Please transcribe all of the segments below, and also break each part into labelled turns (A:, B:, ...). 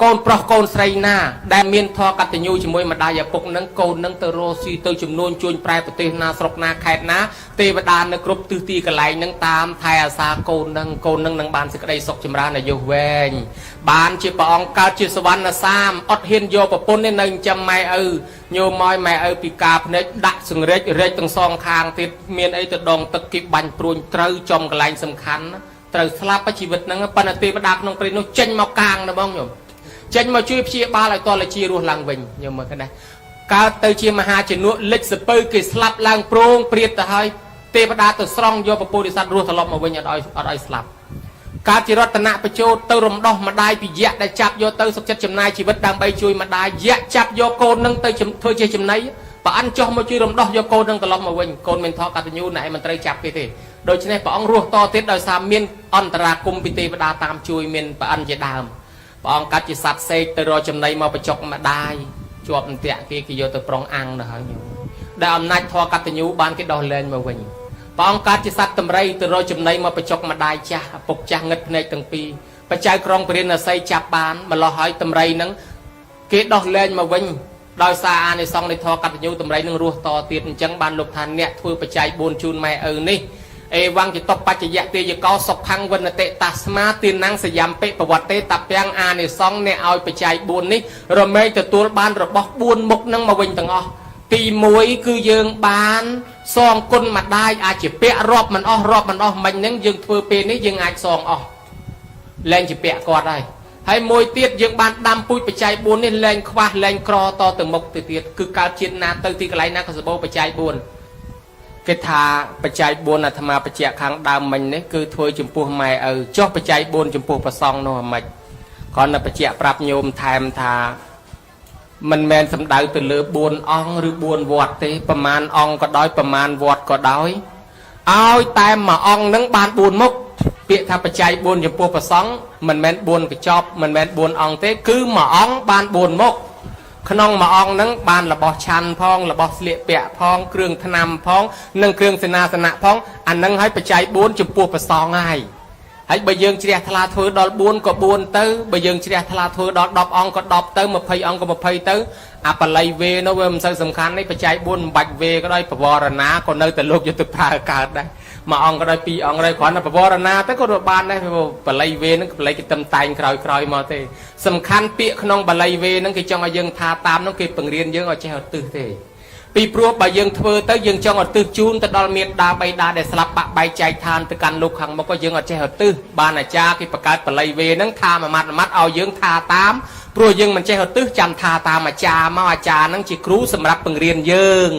A: កូនប្រុសកូនស្រីណាដែលមានធម៌កតញ្ញូជាមួយម្ដាយឪពុកនឹងកូននឹងទៅរកស៊ីទៅចំនួនជួញប្រែប្រទេសណាស្រុកណាខេត្តណាទេវតានៅគ្រប់ទិសទីកន្លែងនឹងតាមថែអាសាកូននឹងកូននឹងនឹងបានសេចក្តីសុខចម្រើនអាយុវែងបានជាព្រះអង្គកើតជាសវណ្ណសាមអត់ហ៊ានយកប្រពន្ធនេះនៅចិញ្ចឹមម៉ែឪញោមមកម៉ែឪពីការភ្នែកដាក់សង្រេចរែកទាំងសងខាងទៀតមានអីទៅដងទឹកគេបាញ់ព្រួញត្រូវចំកន្លែងសំខាន់ណាត្រូវស្លាប់ជីវិតហ្នឹងប៉ុន្តែទេវតាក្នុងព្រៃនោះចេញមកកាងណាបងញោមចេញមកជួយព្យាបាលឲ្យតលជារស់ឡើងវិញញោមមើលឃើញដែរកើតទៅជាមហាជំនួសលិចសពៅគេស្លាប់ឡើងប្រងព្រាតទៅហើយទេវតាទៅស្រង់យកពពុទ្ធិសត្វរស់ត្រឡប់មកវិញអត់ឲ្យស្លាប់កើតជារតនបញ្ជោតទៅរំដោះម្ដាយពីយៈដែលចាប់យកទៅសុខចិត្តចំណាយជីវិតដើម្បីជួយម្ដាយយៈចាប់យកកូននឹងទៅធ្វើជាចំណីព្រះអិនចុះមកជួយរំដោះយកកូននឹងត្រឡប់មកវិញកូនមានធម៌កតញ្ញូណែមិនត្រូវចាប់គេទេដូច្នេះព្រះអង្គរស់តទៀតដោយសារមានអន្តរាគមពីទេវតាតាមជួយមានព្រះអិនជាដើមព្រះអង្គកាត់ជាសត្វសេកទៅរកចំណីមកបញ្ចុកម្ដាយជាប់អន្ទាក់គេគេយកទៅប្រងអាំងទៅហើយញោមដែលអំណាចធម៌កតញ្ញូបានគេដោះលែងមកវិញព្រះអង្គកាត់ជាសត្វតម្រៃទៅរកចំណីមកបញ្ចុកម្ដាយចាស់ឪពុកចាស់ងឹតភ្នែកទាំងពីរបច្ចៅក្រុងពរិណសីចាប់បានម្លោះហើយតម្រៃនឹងគេដោះលែងមកវិញដោយសារអានិសង្សនៃធម៌កតញ្ញូតម្រៃនឹងរស់តទៀតអញ្ចឹងបានលោកថាអ្នកធ្វើបច្ច័យ4ជូនម៉ែឪនេះអេវងចតុបច្ចយៈទាយកោសុខੰវិនតិតាស្មាទានੰសយំពិប្រវត្តិតពាំងអានិសង្សអ្នកឲ្យបច្ច័យ4នេះរមែងទទួលបានរបស់4មុខនឹងមកវិញទាំងអស់ទី1គឺយើងបានសងគុណម្ដាយអាចជាពាក់រាប់មិនអស់រាប់មិនអស់មិញហ្នឹងយើងធ្វើពេលនេះយើងអាចសងអស់លែងជាពាក់គាត់ហើយហើយមួយទៀតយើងបានដាំពូជបច្ច័យ4នេះលែងខ្វះលែងក្រតទៅមុខទៅទៀតគឺកើតជាតិណាទៅទីកន្លែងណាក៏សបោបច្ច័យ4គេថាបច្ច័យ4អាត្មាបច្ចៈខាងដើមមិញនេះគឺធ្វើចំពោះម៉ែឪចុះបច្ច័យ4ចំពោះព្រះសង្ឃនោះអាម៉េចគ្រាន់តែបច្ចៈប្រាប់ញោមថែមថាមិនមែនសំដៅទៅលើ4អង្គឬ4វត្តទេប្រមាណអង្គក៏ដោយប្រមាណវត្តក៏ដោយឲ្យតែមួយអង្គនឹងបាន4មុខពាក្យថាបច្ច័យ4ចំពោះព្រះសង្ឃមិនមែន4កញ្ចប់មិនមែន4អង្គទេគឺមួយអង្គបាន4មុខក្នុងមួយអង្គនឹងបានរបស់ឆាន់ផងរបស់ស្លៀកពាក់ផងគ្រឿងថ្នាំផងនិងគ្រឿងសេនាសនៈផងអានឹងឲ្យបច្ច័យ4ចំពោះព្រះសង្ឃហើយហើយបើយើងជ្រះថ្លាធ្វើដល់4ក៏4ទៅបើយើងជ្រះថ្លាធ្វើដល់10អង្គក៏10ទៅ20អង្គក៏20ទៅអាបល័យវេនោះវាមិនសូវសំខាន់ទេបច្ច័យ4មិនបាច់វេក៏ដោយបវរណាក៏នៅតែលោកយកទៅប្រើកើតដែរមួយអង្គក៏ដោយពីរអង្គក៏ដោយគ្រាន់តែបវរណាទៅក៏បានដែរបល័យវេហ្នឹងបល័យគេទឹមតែងក្រោយក្រោយមកទេសំខាន់ពាក្យក្នុងបល័យវេហ្នឹងគេចង់ឲ្យយើងថាតាមហ្នឹងគេបង្រៀនយើងឲ្យចេះឧទ្ទិសទេពីព្រោះបើយើងធ្វើទៅយើងចង់ឧទ្ទិសជូនទៅដល់មេដាបៃតាដែលស្លាប់បាក់បែកចែកឋានទៅកាន់លោកខាងមុខក៏យើងអត់ចេះឧទ្ទិសបានអាចារ្យគេបង្កើតបល័យវេហ្នឹងថាមួយម៉ាត់មួយម៉ាត់ឲ្យយើងថាតាមព្រោះយើងមិនចេះឧទ្ទិសចាំថាតាមអាចារ្យមកអាចារ្យហ្នឹងជាគ្រូសម្រាប់បង្រៀនយើង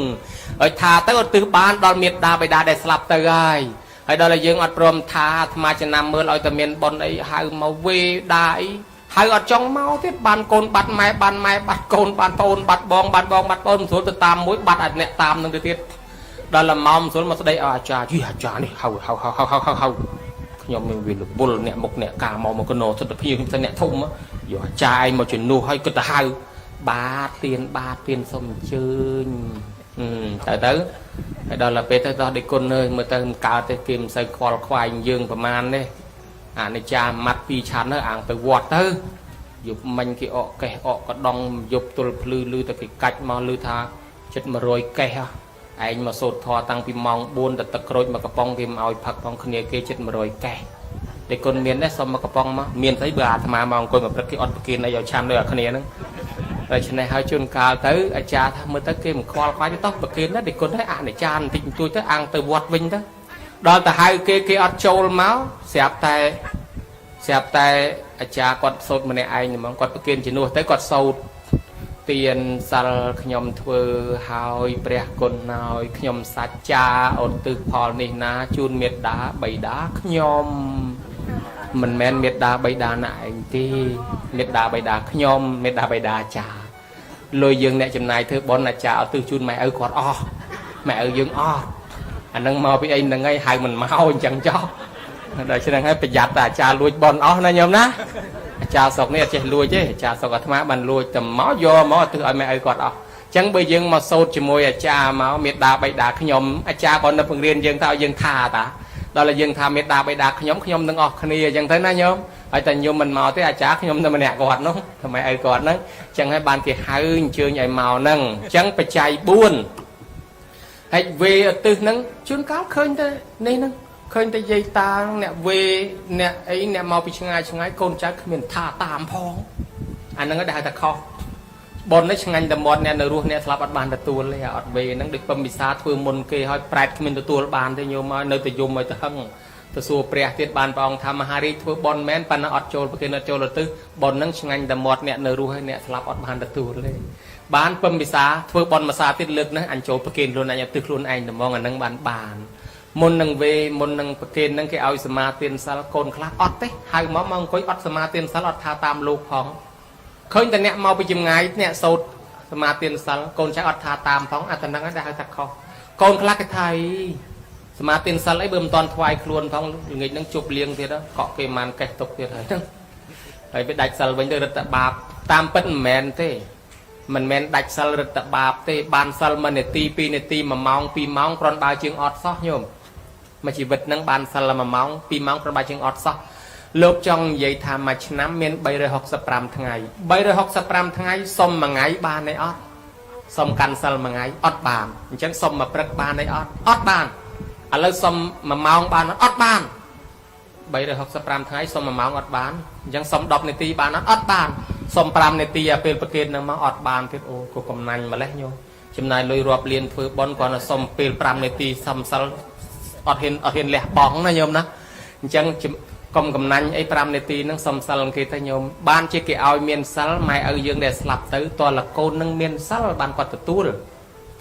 A: ឲ្យថាទៅឧទ្ទិសបានដល់មេដាបៃតាដែលស្លាប់ទៅហើយហើយដល់តែយើងអត់ព្រមថាអាត្មាចំណាំមើលឲ្យតែមានប៉ុនអីហៅមកវេដាអីហៅអត់ចង់មកទៀតបានកូនបាត់ម៉ែបានម៉ែបាត់កូនបានប្អូនបាត់បងបាត់បងបាត់ប្អូនមិនស្រួលទៅតាមមួយបាត់អាអ្នកតាមនឹងទៅទៀតដល់លម៉ោមស្រួលមកស្ដីឲ្យអាចារ្យយីអាចារ្យនេះហៅហៅហៅហៅហៅហៅហៅខ្ញុំនឹងវារវល់អ្នកមុខអ្នកការមកមកកណោទស្សនភាពខ្ញុំទៅអ្នកធំយកអាចារ្យឯងមកជំនួសឲ្យគិតទៅហៅបាទទៀនបាទទៀនសុំអញ្ជើញទៅទៅហើយដល់ពេលទៅដោះដេគុណអើយមើលទៅមិនកើតទេគេមិនសូវខ្វល់ខ្វាយយើងប្រមាណទេអានិចាម៉ាត់ពីរឆាន់ទៅអាងទៅវត្តទៅយប់មិញគេអកកេះអកកដងយប់ទល់ភ្លឺលឺតែគេកាច់មកលឺថាចិត្ត100កេះឯងមកសូត្រធម៌តាំងពីម៉ោង4ទៅទឹកក្រូចមកកំប៉ុងគេមកឲ្យផឹកផងគ្នាគេចិត្ត100កេះតែគុណមានដែរសុំមកកំប៉ុងមកមានស្អីបើអាត្មាមកអង្គុយមកព្រឹកគេអត់ប្រគិនអីឲ្យឆាន់ដូចអាគ្នាហ្នឹងដូច្នេះហើយជួនកាលទៅអាចារ្យថាមើលទៅគេមិនខ្វល់ខ្វាយទេតោះប្រគិនណាដេគុណហើយអនិច្ចាបន្តិចបន្តួចទៅអាងទៅវត្តវិញទៅដល់ទៅហៅគេគេអត់ចូលមកស្រាប់តែស្រាប់តែអាចារ្យគាត់សូត្រម្នាក់ឯងហ្មងគាត់ប្រគិនជំនួសទៅគាត់សូត្រទានសិលខ្ញុំធ្វើហើយព្រះគុណហើយខ្ញុំសច្ចាឧទ្ទិសផលនេះណាជូនមេដាបៃតាខ្ញុំមិនមែនមេដាបៃតាណាឯងទេមេដាបៃតាខ្ញុំមេដាបៃតាអាចារ្យលុយយើងអ្នកចំណាយធ្វើបុណ្យអាចារ្យឧទ្ទិសជូនម៉ែឪគាត់អស់ម៉ែឪយើងអស់អានឹងមកពីអីហ្នឹងហើយហៅមិនមកអញ្ចឹងចោះដូច្នេះហើយប្រយ័ត្នតែអាចារ្យលួចបុណ្យអស់ណាញោមណាអាចារ្យស្រុកនេះអត់ចេះលួចទេអាចារ្យស្រុកអាត្មាបានលួចតែមកយកមកឧទ្ទិសឲ្យម៉ែឪគាត់អស់អញ្ចឹងបើយើងមកសូត្រជាមួយអាចារ្យមកមេដាបៃតាខ្ញុំអាចារ្យគាត់នៅបង្រៀនយើងថាឲ្យយើងថាតា ដល់តែយើងថាមេដាបេដាខ្ញុំខ្ញុំនឹងអស់គ្នាអញ្ចឹងទៅណាញោមហើយតែញោមមិនមកទេអាចារ្យខ្ញុំនៅម្នាក់គាត់នោះថ្មីឪគាត់ហ្នឹងអញ្ចឹងហើយបានគេហៅអញ្ជើញឲ្យមកហ្នឹងអញ្ចឹងបច្ច័យ4ហើយវេឧទ្ទិសហ្នឹងជួនកាលឃើញតែនេះហ្នឹងឃើញតែយាយតាអ្នកវេអ្នកអីអ្នកមកពីឆ្ងាយឆ្ងាយកូនចៅគ្មានថាតាមផងអាហ្នឹងដែលហៅថាខុសប៉ុននេះឆ្ងាញ់តែមាត់អ្នកនៅរស់អ្នកស្លាប់អត់បានទទួលទេអត់វេហ្នឹងដូចពំពិសាធ្វើមុនគេឲ្យប្រែតគ្មានទទួលបានទេញោមឲ្យនៅតែយំឲ្យទៅហឹងទៅសួរព្រះទៀតបានព្រះអង្គថាមហារាជធ្វើប៉ុនមែនប៉ុន្តែអត់ចូលប្រគេនអត់ចូលទៅប៉ុនហ្នឹងឆ្ងាញ់តែមាត់អ្នកនៅរស់ហើយអ្នកស្លាប់អត់បានទទួលទេបានពំពិសាធ្វើប៉ុនមួយសាទៀតលើកនេះអញចូលប្រគេនខ្លួនឯងឲ្យទិសខ្លួនឯងតែហ្មងអាហ្នឹងបានបានមុននឹងវេមុននឹងប្រគេនហ្នឹងគេឲ្យសមាទានសិលកូនខ្លះអត់ទេហៅមកមកអង្គុយអត់សមាទានសិលអត់ថាតាមលោកផងឃើញតែអ្នកមកពីចម្ងាយអ្នកសោតសមាទានសិលកូនចៅអត់ថាតាមផងអាតំណឹងដែលហៅថាខុសកូនខ្លះគេថាអីសមាទានសិលអីបើមិនតន់ថ្វាយខ្លួនផងល្ងាចហ្នឹងជប់លៀងទៀតកក់គេម៉ានកេះទុកទៀតហើយហ្នឹងហើយវាដាច់សិលវិញទៅរឹតតែបាបតាមពិតមិនមែនទេមិនមែនដាច់សិលរឹតតែបាបទេបានសិល1នាទី2នាទី1ម៉ោង2ម៉ោងគ្រាន់បើជាងអត់សោះញោមមួយជីវិតហ្នឹងបានសិល1ម៉ោង2ម៉ោងគ្រាន់បើជាងអត់សោះលោកចង់និយាយថាមួយឆ្នាំមាន365ថ្ងៃ365ថ្ងៃសុំមួយថ្ងៃបានទេអត់សុំកាន់សិលមួយថ្ងៃអត់បានអញ្ចឹងសុំមួយព្រឹកបានទេអត់អត់បានឥឡូវសុំ1ម៉ោងបានអត់បាន365ថ្ងៃសុំ1ម៉ោងអត់បានអញ្ចឹងសុំ10នាទីបានអត់អត់បានសុំ5នាទីអាពេលប្រគេននឹងមកអត់បានទៀតអូក៏កំណាញ់ម្លេះញោមចំណាយលុយរាប់លានធ្វើបុណ្យគ្រាន់តែសុំពេល5នាទីសុំសិលអត់ហ៊ានអត់ហ៊ានលះបង់ណាញោមណាអញ្ចឹងកុំកំណាញ់អី5នាទីហ្នឹងសុំសិលគេទៅញោមបានជាគេឲ្យមានសិលម៉ែឪយើងដែលស្លាប់ទៅតលកូននឹងមានសិលបានគាត់ទទួល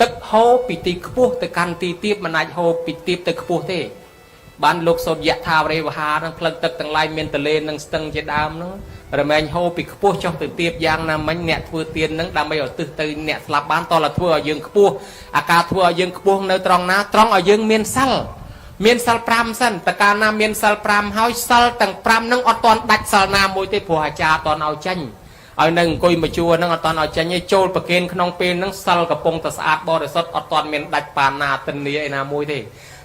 A: ទឹកហូរពីទីខ្ពស់ទៅកាន់ទីទាបមិនអាចហូរពីទាបទៅខ្ពស់ទេបានលោកសូត្រយថាវរេវហានឹងផ្លឹកទឹកទាំងឡាយមានទលេនិងស្ទឹងជាដើមហ្នឹងរមែងហូរពីខ្ពស់ចុះទៅទាបយ៉ាងណាមិញអ្នកធ្វើទានហ្នឹងដើម្បីឲ្យទិសទៅអ្នកស្លាប់បានតលធ្វើឲ្យយើងខ្ពស់អាការធ្វើឲ្យយើងខ្ពស់នៅត្រង់ណាត្រង់ឲ្យយើងមានសិលមានសិល5សិនតើកាលណាមានសិល5ហើយសិលទាំង5ហ្នឹងអត់ទាន់ដាច់សិលណាមួយទេព្រោះអាចារ្យអត់ទាន់ឲ្យចេញឲ្យនៅអង្គុយមួយជួរហ្នឹងអត់ទាន់ឲ្យចេញទេចូលប្រគេនក្នុងពេលហ្នឹងសិលកំពុងតែស្អាតបរិសុទ្ធអត់ទាន់មានដាច់បាណាទនីអីណាមួយទេ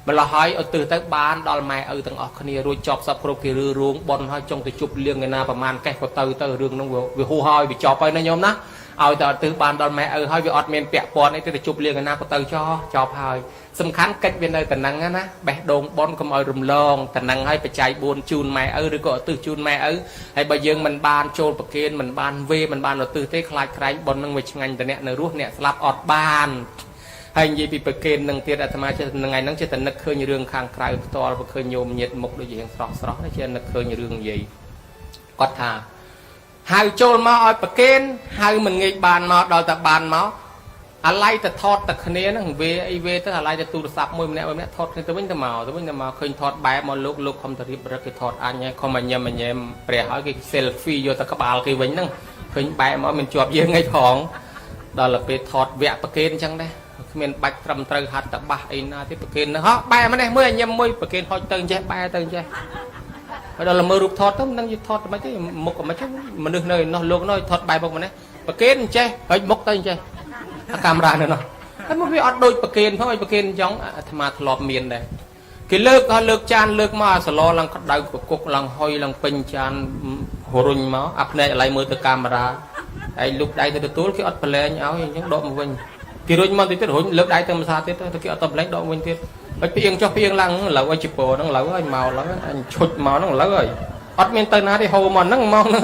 A: ម្ល៉េះហើយឧទ្ទិសទៅបានដល់ម៉ែឪទាំងអស់គ្នារួចចប់សពគ្រប់គេរឿរួងប៉ុនហើយចង់ទៅជប់លៀងឯណាប្រមាណកេះក៏ទៅទៅរឿងហ្នឹងវាហួសហើយវាចប់ហើយណាញោមណាឲ្យតែឧទ្ទិសបានដល់ម៉ែឪហើយវាអត់មានពាក់ព័ន្ធអីទេទៅជប់លៀងឯណាក៏ទៅចោចប់ហើយសំខាន់កិច្ចវានៅតំណឹងណាបេះដូងប៉ុនកុំឲ្យរំលងតំណឹងហើយបច្ច័យ4ជូនម៉ែឪឬក៏ឧទ្ទិសជូនម៉ែឪហើយបើយើងមិនបានចូលប្រគេនមិនបានវេមិនបានឧទ្ទិសទេខ្លាចក្រែងប៉ុននឹងវាឆ្ងាញ់តអ្នកនៅរស់អ្នកស្លាប់អត់បានហើយនិយាយពីប្រគេននឹងទៀតអាត្មាចេះថ្ងៃហ្នឹងចេះតែនឹកឃើញរឿងខាងក្រៅផ្ទាល់បើឃើញញោមញាតមុខដូចជារៀងស្រស់ស្រស់នេះចេះនឹកឃើញរឿងនិយាយគាត់ថាហៅចូលមកឲ្យប្រគេនហៅមិនងាយបានមកដល់តែបានមកអាឡ័យទៅថតតែគ្នាហ្នឹងវេអីវេទៅអាឡ័យទៅទូរស័ព្ទមួយម្នាក់មួយម្នាក់ថតគ្នាទៅវិញទៅមកទៅវិញទៅមកឃើញថតបែបមកលោកលោកខំទៅរៀបរឹកគេថតអញហើយខំមកញ៉ាំញ៉ែមព្រះហើយគេ selfie យកទៅក្បាលគេវិញហ្នឹងឃើញបែបមកមិនជាប់យើងឯងផងដល់ទៅពេលថតវគ្គប្រគេនអញ្ចឹងដែរគ្មានបាច់ត្រឹមត្រូវហាត់តបាសអីណាទេប្រគេនហ្នឹងហោះបែម្នេះមើលញ៉ាំមួយប្រគេនហុចទៅចេះបែទៅចេះហើយដល់មើលរូបថតទៅមិនដឹងយថតមិនទេមុខមិនទេមនុស្សនៅនោះលោកនោះថតបែបមុខម្នេះប្រគេនចេះហើយមុខទៅចេះអាកាមេរ៉ានៅនោះហើយមកវាអត់ដូចប្រគេនផងឲ្យប្រគេនអញ្ចឹងអាត្មាធ្លាប់មានដែរគេលើកហើយលើកចានលើកមកអាសឡឡើងក្តៅកគុកឡើងហុយឡើងពេញចានរុញមកអាភ្នែកឥឡូវមើលទៅកាមេរ៉ាហើយលុកដៃទៅទទួលគេអត់ប្រឡែងឲ្យអញ្ចឹងដកមកវិញគេរុញមកតិចទៀតរុញលើកដៃទៅភាសាទៀតទៅគេអត់ទៅប្រឡែងដកវិញទៀតហើយពីអៀងចុះពីអៀងឡើងឥឡូវឲ្យជីពោហ្នឹងឥឡូវឲ្យមកឡើងអញឈុចមកហ្នឹងឥឡូវហើយអត់មានទៅណាទេហូរមកហ្នឹងមកហ្នឹង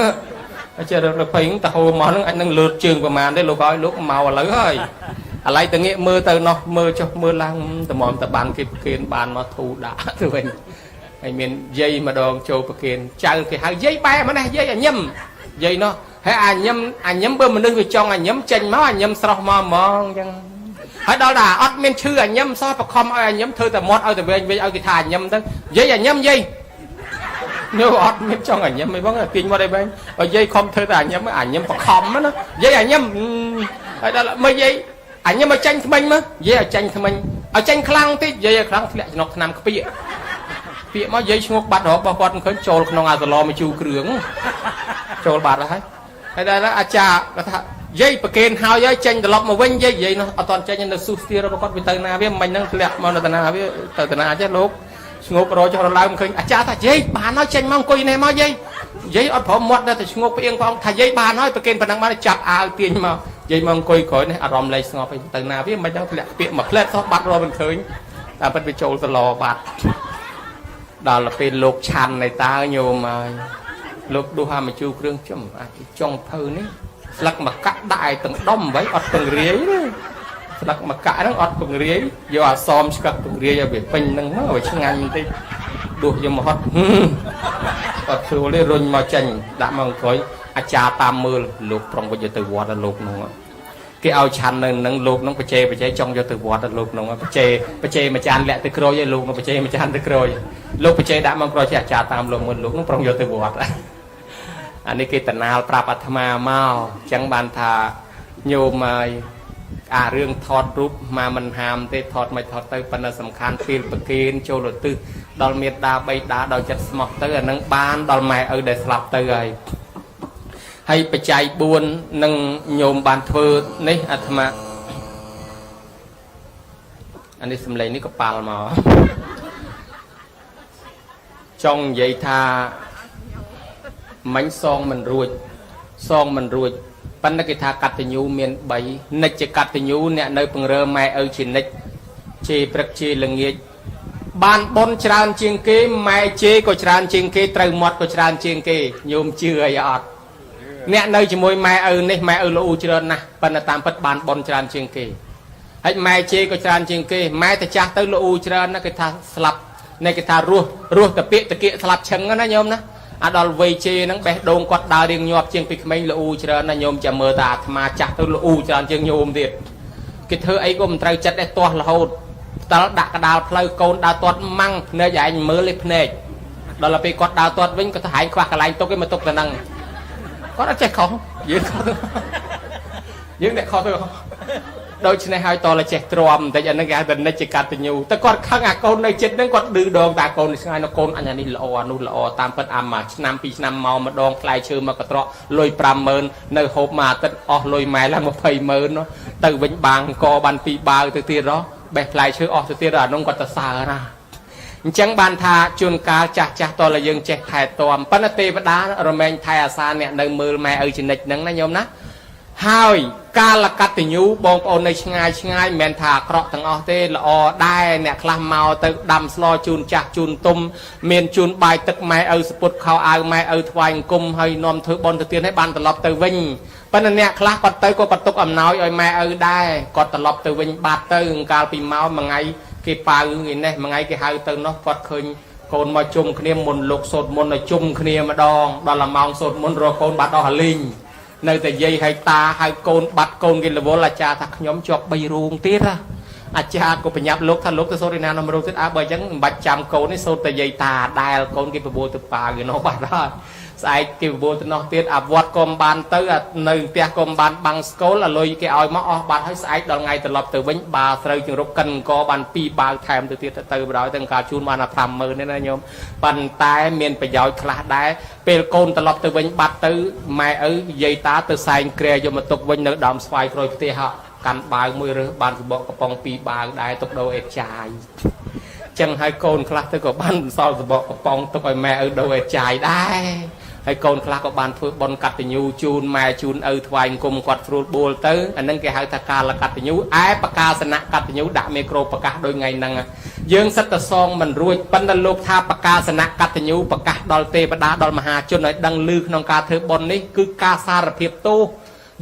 A: ហើយចេះរកភ័យទៅហូរមកហ្នឹងអញនឹងលើកជើងប្រហែលទេលោកឲ្យលោកមកឥឡូវហើយឥឡូវទៅងាកមើលទៅនោះមើលចុះមើលឡើងតម្រាំតបានគេប្រគេនបានមកធូរដាក់ទៅវិញហើយមានយាយម្ដងចូលប្រគេនចៅគេហៅយាយបែម្នេះយាយអាញឹមយាយនោះហើយអាញឹមអាញឹមបើមនុស្សវាចង់អាញឹមចេញមកអាញឹមស្រស់មកហ្មងអញ្ចឹងហើយដល់ដល់អត់មានឈឺអាញឹមសោះបខំឲ្យអាញឹមធ្វើតែមាត់ឲ្យតែវែងវិញឲ្យគេថាអាញឹមទៅយាយអាញឹមយាយ ញោអត់មានចង់អាញឹមអីបងទាញមាត់អីបែងឲ្យយាយខំធ្វើតែអាញឹមអាញឹមបខំណាយាយអាញឹមហើយដល់មើលយាយអញមកចាញ់ថ្មិញមើលយាយឲ្យចាញ់ថ្មិញឲ្យចាញ់ខ្លាំងតិចយាយឲ្យខ្លាំងធ្លាក់ចំណុកឆ្នាំខ្ពៀកពាកមកយាយឈ្ងុកបាត់រករបស់គាត់មិនឃើញចូលក្នុងអាសឡមួយជូរគ្រឿងចូលបាត់ហើយហើយដល់អាចារ្យគាត់ថាយាយប្រគេនហើយហើយចេញត្រឡប់មកវិញយាយយាយនោះអត់តន់ចេញនៅស៊ូស្ទារបស់គាត់វាទៅណាវាមិញហ្នឹងធ្លាក់មកនៅតាណាវាទៅតាណាចេះលោក ឈ្ងោករចុះរឡើងមិនឃើញអាចារ្យថាយាយបានហើយចេញមកអង្គុយនេះមកយាយយាយអត់ព្រមមាត់ដែរតែឈ្ងោកផ្អៀងផងថាយាយបានហើយប្រគេនប៉ុណ្ណឹងបានចាប់អាវទាញមកយាយមកអង្គុយក្រោយនេះអារម្មណ៍លែងស្ងប់ទៅណាវាមិនដឹងធ្លាក់ពាក្យមកផ្លែតសោះបាត់រកមិនឃើញតាមពិតវាចូលសឡបាត់ដល់ពេលលោកឆាន់នៃតើញោមហើយលោកដួសអាមជូរគ្រឿងចំអាចចុងភៅនេះស្លឹកមកកាក់ដាក់ឲ្យទាំងដុំໄວអត់ពង្រាយទេស្លឹកមកកាក់ហ្នឹងអត់ពង្រាយយកអាសមឆ្កឹះពង្រាយឲ្យវាពេញហ្នឹងមកឲ្យឆ្ងាញ់បន្តិចដួសយកមកហត់អត់ស្រួលទេរុញមកចេញដាក់មកក្រោយអាចារ្យតាមមើលលោកប្រុងវិញទៅវត្តលោកហ្នឹងគេឲ្យឆាន់នៅនឹងលោកហ្នឹងបច្ចេបច្ចេចង់យកទៅវត្តលោកហ្នឹងបច្ចេបច្ចេមួយចានលាក់ទៅក្រោយឲ្យលោកហ្នឹងបច្ចេមួយចានទៅក្រោយលោកបច្ចេដាក់មកក្រោយជាអាចារ្យតាមលោកមើលលោកហ្នឹងប្រុងយកទៅវត្តអានេះគេតណាលប្រាប់អាត្មាមកអញ្ចឹងបានថាញោមហើយអារឿងថតរូបមកមិនហាមទេថតមិនថតទៅប៉ុន្តែសំខាន់ពេលប្រគេនចូលឧទ្ទិសដល់មេដាបៃតាដោយចិត្តស្មោះទៅអានឹងបានដល់ម៉ែឪដែលស្លាប់ទៅហើយហើយបច្ច័យ4នឹងញោមបានធ្វើនេះអាត្មាអានេះសំឡេងនេះកប៉ាល់មកចង់និយាយថាមិញសងមិនរួចសងមិនរួចប៉ុន្តែគេថាកតញ្ញូមាន3និច្ចកតញ្ញូអ្នកនៅពង្រើម៉ែឪជានិច្ចជេរព្រឹកជេរល្ងាចបានបុណ្យច្រើនជាងគេម៉ែជេរក៏ច្រើនជាងគេត្រូវមាត់ក៏ច្រើនជាងគេញោមជឿអីអត់អ្នកនៅជាមួយម៉ែឪនេះម៉ែឪលោច្រើនណាស់ប៉ុន្តែតាមពិតបានបុណ្យច្រើនជាងគេហើយម៉ែជេរក៏ច្រើនជាងគេម៉ែទៅចាស់ទៅលោច្រើនណាស់គេថាស្លាប់នេះគេថារស់រស់តពាកតកៀកស្លាប់ឈឹងណាញោមណាអាដល់វ័យជេរហ្នឹងបេះដូងគាត់ដើររៀងញាប់ជាងពីក្មេងលោច្រើនណាញោមចាំមើលតាអាត្មាចាស់ទៅលោច្រើនជាងញោមទៀតគេធ្វើអីក៏មិនត្រូវចិត្តដែរទាស់រហូតផ្តិលដាក់កដាលផ្លូវកូនដើរទាត់ម៉ាំងភ្នែកឯងមើលលេភ្នែកដល់ពេលគាត់ដើរទាត់វិញគាត់ថាឯងខ្វះកន្លែងទុកឯងមកទុកទៅហ្នឹងគាត់អត់ចេះខុសយើងខុសយើងអ្នកខុសទៅដូច្នេះហើយតលចេះទ្រាំបន្តិចអាហ្នឹងគេហៅថានិច្ចកតញ្ញូតែគាត់ខឹងអាកូននៅចិត្តហ្នឹងគាត់ឌឺដងតាកូននេះស្ងាយនៅកូនអញអានេះល្អអានោះល្អតាមពិតអាមួយឆ្នាំពីរឆ្នាំមកម្ដងថ្លៃឈើមកកត្រកលុយ50000នៅហូបមួយអាទិត្យអស់លុយម៉ែឡើង200,000ទៅវិញបាងកបានពីរបាវទៅទៀតហ៎បេះផ្លែឈើអស់ទៅទៀតអានោះគាត់ទៅសើណាអញ្ចឹងបានថាជួនកាលចាស់ចាស់តលយើងចេះថែទាំប៉ុន្តែទេវតារមែងថែអាសាអ្នកនៅមើលម៉ែឪចនិចហ្នឹងណាញោមណាហើយកាលកតញ្ញូបងប្អូននៅឆ្ងាយឆ្ងាយមិនមែនថាអាក្រក់ទាំងអស់ទេល្អដែរអ្នកខ្លះមកទៅដាំស្លជូនចាស់ជូនទុំមានជូនបាយទឹកម៉ែឪសពុតខោអាវម៉ែឪថ្វាយអង្គមហើយនាំធ្វើបុណ្យទៅទៀតឲ្យបានត្រឡប់ទៅវិញប៉ុន្តែអ្នកខ្លះគាត់ទៅក៏គាត់ទុកអំណោយឲ្យម៉ែឪដែរគាត់ត្រឡប់ទៅវិញបាត់ទៅកាលពីមកមួយថ្ងៃគេប៉ៅគេនេះមួយថ្ងៃគេហៅទៅនោះគាត់ឃើញកូនមកជុំគ្នាមុនលោកសូត្រមុនឲ្យជុំគ្នាម្ដងដល់ម៉ោងសូត្រមុនរកកូនបាត់អស់អាលីងនៅតែយាយឲ្យតាហៅកូនបាត់កូនគេរវល់អាចារ្យថាខ្ញុំជាប់3រូងទៀតណាអាចារ្យក៏បញ្ញាប់លោកថាលោកទៅសូត្រឯណានំរូងទៀតអើបើអញ្ចឹងមិនបាច់ចាំកូននេះសូត្រតែយាយតាដែលកូនគេបបួលទៅប៉ាគេនោះបាត់ហើយស្អែកគេបបួលទៅនោះទៀតអាវត្តក៏មិនបានទៅនៅផ្ទះក៏មិនបានបាំងស្កូលអាលុយគេឲ្យមកអស់បាត់ហើយស្អែកដល់ថ្ងៃត្រឡប់ទៅវិញបាស្រូវចង្រុកកិនកបាន2បាវថែមទៅទៀតទៅបណ្ដោយទាំងការជូនបាន50000នេះណាញោមប៉ុន្តែមានប្រយោជន៍ខ្លះដែរពេលកូនត្រឡប់ទៅវិញបាត់ទៅម៉ែឪយាយតាទៅសែងគ្រែយកមកទុកវិញនៅដើមស្វាយក្រោយផ្ទះហ่ะកាន់បាវមួយរើសបានសបកកំប៉ុងពីរបាវដែរទុកដូរអេតចាយចឹងហើយកូនខ្លះទៅក៏បានសល់សបកកំប៉ុងទុកឲ្យម៉ែឪដូរអេតចាយដែរហើយកូនខ្លះក៏បានធ្វើបុណ្យកតញ្ញូជូនម៉ែជូនឪថ្វាយអង្គមគាត់ស្រួលបួលទៅអានឹងគេហៅថាកាលកតញ្ញូឯបកាសនៈកតញ្ញូដាក់មេក្រូប្រកាសដូចថ្ងៃហ្នឹងយើងសិតតែសងមិនរួចប៉ុន្តែលោកថាបកាសនៈកតញ្ញូប្រកាសដល់ទេវតាដល់មហាជនឲ្យដឹងឮក្នុងការធ្វើបុណ្យនេះគឺការសារភាពទោស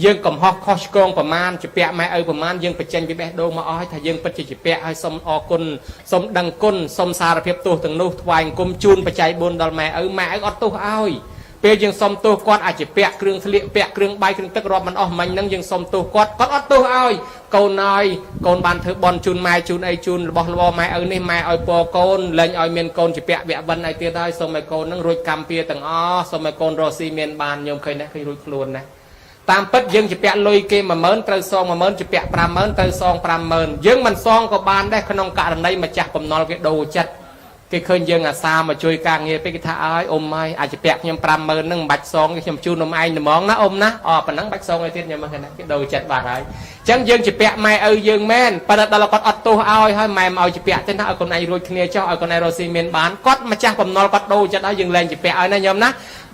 A: យើងកំហុសខុសឆ្គងប្រមាណជាពាក់ម៉ែឪប្រមាណយើងបញ្ចេញពីបេះដូងមកអស់ហើយថាយើងពិតជាជាពាក់ហើយសូមអរគុណសូមដឹងគុណសូមសារភាពទោសទាំងនោះថ្វាយអង្គមជូនបច្ច័យ4ដល់ម៉ែឪម៉ែឪអត់ទោសឲ្យពេលយើងសុំទោសគាត់អាចជាពាក់គ្រឿងស្លៀកពាក់គ្រឿងបាយគ្រឿងទឹករាប់មិនអស់មិញហ្នឹងយើងសុំទោសគាត់គាត់អត់ទោសឲ្យកូនហើយកូនបានធ្វើបន់ជូនម៉ែជូនអីជូនរបស់របរម៉ែឪនេះម៉ែឲ្យពរកូនលែងឲ្យមានកូនជាពាក់វៈវិនឲ្យទៀតហើយសូមឲ្យកូនហ្នឹងរួចកម្មពៀទាំងអស់សូមឲ្យកូនរស់ស៊ីមានបានញោមឃើញណាឃើញរួចខ្លួនណាតាមពិតយើងជាពាក់លុយគេ10000ត្រូវសង10000ជាពាក់50000ត្រូវសង50000យើងមិនសងក៏បានដែរក្នុងករណីម្ចាស់បំណុលគេដូរចិត្តគេឃើញយើងអាសាមកជួយការងារពេកគេថាអើយអ៊ំហើយអាចជាពាក់ខ្ញុំ50000ហ្នឹងមិនបាច់សងខ្ញុំជូននំឯងត្មងណាអ៊ំណាអប៉ុណ្ណឹងបាច់សងឲ្យទៀតខ្ញុំមកគេណាគេដូរចិត្តបាត់ហើយ ចឹងយើងជាពាក់ម៉ែឪយើងមែនប៉ុន្តែដល់គាត់អត់ទោសឲ្យហើយម៉ែមកឲ្យជាពាក់ទេណាឲ្យកូនឯងរួចគ្នាចុះឲ្យកូនឯងរស់ស៊ីមានបានគាត់ម្ចាស់បំណុលគាត់ដូរចិត្តឲ្យយើងលែងជាពាក់ឲ្យណាញោមណា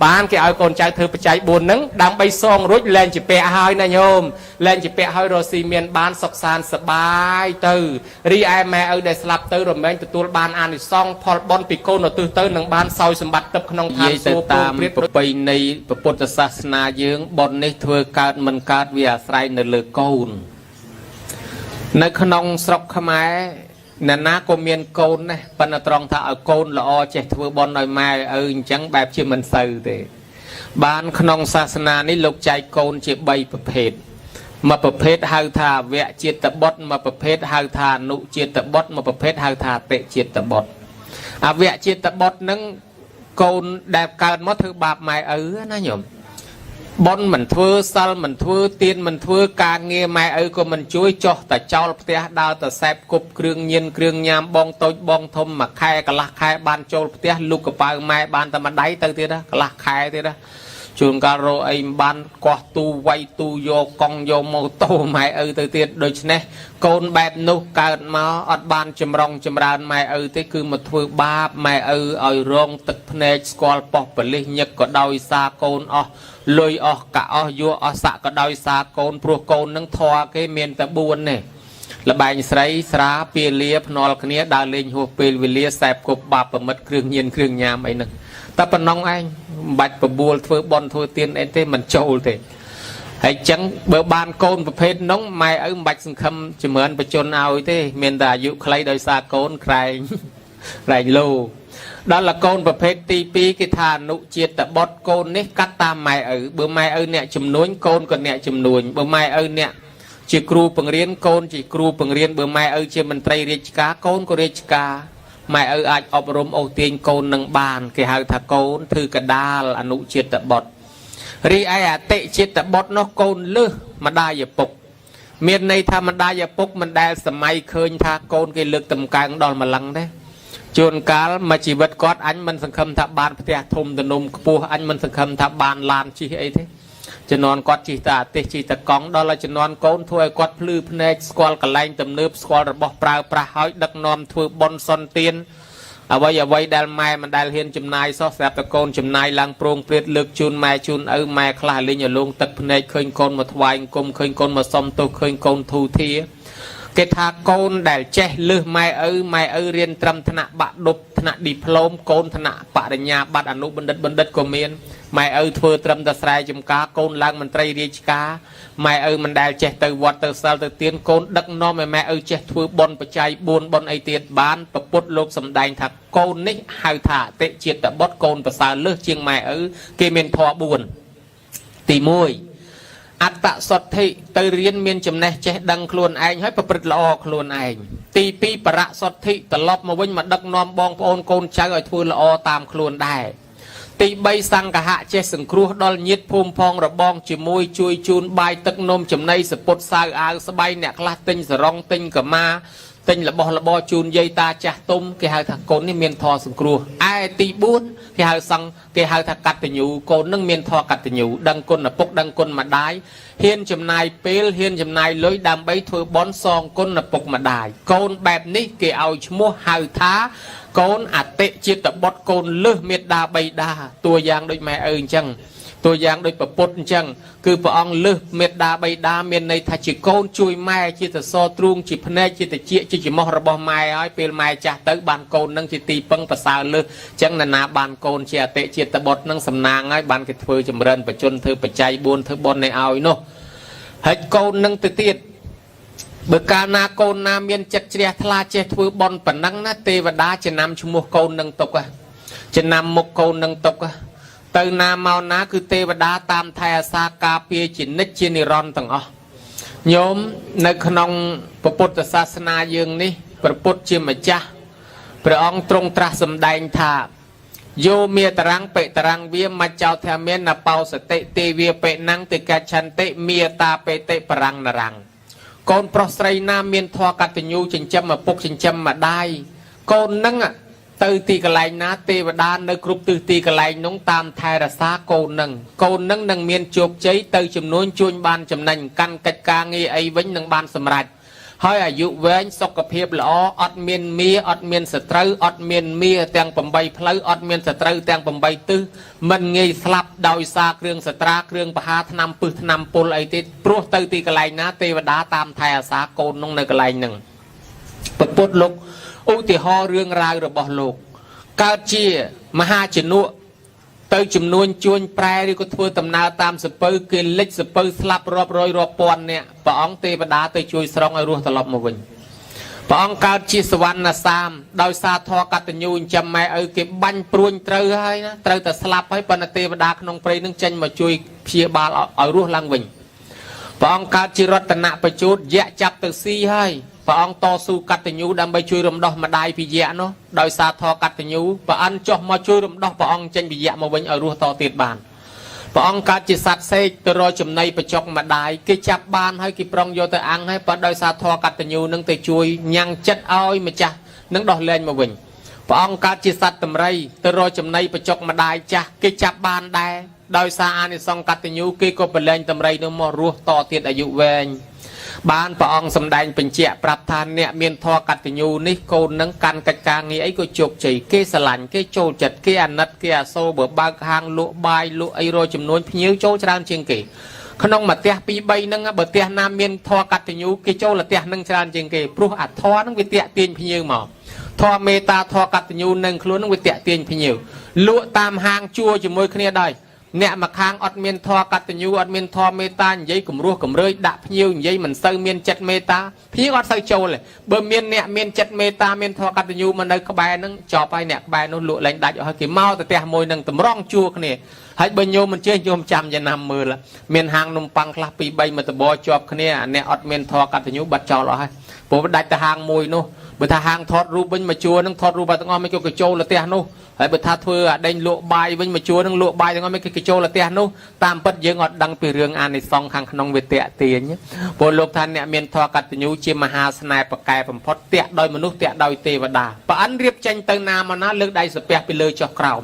A: បានគេឲ្យកូនចៅធ្វើបច្ច័យ4ហ្នឹងដើម្បីសងរួចលែងជាពាក់ហើយណាញោមលែងជាពាក់ឲ្យរស់ស៊ីមានបានសុខសាន្តសប្បាយទៅរីឯម៉ែឪដែលស្លាប់ទៅរមែងទទួលបានអានិសង្សផលបុណ្យពីកូនឧទ្ទិសទៅនឹងបានសោយសម្បត្តិទឹកក្នុងឋានសួគ៌
B: តាមប្រពៃណីពុទ្ធសាសនាយើងបុណ្យនេះធ្វើកើតមិនកើតវាអាស្រ័យនៅលើកូននៅក្នុងស្រុកខ្មែរអ្នកណាក៏មានកូនដែរប៉ុន្តែត្រង់ថាឲ្យកូនល្អចេះធ្វើបុណ្យឲ្យម៉ែឪអញ្ចឹងបែបជាមិនសូវទេបានក្នុងសាសនានេះលោកចែកកូនជា3ប្រភេទមួយប្រភេទហៅថាវៈជាតិបុត្រមួយប្រភេទហៅថាអនុជាតិបុត្រមួយប្រភេទហៅថាតិជាតិបុត្រអវៈជាតិបុត្រនឹងកូនដែលកើតមកធ្វើបាបម៉ែឪណាញោមបុណ្យមិនធ្វើសិលមិនធ្វើទានមិនធ្វើការងារម៉ែឪក៏មិនជួយចោះតែចោលផ្ទះដើរតែសែបគប់គ្រឿងញៀនគ្រឿងញ៉ាំបងតូចបងធំមួយខែកន្លះខែបានចូលផ្ទះលុកកប៉ៅម៉ែបានតែមួយដៃទៅទៀតណាកន្លះខែទៀតណាជួនកាលរកអីមិនបានកោះទូវាយទូយកកង់យកម៉ូតូម៉ែឪទៅទៀតដូច្នេះកូនបែបនោះកើតមកអត់បានចម្រុងចម្រើនម៉ែឪទេគឺមកធ្វើបាបម៉ែឪឲ្យរងទឹកភ្នែកស្គាល់ប៉ុស្ប៉លិសញឹកក៏ដោយសារកូនអស់លុយអស់កាក់អស់យកអស់ស័កក៏ដោយសារកូនព្រោះកូននឹងធွာគេមានតែ4ទេលបែងស្រីស្រាពាលាភ្នាល់គ្នាដើរលេងហួសពេលវេលាសែបគប់បាបប្រមិតគ្រឿងញៀនគ្រឿងញ៉ាំអីហ្នឹងតែប៉ុណ្ណឹងឯងមិនបាច់បបួលធ្វើបន់ធ្វើទានអីទេមិនចូលទេហើយចឹងបើបានកូនប្រភេទនោះម៉ែឪមិនបាច់សង្ឃឹមចម្រើនបជនឲ្យទេមានតែអាយុខ្លីដោយសារកូនក្រែងក្រែងលោដល់លកូនប្រភេទទី2គេថាអនុជាតិបុត្រកូននេះកាត់តាមម៉ែឪបើម៉ែឪអ្នកជំនួញកូនក៏អ្នកជំនួញបើម៉ែឪអ្នកជាគ្រូបង្រៀនកូនជាគ្រូបង្រៀនបើម៉ែឪជាមន្ត្រីរាជការកូនក៏រាជការម៉ែឪអាចអប់រំអូសទាញកូននឹងបានគេហៅថាកូនធ្វើកដាលអនុជាតិបុត្ររីឯអតិជាតិបុត្រនោះកូនលឹះម្ដាយឪពុកមានន័យថាម្ដាយឪពុកមិនដែលសម័យឃើញថាកូនគេលើកតម្កើងដល់ម្លឹងទេជួនកាលមួយជីវិតគាត់អញមិនសង្ឃឹមថាបានផ្ទះធំទំនំខ្ពស់អញមិនសង្ឃឹមថាបានឡានជិះអីទេជំនាន់គាត់ជិះតែអាទិសជិះតែកង់ដល់ឲ្យជំនាន់កូនធ្វើឲ្យគាត់ភ្លឺភ្នែកស្គាល់កន្លែងទំនើបស្គាល់របស់ប្រើប្រាស់ហើយដឹកនាំធ្វើបុណ្យសុនទានអ្វីអ្វីដែលម៉ែមិនដែលហ៊ានចំណាយសោះស្រាប់តែកូនចំណាយឡើងប្រងព្រាតលើកជូនម៉ែជូនឪម៉ែខ្លះលេងឲ្យលងទឹកភ្នែកឃើញកូនមកថ្វាយអង្គមឃើញកូនមកសុំទោសឃើញកូនធូធាគេថាកូនដែលចេះលឹះម៉ែឪម៉ែឪរៀនត្រឹមថ្នាក់បាក់ឌុបថ្នាក់ឌីប្លូមកូនថ្នាក់បរិញ្ញាបត្រអនុបណ្ឌិតបណ្ឌិតក៏មានម៉ែឪធ្វើត្រឹមតែស្រែចម្ការកូនឡើងមន្ត្រីរាជការម៉ែឪមិនដែលចេះទៅវត្តទៅសិលទៅទៀនកូនដឹកនាំឲ្យម៉ែឪចេះធ្វើបុណ្យបច្ច័យ4បុណ្យអីទៀតបានពពុទ្ធលោកសំដែងថាកូននេះហៅថាអតិជាតិបុត្រកូនប្រសើរលើសជាងម៉ែឪគេមានធម៌4ទី1អត្តសុទ្ធិទៅរៀនមានចំណេះចេះដឹងខ្លួនឯងហើយប្រព្រឹត្តល្អខ្លួនឯងទី2បរសុទ្ធិត្រឡប់មកវិញមកដឹកនាំបងប្អូនកូនចៅឲ្យធ្វើល្អតាមខ្លួនដែរទី3សង្ឃហៈចេះសង្គ្រោះដល់ញាតិភូមិផងរបងជាមួយជួយជូនបាយទឹកនំចំណីសពុតសាវអាវស្បៃអ្នកខ្លះទិញសរងទិញកម្មាទិញរបស់របរជូនយាយតាចាស់ទុំគេហៅថាកូននេះមានធម៌សង្គ្រោះឯទី4គេហៅសង្ឃគេហៅថាកតញ្ញូកូននឹងមានធម៌កតញ្ញូដឹងគុណឪពុកដឹងគុណម្ដាយហ៊ានចំណាយពេលហ៊ានចំណាយលុយដើម្បីធ្វើបុណ្យសងគុណឪពុកម្ដាយកូនបែបនេះគេឲ្យឈ្មោះហៅថាកូនអតិជាតិបុត្រកូនលឹះមេដាបៃតាតួយ៉ាងដូចម៉ែឪអញ្ចឹងតួយ៉ាងដូចប្រពុតអញ្ចឹងគឺព្រះអង្គលឹះមេដាបៃតាមានន័យថាជាកូនជួយម៉ែជាសសរទ្រូងជាភ្នែកជាតិចជាច្រមុះរបស់ម៉ែហើយពេលម៉ែចាស់ទៅបានកូននឹងជាទីពឹងប្រសើរលឹះអញ្ចឹងនរណាបានកូនជាអតិជាតិបុត្រនឹងសំណាងហើយបានគេធ្វើចម្រើនបជនធ្វើបច្ច័យ4ធ្វើបុណ្យនេះឲ្យនោះហើយកូននឹងទៅទៀតបើកាលណាកូនណាមានចិត្តជ្រះថ្លាចេះធ្វើបុណ្យប៉ុណ្ណឹងណាទេវតាចំណាំឈ្មោះកូននឹងទុកចំណាំមុខកូននឹងទុកទៅណាមកណាគឺទេវតាតាមថែអាសាការពារជានិច្ចជានិរន្តរ៍ទាំងអស់ញោមនៅក្នុងពុទ្ធសាសនាយើងនេះព្រះពុទ្ធជាម្ចាស់ព្រះអង្គទ្រង់ត្រាស់សម្ដែងថាយោមេតរាំងបិតរាំងវាមច្ចោធមេនបោសតិទេវាបិណੰតិកច្ឆន្តិមេតាបេតិបរាំងនរាំងកូនប្រុសស្រីណាមានធម៌កតញ្ញូចិញ្ចឹមឪពុកចិញ្ចឹមម្ដាយកូននឹង ទៅទីកន្លែងណាទេវតានៅគ្រប់ទិសទីកន្លែងនោះតាមថែរក្សាកូននឹងកូននឹងនឹងមានជោគជ័យទៅចំនួនជួញបានចំណេញកាន់កិច្ចការងារអីវិញនឹងបានសម្រេចហើយអាយុវែងសុខភាពល្អអត់មានមាអត់មានសត្រូវអត់មានមាទាំង8ផ្លូវអត់មានសត្រូវទាំង8ទិសមិនងាយស្លាប់ដោយសារគ្រឿងសត្រាគ្រឿងបហាថ្នាំពឹសថ្នាំពុលអីទេព្រោះទៅទីកន្លែងណាទេវតាតាមថែអាសាកូននោះនៅកន្លែងហ្នឹងពពុទ្ធលោកឧទាហរណ៍រឿងរ៉ាវរបស់លោកកើតជាមហាជនុទៅចំនួនជួញប្រែឬក៏ធ្វើដំណើរតាមសពៅគេលិចសពៅស្លាប់រាប់រយរាប់ពាន់នាក់ព្រះអង្គទេវតាទៅជួយស្រង់ឲ្យរស់ត្រឡប់មកវិញព្រះអង្គកើតជាសវណ្ណសាមដោយសារធម៌កតញ្ញូចិញ្ចឹមម៉ែឪគេបាញ់ព្រួញត្រូវហើយណាត្រូវតែស្លាប់ហើយប៉ុន្តែទេវតាក្នុងព្រៃនឹងចេញមកជួយព្យាបាលឲ្យរស់ឡើងវិញព្រះអង្គកើតជារតនបជូតយៈចាប់ទៅស៊ីហើយព្រះអង្គតស៊ូកតញ្ញូដើម្បីជួយរំដោះម្ដាយពីយៈនោះដោយសារធម៌កតញ្ញូព្រះអង្គចុះមកជួយរំដោះព្រះអង្គចេញពីយៈមកវិញឲ្យរស់តទៀតបានព្រះអង្គកើតជាសត្វសេកទៅរកចំណីបច្ចុកម្ដាយគេចាប់បានហើយគេប្រុងយកទៅអាំងហើយប៉ុន្តែដោយសារធម៌កតញ្ញូនឹងទៅជួយញ៉ាំងចិត្តឲ្យម្ចាស់នឹងដោះលែងមកវិញព្រះអង្គកើតជាសត្វតម្រៃទៅរកចំណីបច្ចុកម្ដាយចាស់គេចាប់បានដែរដោយសារអានិសង្សកតញ្ញូគេក៏ប្រលែងតម្រៃនោះមករស់តទៀតអាយុវែងបានព្រះអង្គសម្ដែងបញ្ជាក់ប្រាប់ថាអ្នកមានធម៌កតញ្ញូនេះកូននឹងកាន់កិច្ចការងារអីក៏ជោគជ័យគេស្រឡាញ់គេចូលចិត្តគេអាណិតគេអាសូរបើបើកហាងលក់បាយលក់អីរកចំនួនភ្ញៀវចូលច្រើនជាងគេក្នុងមួយផ្ទះ2 3ហ្នឹងបើផ្ទះណាមានធម៌កតញ្ញូគេចូលផ្ទះហ្នឹងច្រើនជាងគេព្រោះអាធម៌ហ្នឹងវាតាក់ទាញភ្ញៀវមកធម៌មេត្តាធម៌កតញ្ញូនឹងខ្លួនហ្នឹងវាតាក់ទាញភ្ញៀវលក់តាមហាងជួជាមួយគ្នាដែរអ្នកមកខាងអត់មានធម៌កតញ្ញូអត់មានធម៌មេត្តានិយាយគំរោះគំរើយដាក់ភ្ញៀវនិយាយមិនសូវមានចិត្តមេត្តាភ្ញៀវអត់សូវចូលទេបើមានអ្នកមានចិត្តមេត្តាមានធម៌កតញ្ញូមកនៅក្បែរហ្នឹងចប់ហើយអ្នកក្បែរនោះលក់លែងដាច់អស់ហើយគេមកទៅផ្ទះមួយនឹងតម្រង់ជួគ្នាហើយបើញោមមិនជឿញោមចាំយ៉ាងណាមើលមានហាងនំប៉័ងខ្លះ2 3មកតបជាប់គ្នាអាអ្នកអត់មានធម៌កតញ្ញូបាត់ចោលអស់ហើយព្រោះដាច់ទៅហាងមួយនោះបើថាហាងថតរូបវិញមកជួនឹងថតរូបឲ្យទាំងអស់មិនក៏ចូលទៅផ្ទះនោះហើយបើថាធ្វើអាដេញលក់បាយវិញមកជួនឹងលក់បាយទាំងអស់មិនគេចូលទៅផ្ទះនោះតាមពិតយើងអត់ដឹងពីរឿងអានិសង្សខាងក្នុងវាតាក់ទាញព្រោះលោកថាអ្នកមានធម៌កតញ្ញូជាមហាស្នេហ៍ប្រកែបំផុតតាក់ដោយមនុស្សតាក់ដោយទេវតាប្រអិនរៀបចេញទៅណាមកណាលើកដៃសាពះពីលើចុះក្រោម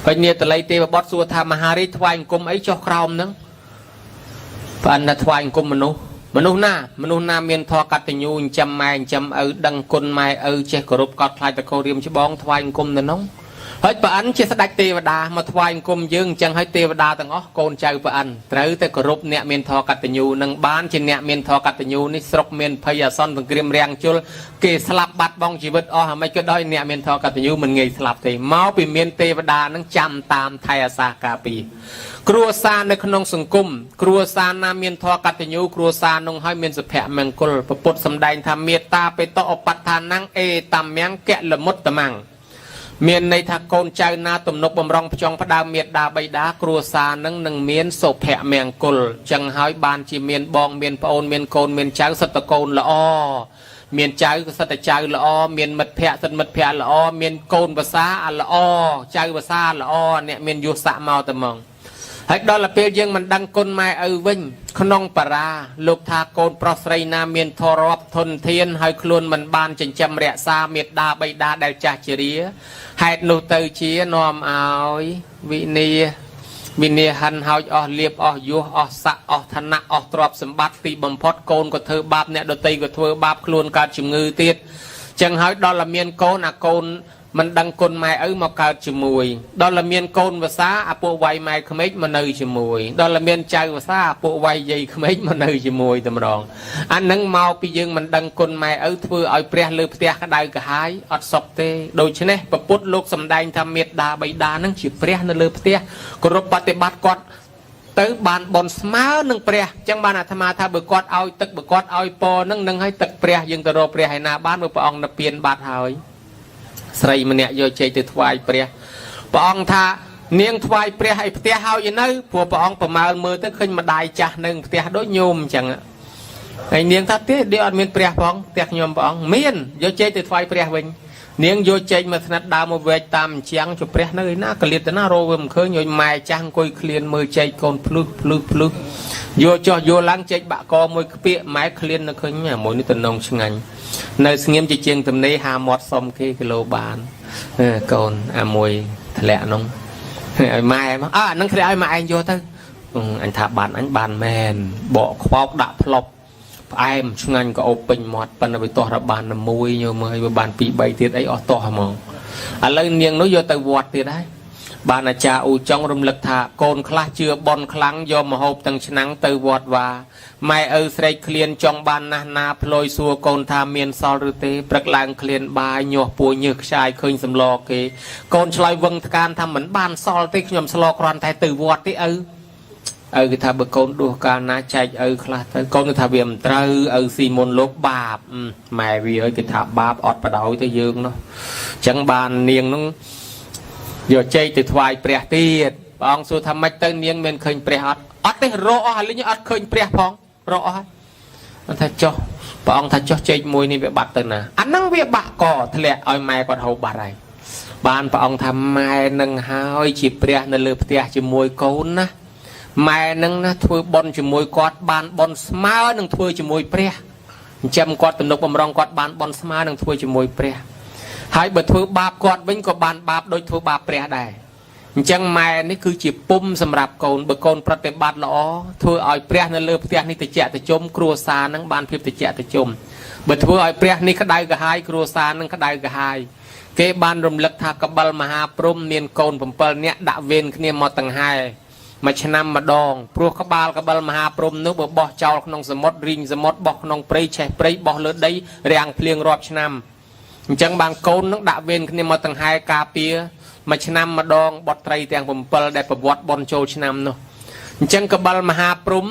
B: ហើយនាតល័យទេវបុត្រសួរថាមហារាជថ្វាយអង្គមអីចុះក្រោមហ្នឹងប្រអិនថាថ្វាយអង្គមមនុស្សមនុស្សណាមនុស្សណាមានធម៌កតញ្ញូចិញ្ចឹមម៉ែចិញ្ចឹមឪដឹងគុណម៉ែឪចេះគោរពកោតខ្លាចតកោរៀមច្បងថ្វាយអង្គមនៅនោះហើយប្រអិនជាស្ដេចទេវតាមកថ្វាយអង្គមយើងអញ្ចឹងហើយទេវតាទាំងអស់កូនចៅប្រអិនត្រូវតែគោរពអ្នកមានធម៌កតញ្ញូនឹងបានជាអ្នកមានធម៌កតញ្ញូនេះស្រុកមានភ័យអាសន្នសង្គ្រាមរាំងជលគេស្លាប់បាត់បង់ជីវិតអស់ហើយមិនក៏ដោយអ្នកមានធម៌កតញ្ញូមិនងាយស្លាប់ទេមកពីមានទេវតានឹងចាំតាមថែអាសាការពារគ្រួសារនៅក្នុងសង្គមគ្រួសារណាមានធម៌កតញ្ញូគ្រួសារនោះហើយមានសុភមង្គលពពុទ្ធសម្ដែងថាមេត្តាបេតឧបដ្ឋានំអេតាមំកលមុត្តមੰមានន័យថាកូនចៅណាទំនុកបំរុងផ្ចង់ផ្ដើមមេត្តាបិតាគ្រួសារនឹងនឹងមានសុភមង្គលចឹងហើយបានជាមានបងមានប្អូនមានកូនមានចៅសិតតកូនល្អមានចៅក៏សិតតែចៅល្អមានមិត្តភ័ក្តិសិតមិត្តភ័ក្តិល្អមានកូនភាសាអាល្អចៅភាសាល្អអ្នកមានយុស័កមកតែហ្មងហើយដល់ទៅពេលយើងមិនដឹងគុណម៉ែឪវិញក្នុងបារាលោកថាកូនប្រុសស្រីណាមានធរពធនធានហើយខ្លួនមិនបានចិញ្ចឹមរក្សាមេត្តាបិតាដែលចាស់ជរាហេតុនោះទៅជានាំឲ្យវិនាវិនាហិនហោចអស់លៀបអស់យោះអស់ស័កអស់ឋានៈអស់ទ្រព្យសម្បត្តិទីបំផុតកូនក៏ធ្វើបាបអ្នកដទៃក៏ធ្វើបាបខ្លួនកើតជំងឺទៀតចឹងហើយដល់តែមានកូនអាកូនមិនដឹងគុណម៉ែឪមកកើតជាមួយដល់តែមានកូនវសាអាពួកវាយម៉ែក្មេកមកនៅជាមួយដល់តែមានចៅវសាអាពួកវាយយាយក្មេកមកនៅជាមួយតម្រងអានឹងមកពីយើងមិនដឹងគុណម៉ែឪធ្វើឲ្យព្រះលើផ្ទះក្តៅក្រហាយអត់សុខទេដូច្នេះពពុទ្ធលោកសម្ដែងថាមេត្តាបិតានឹងជាព្រះនៅលើផ្ទះគោរពបតិបត្តិគាត់ទៅបានបនស្មើនឹងព្រះអញ្ចឹងបានអាត្មាថាបើគាត់ឲ្យទឹកបើគាត់ឲ្យពរនឹងនឹងឲ្យទឹកព្រះយើងទៅរកព្រះឯណាបានបើព្រះអង្គនិព្វានបាត់ហើយស្រីម្នាក់យកជ័យទៅថ្វាយព្រះព្រះអង្គថានាងថ្វាយព្រះឲ្យផ្ទះហើយនៅព្រោះព្រះអង្គប្រមើលមើលទៅឃើញម្ដាយចាស់នៅផ្ទះដូចញោមអញ្ចឹងហើយនាងថាទេដូចអត់មានព្រះផងផ្ទះខ្ញុំព្រះអង្គមានយកជ័យទៅថ្វាយព្រះវិញ
A: នាងយកចេកមកស្និតដើមមកវែកតាមអញ្ចាំងជព្រះនៅឯណាកលៀតទៅណារកវាមិនឃើញឲ្យម៉ែចាស់អង្គុយឃ្លានមើលចេកកូនភ្លឹះភ្លឹះភ្លឹះយកចោះយកឡើងចេកបាក់កមួយខ្ពៀកម៉ែឃ្លាននៅឃើញមួយនេះតំណងឆ្ងាញ់នៅស្ងៀមជាជាងទំនេរហាមាត់សុំគេគីឡូបាន កូនអាមួយធ្លាក់នោះឲ្យម៉ែមកអើអានឹងធ្លាក់ឲ្យម៉ែឯងយកទៅអញថាបានអញបានមែនបកខ្វោកដាក់ផ្លប់ផ្អែមឆ្ងាញ់ក៏អូបពេញមាត់ប៉ុន្តែវាទាស់របានតែមួយញោមអើយវាបាន2 3ទៀតអីអស់ទាស់ហ្មងឥឡូវនាងនោះយកទៅវត្តទៀតហើយបានអាចារ្យអ៊ូចុងរំលឹកថាកូនខ្លះជឿបនខ្លាំងយកមកហូបទាំងឆ្នាំងទៅវត្តវាម៉ែឪស្រែកឃ្លានចង់បានណាស់ណាភ្លយសួរកូនថាមានសល់ឬទេព្រឹកឡើងឃ្លានបាយញាស់ពួយញើសខ្ចាយឃើញសម្លគេកូនឆ្លើយវឹងថ្កានថាមិនបានសល់ទេខ្ញុំស្លគ្រាន់តែទៅវត្តទេឪឪគេថាបើកូនដួសកាលណាចែកឪខ្លះទៅកូនគេថាវាមិនត្រូវឪស៊ីមុនលោកបាបម៉ែវាអើយគេថាបាបអត់បដ ாய் ទៅយើងនោះអញ្ចឹងបាននាងនោះយកចេកទៅថ្វាយព្រះទៀតព្រះអង្គសួរថាម៉េចទៅនាងមានឃើញព្រះអត់អត់ទេរកអស់លីងអត់ឃើញព្រះផងរកអស់ហើយគាត់ថាចុះព្រះអង្គថាចុះចេកមួយនេះវាបាត់ទៅណាអាហ្នឹងវាបាក់កធ្លាក់ឲ្យម៉ែគាត់ហូបបាត់ហើយបានព្រះអង្គថាម៉ែនឹងហើយជាព្រះនៅលើផ្ទះជាមួយកូនណាម៉ែនឹងណាធ្វើបុណ្យជាមួយគាត់បានបុណ្យស្មើនឹងធ្វើជាមួយព្រះចិញ្ចឹមគាត់ទំនុកបំរុងគាត់បានបុណ្យស្មើនឹងធ្វើជាមួយព្រះហើយបើធ្វើបាបគាត់វិញក៏បានបាបដូចធ្វើបាបព្រះដែរអញ្ចឹងម៉ែនេះគឺជាពុំសម្រាប់កូនបើកូនប្រតិបត្តិល្អធ្វើឲ្យព្រះនៅលើផ្ទះនេះតិចតិជុំគ្រួសារនឹងបានភាពតិចតិជុំបើធ្វើឲ្យព្រះនេះក្តៅក្រហាយគ្រួសារនឹងក្តៅក្រហាយគេបានរំលឹកថាកបិលមហាព្រំមានកូន7នាក់ដាក់វេនគ្នាមកតង្ហែមួយឆ្នាំម្ដងព្រោះក្បាលកបិលមហាព្រំនោះបើបោះចោលក្នុងសមុទ្ររីងសមុទ្របោះក្នុងព្រៃឆេះព្រៃបោះលើដីរាំងភ្លៀងរាប់ឆ្នាំអញ្ចឹងបានកូននឹងដាក់វេនគ្នាមកតង្ហែការពារមួយឆ្នាំម្ដងបត់ត្រីទាំង7ដែលប្រវត្តិបនចូលឆ្នាំនោះអញ្ចឹងកបិលមហាព្រំ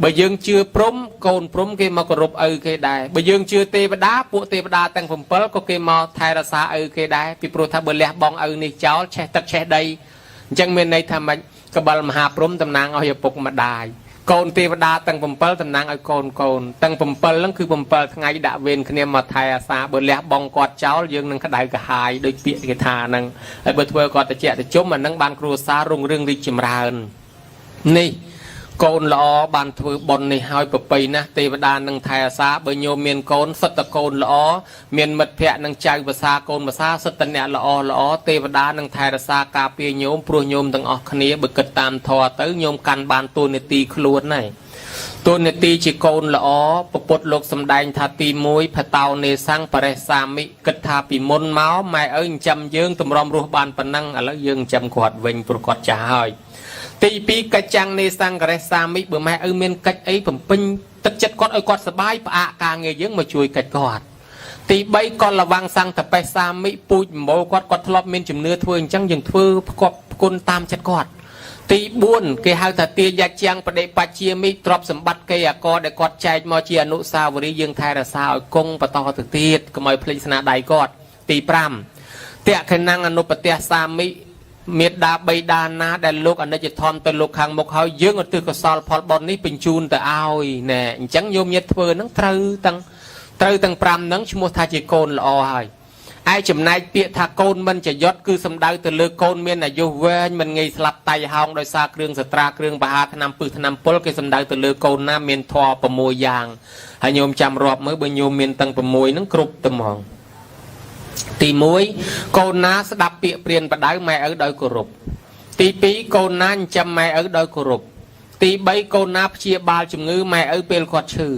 A: បើយើងជឿព្រំកូនព្រំគេមកគោរពឪគេដែរបើយើងជឿទេវតាពួកទេវតាទាំង7ក៏គេមកថែរក្សាឪគេដែរពីព្រោះថាបើលះបង់ឪនេះចោលឆេះទឹកឆេះដីអញ្ចឹងមានន័យថាម៉េចកបិលមហាព្រំតំណាងឲ្យឪពុកម្ដាយកូនទេវតាទាំង7តំណាងឲ្យកូនកូនទាំង7ហ្នឹងគឺ7ថ្ងៃដាក់វេនគ្នាមកថែអាសាបើលះបង់គាត់ចោលយើងនឹងក្តៅក្រហាយដូចពាក្យគេថាហ្នឹងហើយបើធ្វើគាត់តិចតិជុំអាហ្នឹងបានគ្រួសាររុងរឿងរីកចម្រើននេះកូនល្អបានធ្វើបុណ្យនេះហើយប្រពៃណាស់ទេវតានឹងថែអាសាបើញោមមានកូនសិតតកូនល្អមានមិត្តភ័ក្តិនឹងចៅភាសាកូនភាសាសិតតអ្នកល្អល្អទេវតានឹងថែរក្សាការពារញោមព្រោះញោមទាំងអស់គ្នាបើគិតតាមធម៌ទៅញោមកាន់បានតួនាទីខ្លួនហើយតួនាទីជាកូនល្អពពុទ្ធលោកសំដែងថាទី1ផតោនេសੰបរិសាមិគិតថាពីមុនមកម៉ែឪចិញ្ចឹមយើងទម្រាំរស់បានប៉ុណ្ណឹងឥឡូវយើងចិញ្ចឹមគាត់វិញព្រោះគាត់ចាស់ហើយទី2កិច្ចចាំងនេសង្ករិសាមិបើម៉ែឪមានកិច្ចអីបំពេញទឹកចិត្តគាត់ឲ្យគាត់សប្បាយផ្អាកការងារយើងមកជួយកិច្ចគាត់ទី3កលវាំងសង្កបេសាមិពូជម្បោគាត់គាត់ធ្លាប់មានជំនឿធ្វើអញ្ចឹងយើងធ្វើផ្គប់ផ្គុណតាមចិត្តគាត់ទី4គេហៅថាទាយជាងបដិបជាមិទ្រព្យសម្បត្តិគេអកដែលគាត់ចែកមកជាអនុស្សាវរីយ៍យើងថែរក្សាឲ្យគង់បន្តទៅទៀតកុំឲ្យភ្លេចស្នាដៃគាត់ទី5តក្ខិណងអនុបទសាមិមេដាបៃតាណាដែលលោកអនិច្ចធម៌ទៅលោកខាងមុខហើយយើងឧទ្ទិសកុសលផលបុណ្យនេះបញ្ជូនទៅឲ្យណែអញ្ចឹងញោមញាតធ្វើហ្នឹងត្រូវទាំង5ហ្នឹងឈ្មោះថាជាកូនល្អហើយឯចំណែកពាក្យថាកូនមិនចយុតគឺសំដៅទៅលើកូនមានអាយុវែងមិនងាយស្លាប់តៃហោងដោយសារគ្រឿងសត្រាគ្រឿងបហាថ្នាំពឹសថ្នាំពុលគេសំដៅទៅលើកូនណាមានធម៌6យ៉ាងហើយញោមចាំរាប់មើលបើញោមមានទាំង6ហ្នឹងគ្រប់តែហ្មងទី1កូនណាស្ដាប់ពាក្យព្រានបដៅម៉ែឪដោយគោរពទី2កូនណាចិញ្ចឹមម៉ែឪដោយគោរពទី3កូនណាព្យាបាលជំងឺម៉ែឪពេលគាត់ឈឺ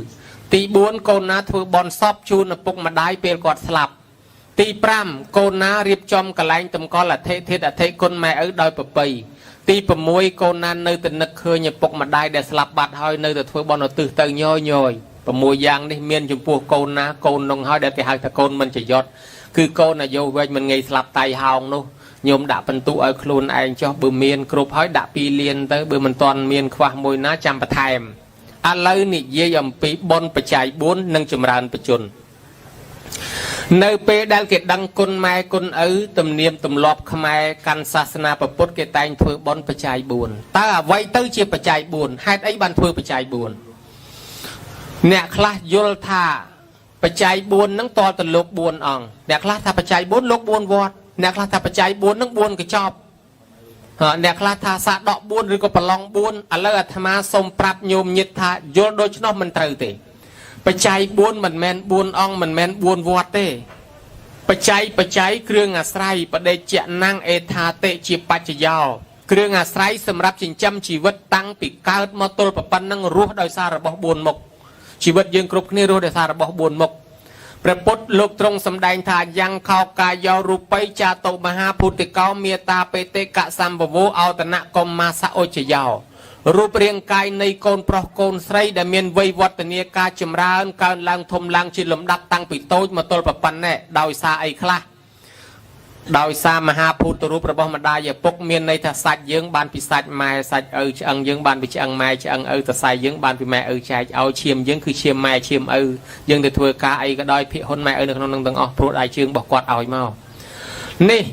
A: ទី4កូនណាធ្វើបន់សពជូនឪពុកម្ដាយពេលគាត់ស្លាប់ទី5កូនណារៀបចំកន្លែងតម្កល់អធិធាតុអធិគុណម៉ែឪដោយប្រពៃទី6កូនណានៅតែនឹកឃើញឪពុកម្ដាយដែលស្លាប់បាត់ហើយនៅតែធ្វើបន់ឧទ្ទិសទៅញយញយ6យ៉ាងនេះមានចំពោះកូនណាកូននោះហើយដែលគេហៅថាកូនមិនចយុតគឺកូនអាយុវែងមិនងាយស្លាប់តៃហោងនោះញោមដាក់បន្ទុកឲ្យខ្លួនឯងចុះបើមានគ្រប់ហើយដាក់2លានទៅបើមិនទាន់មានខ្វះមួយណាចាំបន្ថែមឥឡូវនិយាយអំពីបុណ្យបច្ច័យ4និងចម្រើនបជននៅពេលដែលគេដឹងគុណម៉ែគុណឪទំនៀមទម្លាប់ខ្មែរកាន់សាសនាពុទ្ធគេតែងធ្វើបុណ្យបច្ច័យ4តើអ្វីទៅជាបច្ច័យ4ហេតុអីបានធ្វើបច្ច័យ4អ្នកខ្លះយល់ថាប បច្ច័យ4ហ្នឹងតទៅលោក4អង្គអ្នកខ្លះថាបច្ច័យ4លោក4វត្តអ្នកខ្លះថាបច្ច័យ4ហ្នឹង4កញ្ចប់ហើយអ្នកខ្លះថាសាដក4ឬក៏ប្រឡង4ឥឡូវអាត្មាសូមប្រាប់ញោមញាតថាយល់ដូច្នោះមិនត្រូវទេបច្ច័យ4មិនមែន4អង្គមិនមែន4វត្តទេបច្ច័យបច្ច័យគ្រឿងអាស្រ័យបដិជ្ជណាំងអេថាតិជាបច្ចយោគ្រឿងអាស្រ័យសម្រាប់ចិញ្ចឹមជីវិតតាំងពីកើតមកទល់ប៉ុណ្ណឹងរស់ដោយសាររបស់4មុខជីវិតយើងគ្រប់គ្នារស់ដោយសាររបស់4មុខព្រះពុទ្ធលោកទ្រង់សម្ដែងថាយ៉ាងខោកាយោរូបីចាតុមហាពុទ្ធិកោមេតាបេតិកសម្ភវោអោតនៈកម្មាសអុជយោរូបរាងកាយនៃកូនប្រុសកូនស្រីដែលមានវ័យវឌ្ឍនាការចម្រើនកើនឡើងធំឡើងជាលំដាប់តាំងពីតូចមកទល់ប៉ុណ្ណេះដោយសារអីខ្លះដោយសារមហាភូតរូបរបស់ម្ដាយឪពុកមានន័យថាសាច់យើងបានពីសាច់ម៉ែសាច់ឪឆ្អឹងយើងបានពីឆ្អឹងម៉ែឆ្អឹងឪសរសៃយើងបានពីម៉ែឪចែកឲ្យឈាមយើងគឺឈាមម៉ែឈាមឪយើងទៅធ្វើការអីក៏ដោយភាគហ៊ុនម៉ែឪនៅក្នុងនឹងទាំងអស់ព្រោះដៃជើងរបស់គាត់ឲ្យមកនេះ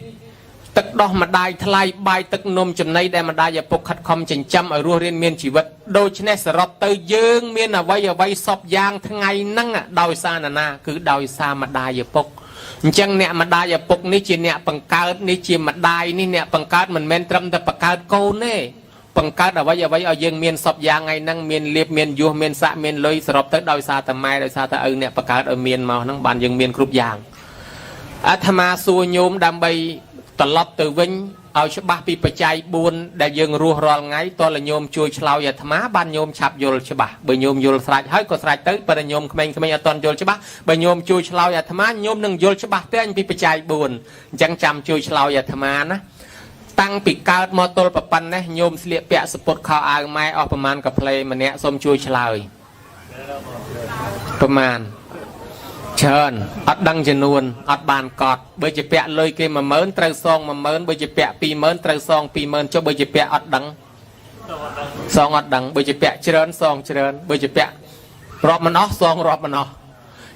A: ទឹកដោះម្ដាយថ្លៃបាយទឹកនំចំណីដែលម្ដាយឪពុកខិតខំចិញ្ចឹមឲ្យរស់រានមានជីវិតដូច្នេះសរុបទៅយើងមានអ្វីអ្វីសពយ៉ាងថ្ងៃហ្នឹងដោយសារណានាគឺដោយសារម្ដាយឪពុកអញ្ចឹងអ្នកម្ដាយឪពុកនេះជាអ្នកបង្កើតនេះជាម្ដាយនេះអ្នកបង្កើតមិនមែនត្រឹមតែបង្កើតកូនទេបង្កើតអ្វីអ្វីឲ្យយើងមានសពយ៉ាងថ្ងៃហ្នឹងមានលៀបមានយសមានស័កមានលុយសរុបទៅដោយសារតែម៉ែដោយសារតែឪអ្នកបង្កើតឲ្យមានមកហ្នឹងបានយើងមានគ្រប់យ៉ាងអាត្មាសួរញោមដើម្បីត្រឡប់ទៅវិញឲ្យច្បាស់ពីបច្ច័យ4ដែលយើងរស់រាល់ថ្ងៃតើញោមជួយឆ្លើយអាត្មាបានញោមឆាប់យល់ច្បាស់បើញោមយល់ស្រេចហើយក៏ស្រេចទៅបើញោមក្មេងៗអត់ទាន់យល់ច្បាស់បើញោមជួយឆ្លើយអាត្មាញោមនឹងយល់ច្បាស់ទេអញពីបច្ច័យ4អញ្ចឹងចាំជួយឆ្លើយអាត្មាណាតាំងពីកើតមកទល់ប៉ុណ្ណេះញោមស្លៀកពាក់សពុតខោអាវម៉ែអស់ប្រមាណកាផ្លេម្នាក់សូមជួយឆ្លើយប្រមាណច្រើនអត់ដឹងចំនួនអត់បានកត់បើជាពាក់លុយគេ10000ត្រូវសង10000បើជាពាក់20000ត្រូវសង20000ចុះបើជាពាក់អត់ដឹងសងអត់ដឹងបើជាពាក់ច្រើនសងច្រើនបើជាពាក់រាប់មិនអស់សងរាប់មិនអស់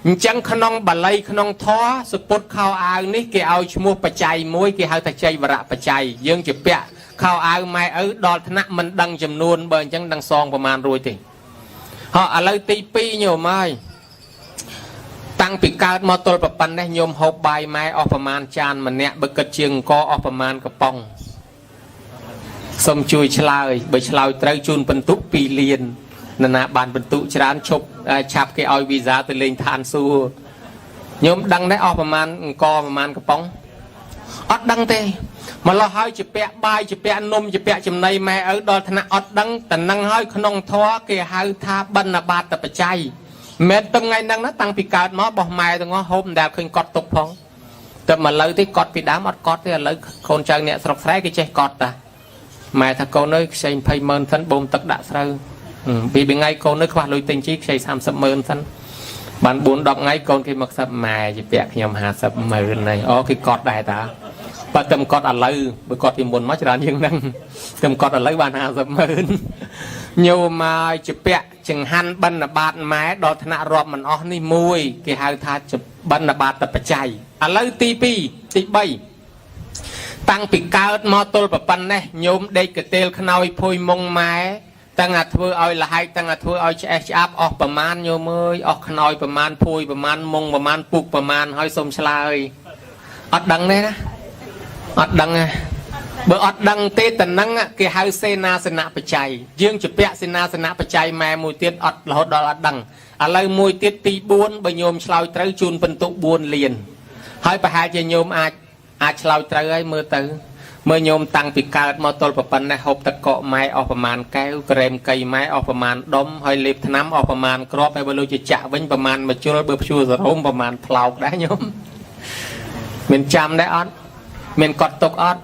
A: អញ្ចឹងក្នុងបាលីក្នុងធម៌សពុតខោអាវនេះគេឲ្យឈ្មោះបច្ច័យមួយគេហៅថាចៃវរៈបច្ច័យយើងជាពាក់ខោអាវម៉ែឪដល់ថ្នាក់មិនដឹងចំនួនបើអញ្ចឹងដឹងសងប្រមាណរួចទេហោះឥឡូវទី2ញោមហើយតាំងពីកើតមកទល់ប៉ុណ្ណេះញោមហូបបាយម៉ែអស់ប្រមាណចានម្នាក់បើគិតជាអង្គអស់ប្រមាណកំប៉ុងសូមជួយឆ្លើយបើឆ្លើយត្រូវជូនពិន្ទុ2លាននរណាបានពិន្ទុច្រើនឈប់ឆាប់គេឲ្យវីសាទៅលេងឋានសួគ៌ញោមដឹងដែរអស់ប្រមាណអង្គប្រមាណកំប៉ុងអត់ដឹងទេម្លោះហើយជាពាក់បាយជាពាក់នំជាពាក់ចំណីម៉ែឪដល់ថ្នាក់អត់ដឹងតំណឹងហើយក្នុងធម៌គេហៅថាបណ្ឌបាតបច្ច័យមិនមែនទាំងថ្ងៃហ្នឹងណាតាំងពីកើតមកបោះម៉ែទាំងអស់ហូបមិនដែលឃើញកត់ទុកផងតែមកលើទេកត់ពីដើមអត់កត់ទេឥឡូវកូនចៅអ្នកស្រុកស្រែគេចេះកត់តាម៉ែថាកូនអើយខ្ចី20ម៉ឺនសិនបូមទឹកដាក់ស្រូវពីថ្ងៃកូននៅខ្វះលុយទិញជីខ្ចី30ម៉ឺនសិនបាន4 10ថ្ងៃកូនគេមកខ្សឹបម៉ែជាពាក់ខ្ញុំ50ម៉ឺនហើយអូគេកត់ដែរតាបើតែមកត់ឥឡូវបើកត់ពីមុនមកច្រើនជាងហ្នឹងតែមកត់ឥឡូវបាន50ម៉ឺនញោមមកជាពាក់ចង្ហាន់បណ្ឌបាតម៉ែដល់ថ្នាក់រាប់មិនអស់នេះមួយគេហៅថាបណ្ឌបាតបច្ច័យឥឡូវទី2ទី3តាំងពីកើតមកទល់ប៉ុណ្ណេះញោមដេកកតេលខ្នើយភួយមុងម៉ែតាំងអាធ្វើឲ្យលហែកតាំងអាធ្វើឲ្យឆ្អេះឆ្អាបអស់ប្រមាណញោមអើយអស់ខ្នើយប្រមាណភួយប្រមាណមុងប្រមាណពុកប្រមាណហើយសូមឆ្លើយអត់ដឹងទេណាអត់ដឹងទេបើអត់ដឹងទេតនឹងគេហៅសេនាសនៈបច្ច័យយើងជាពាក់សេនាសនៈបច្ច័យម៉ែមួយទៀតអត់រហូតដល់អត់ដឹងឥឡូវមួយទៀតទី4បើញោមឆ្លើយត្រូវជូនពិន្ទុ4លានហើយប្រហែលជាញោមអាចឆ្លើយត្រូវហើយមើលទៅមើលញោមតាំងពីកើតមកទល់ប៉ុណ្ណេះហូបទឹកកកម៉ែអស់ប្រមាណកែវក្រែមកីម៉ែអស់ប្រមាណដុំហើយលេបថ្នាំអស់ប្រមាណគ្រាប់ហើយបើលោកជាចាក់វិញប្រមាណមួយជុលបើព្យួរសរោមប្រមាណផ្លោកដែរញោមមានចាំដែរអត់មានកត់ទុកអត់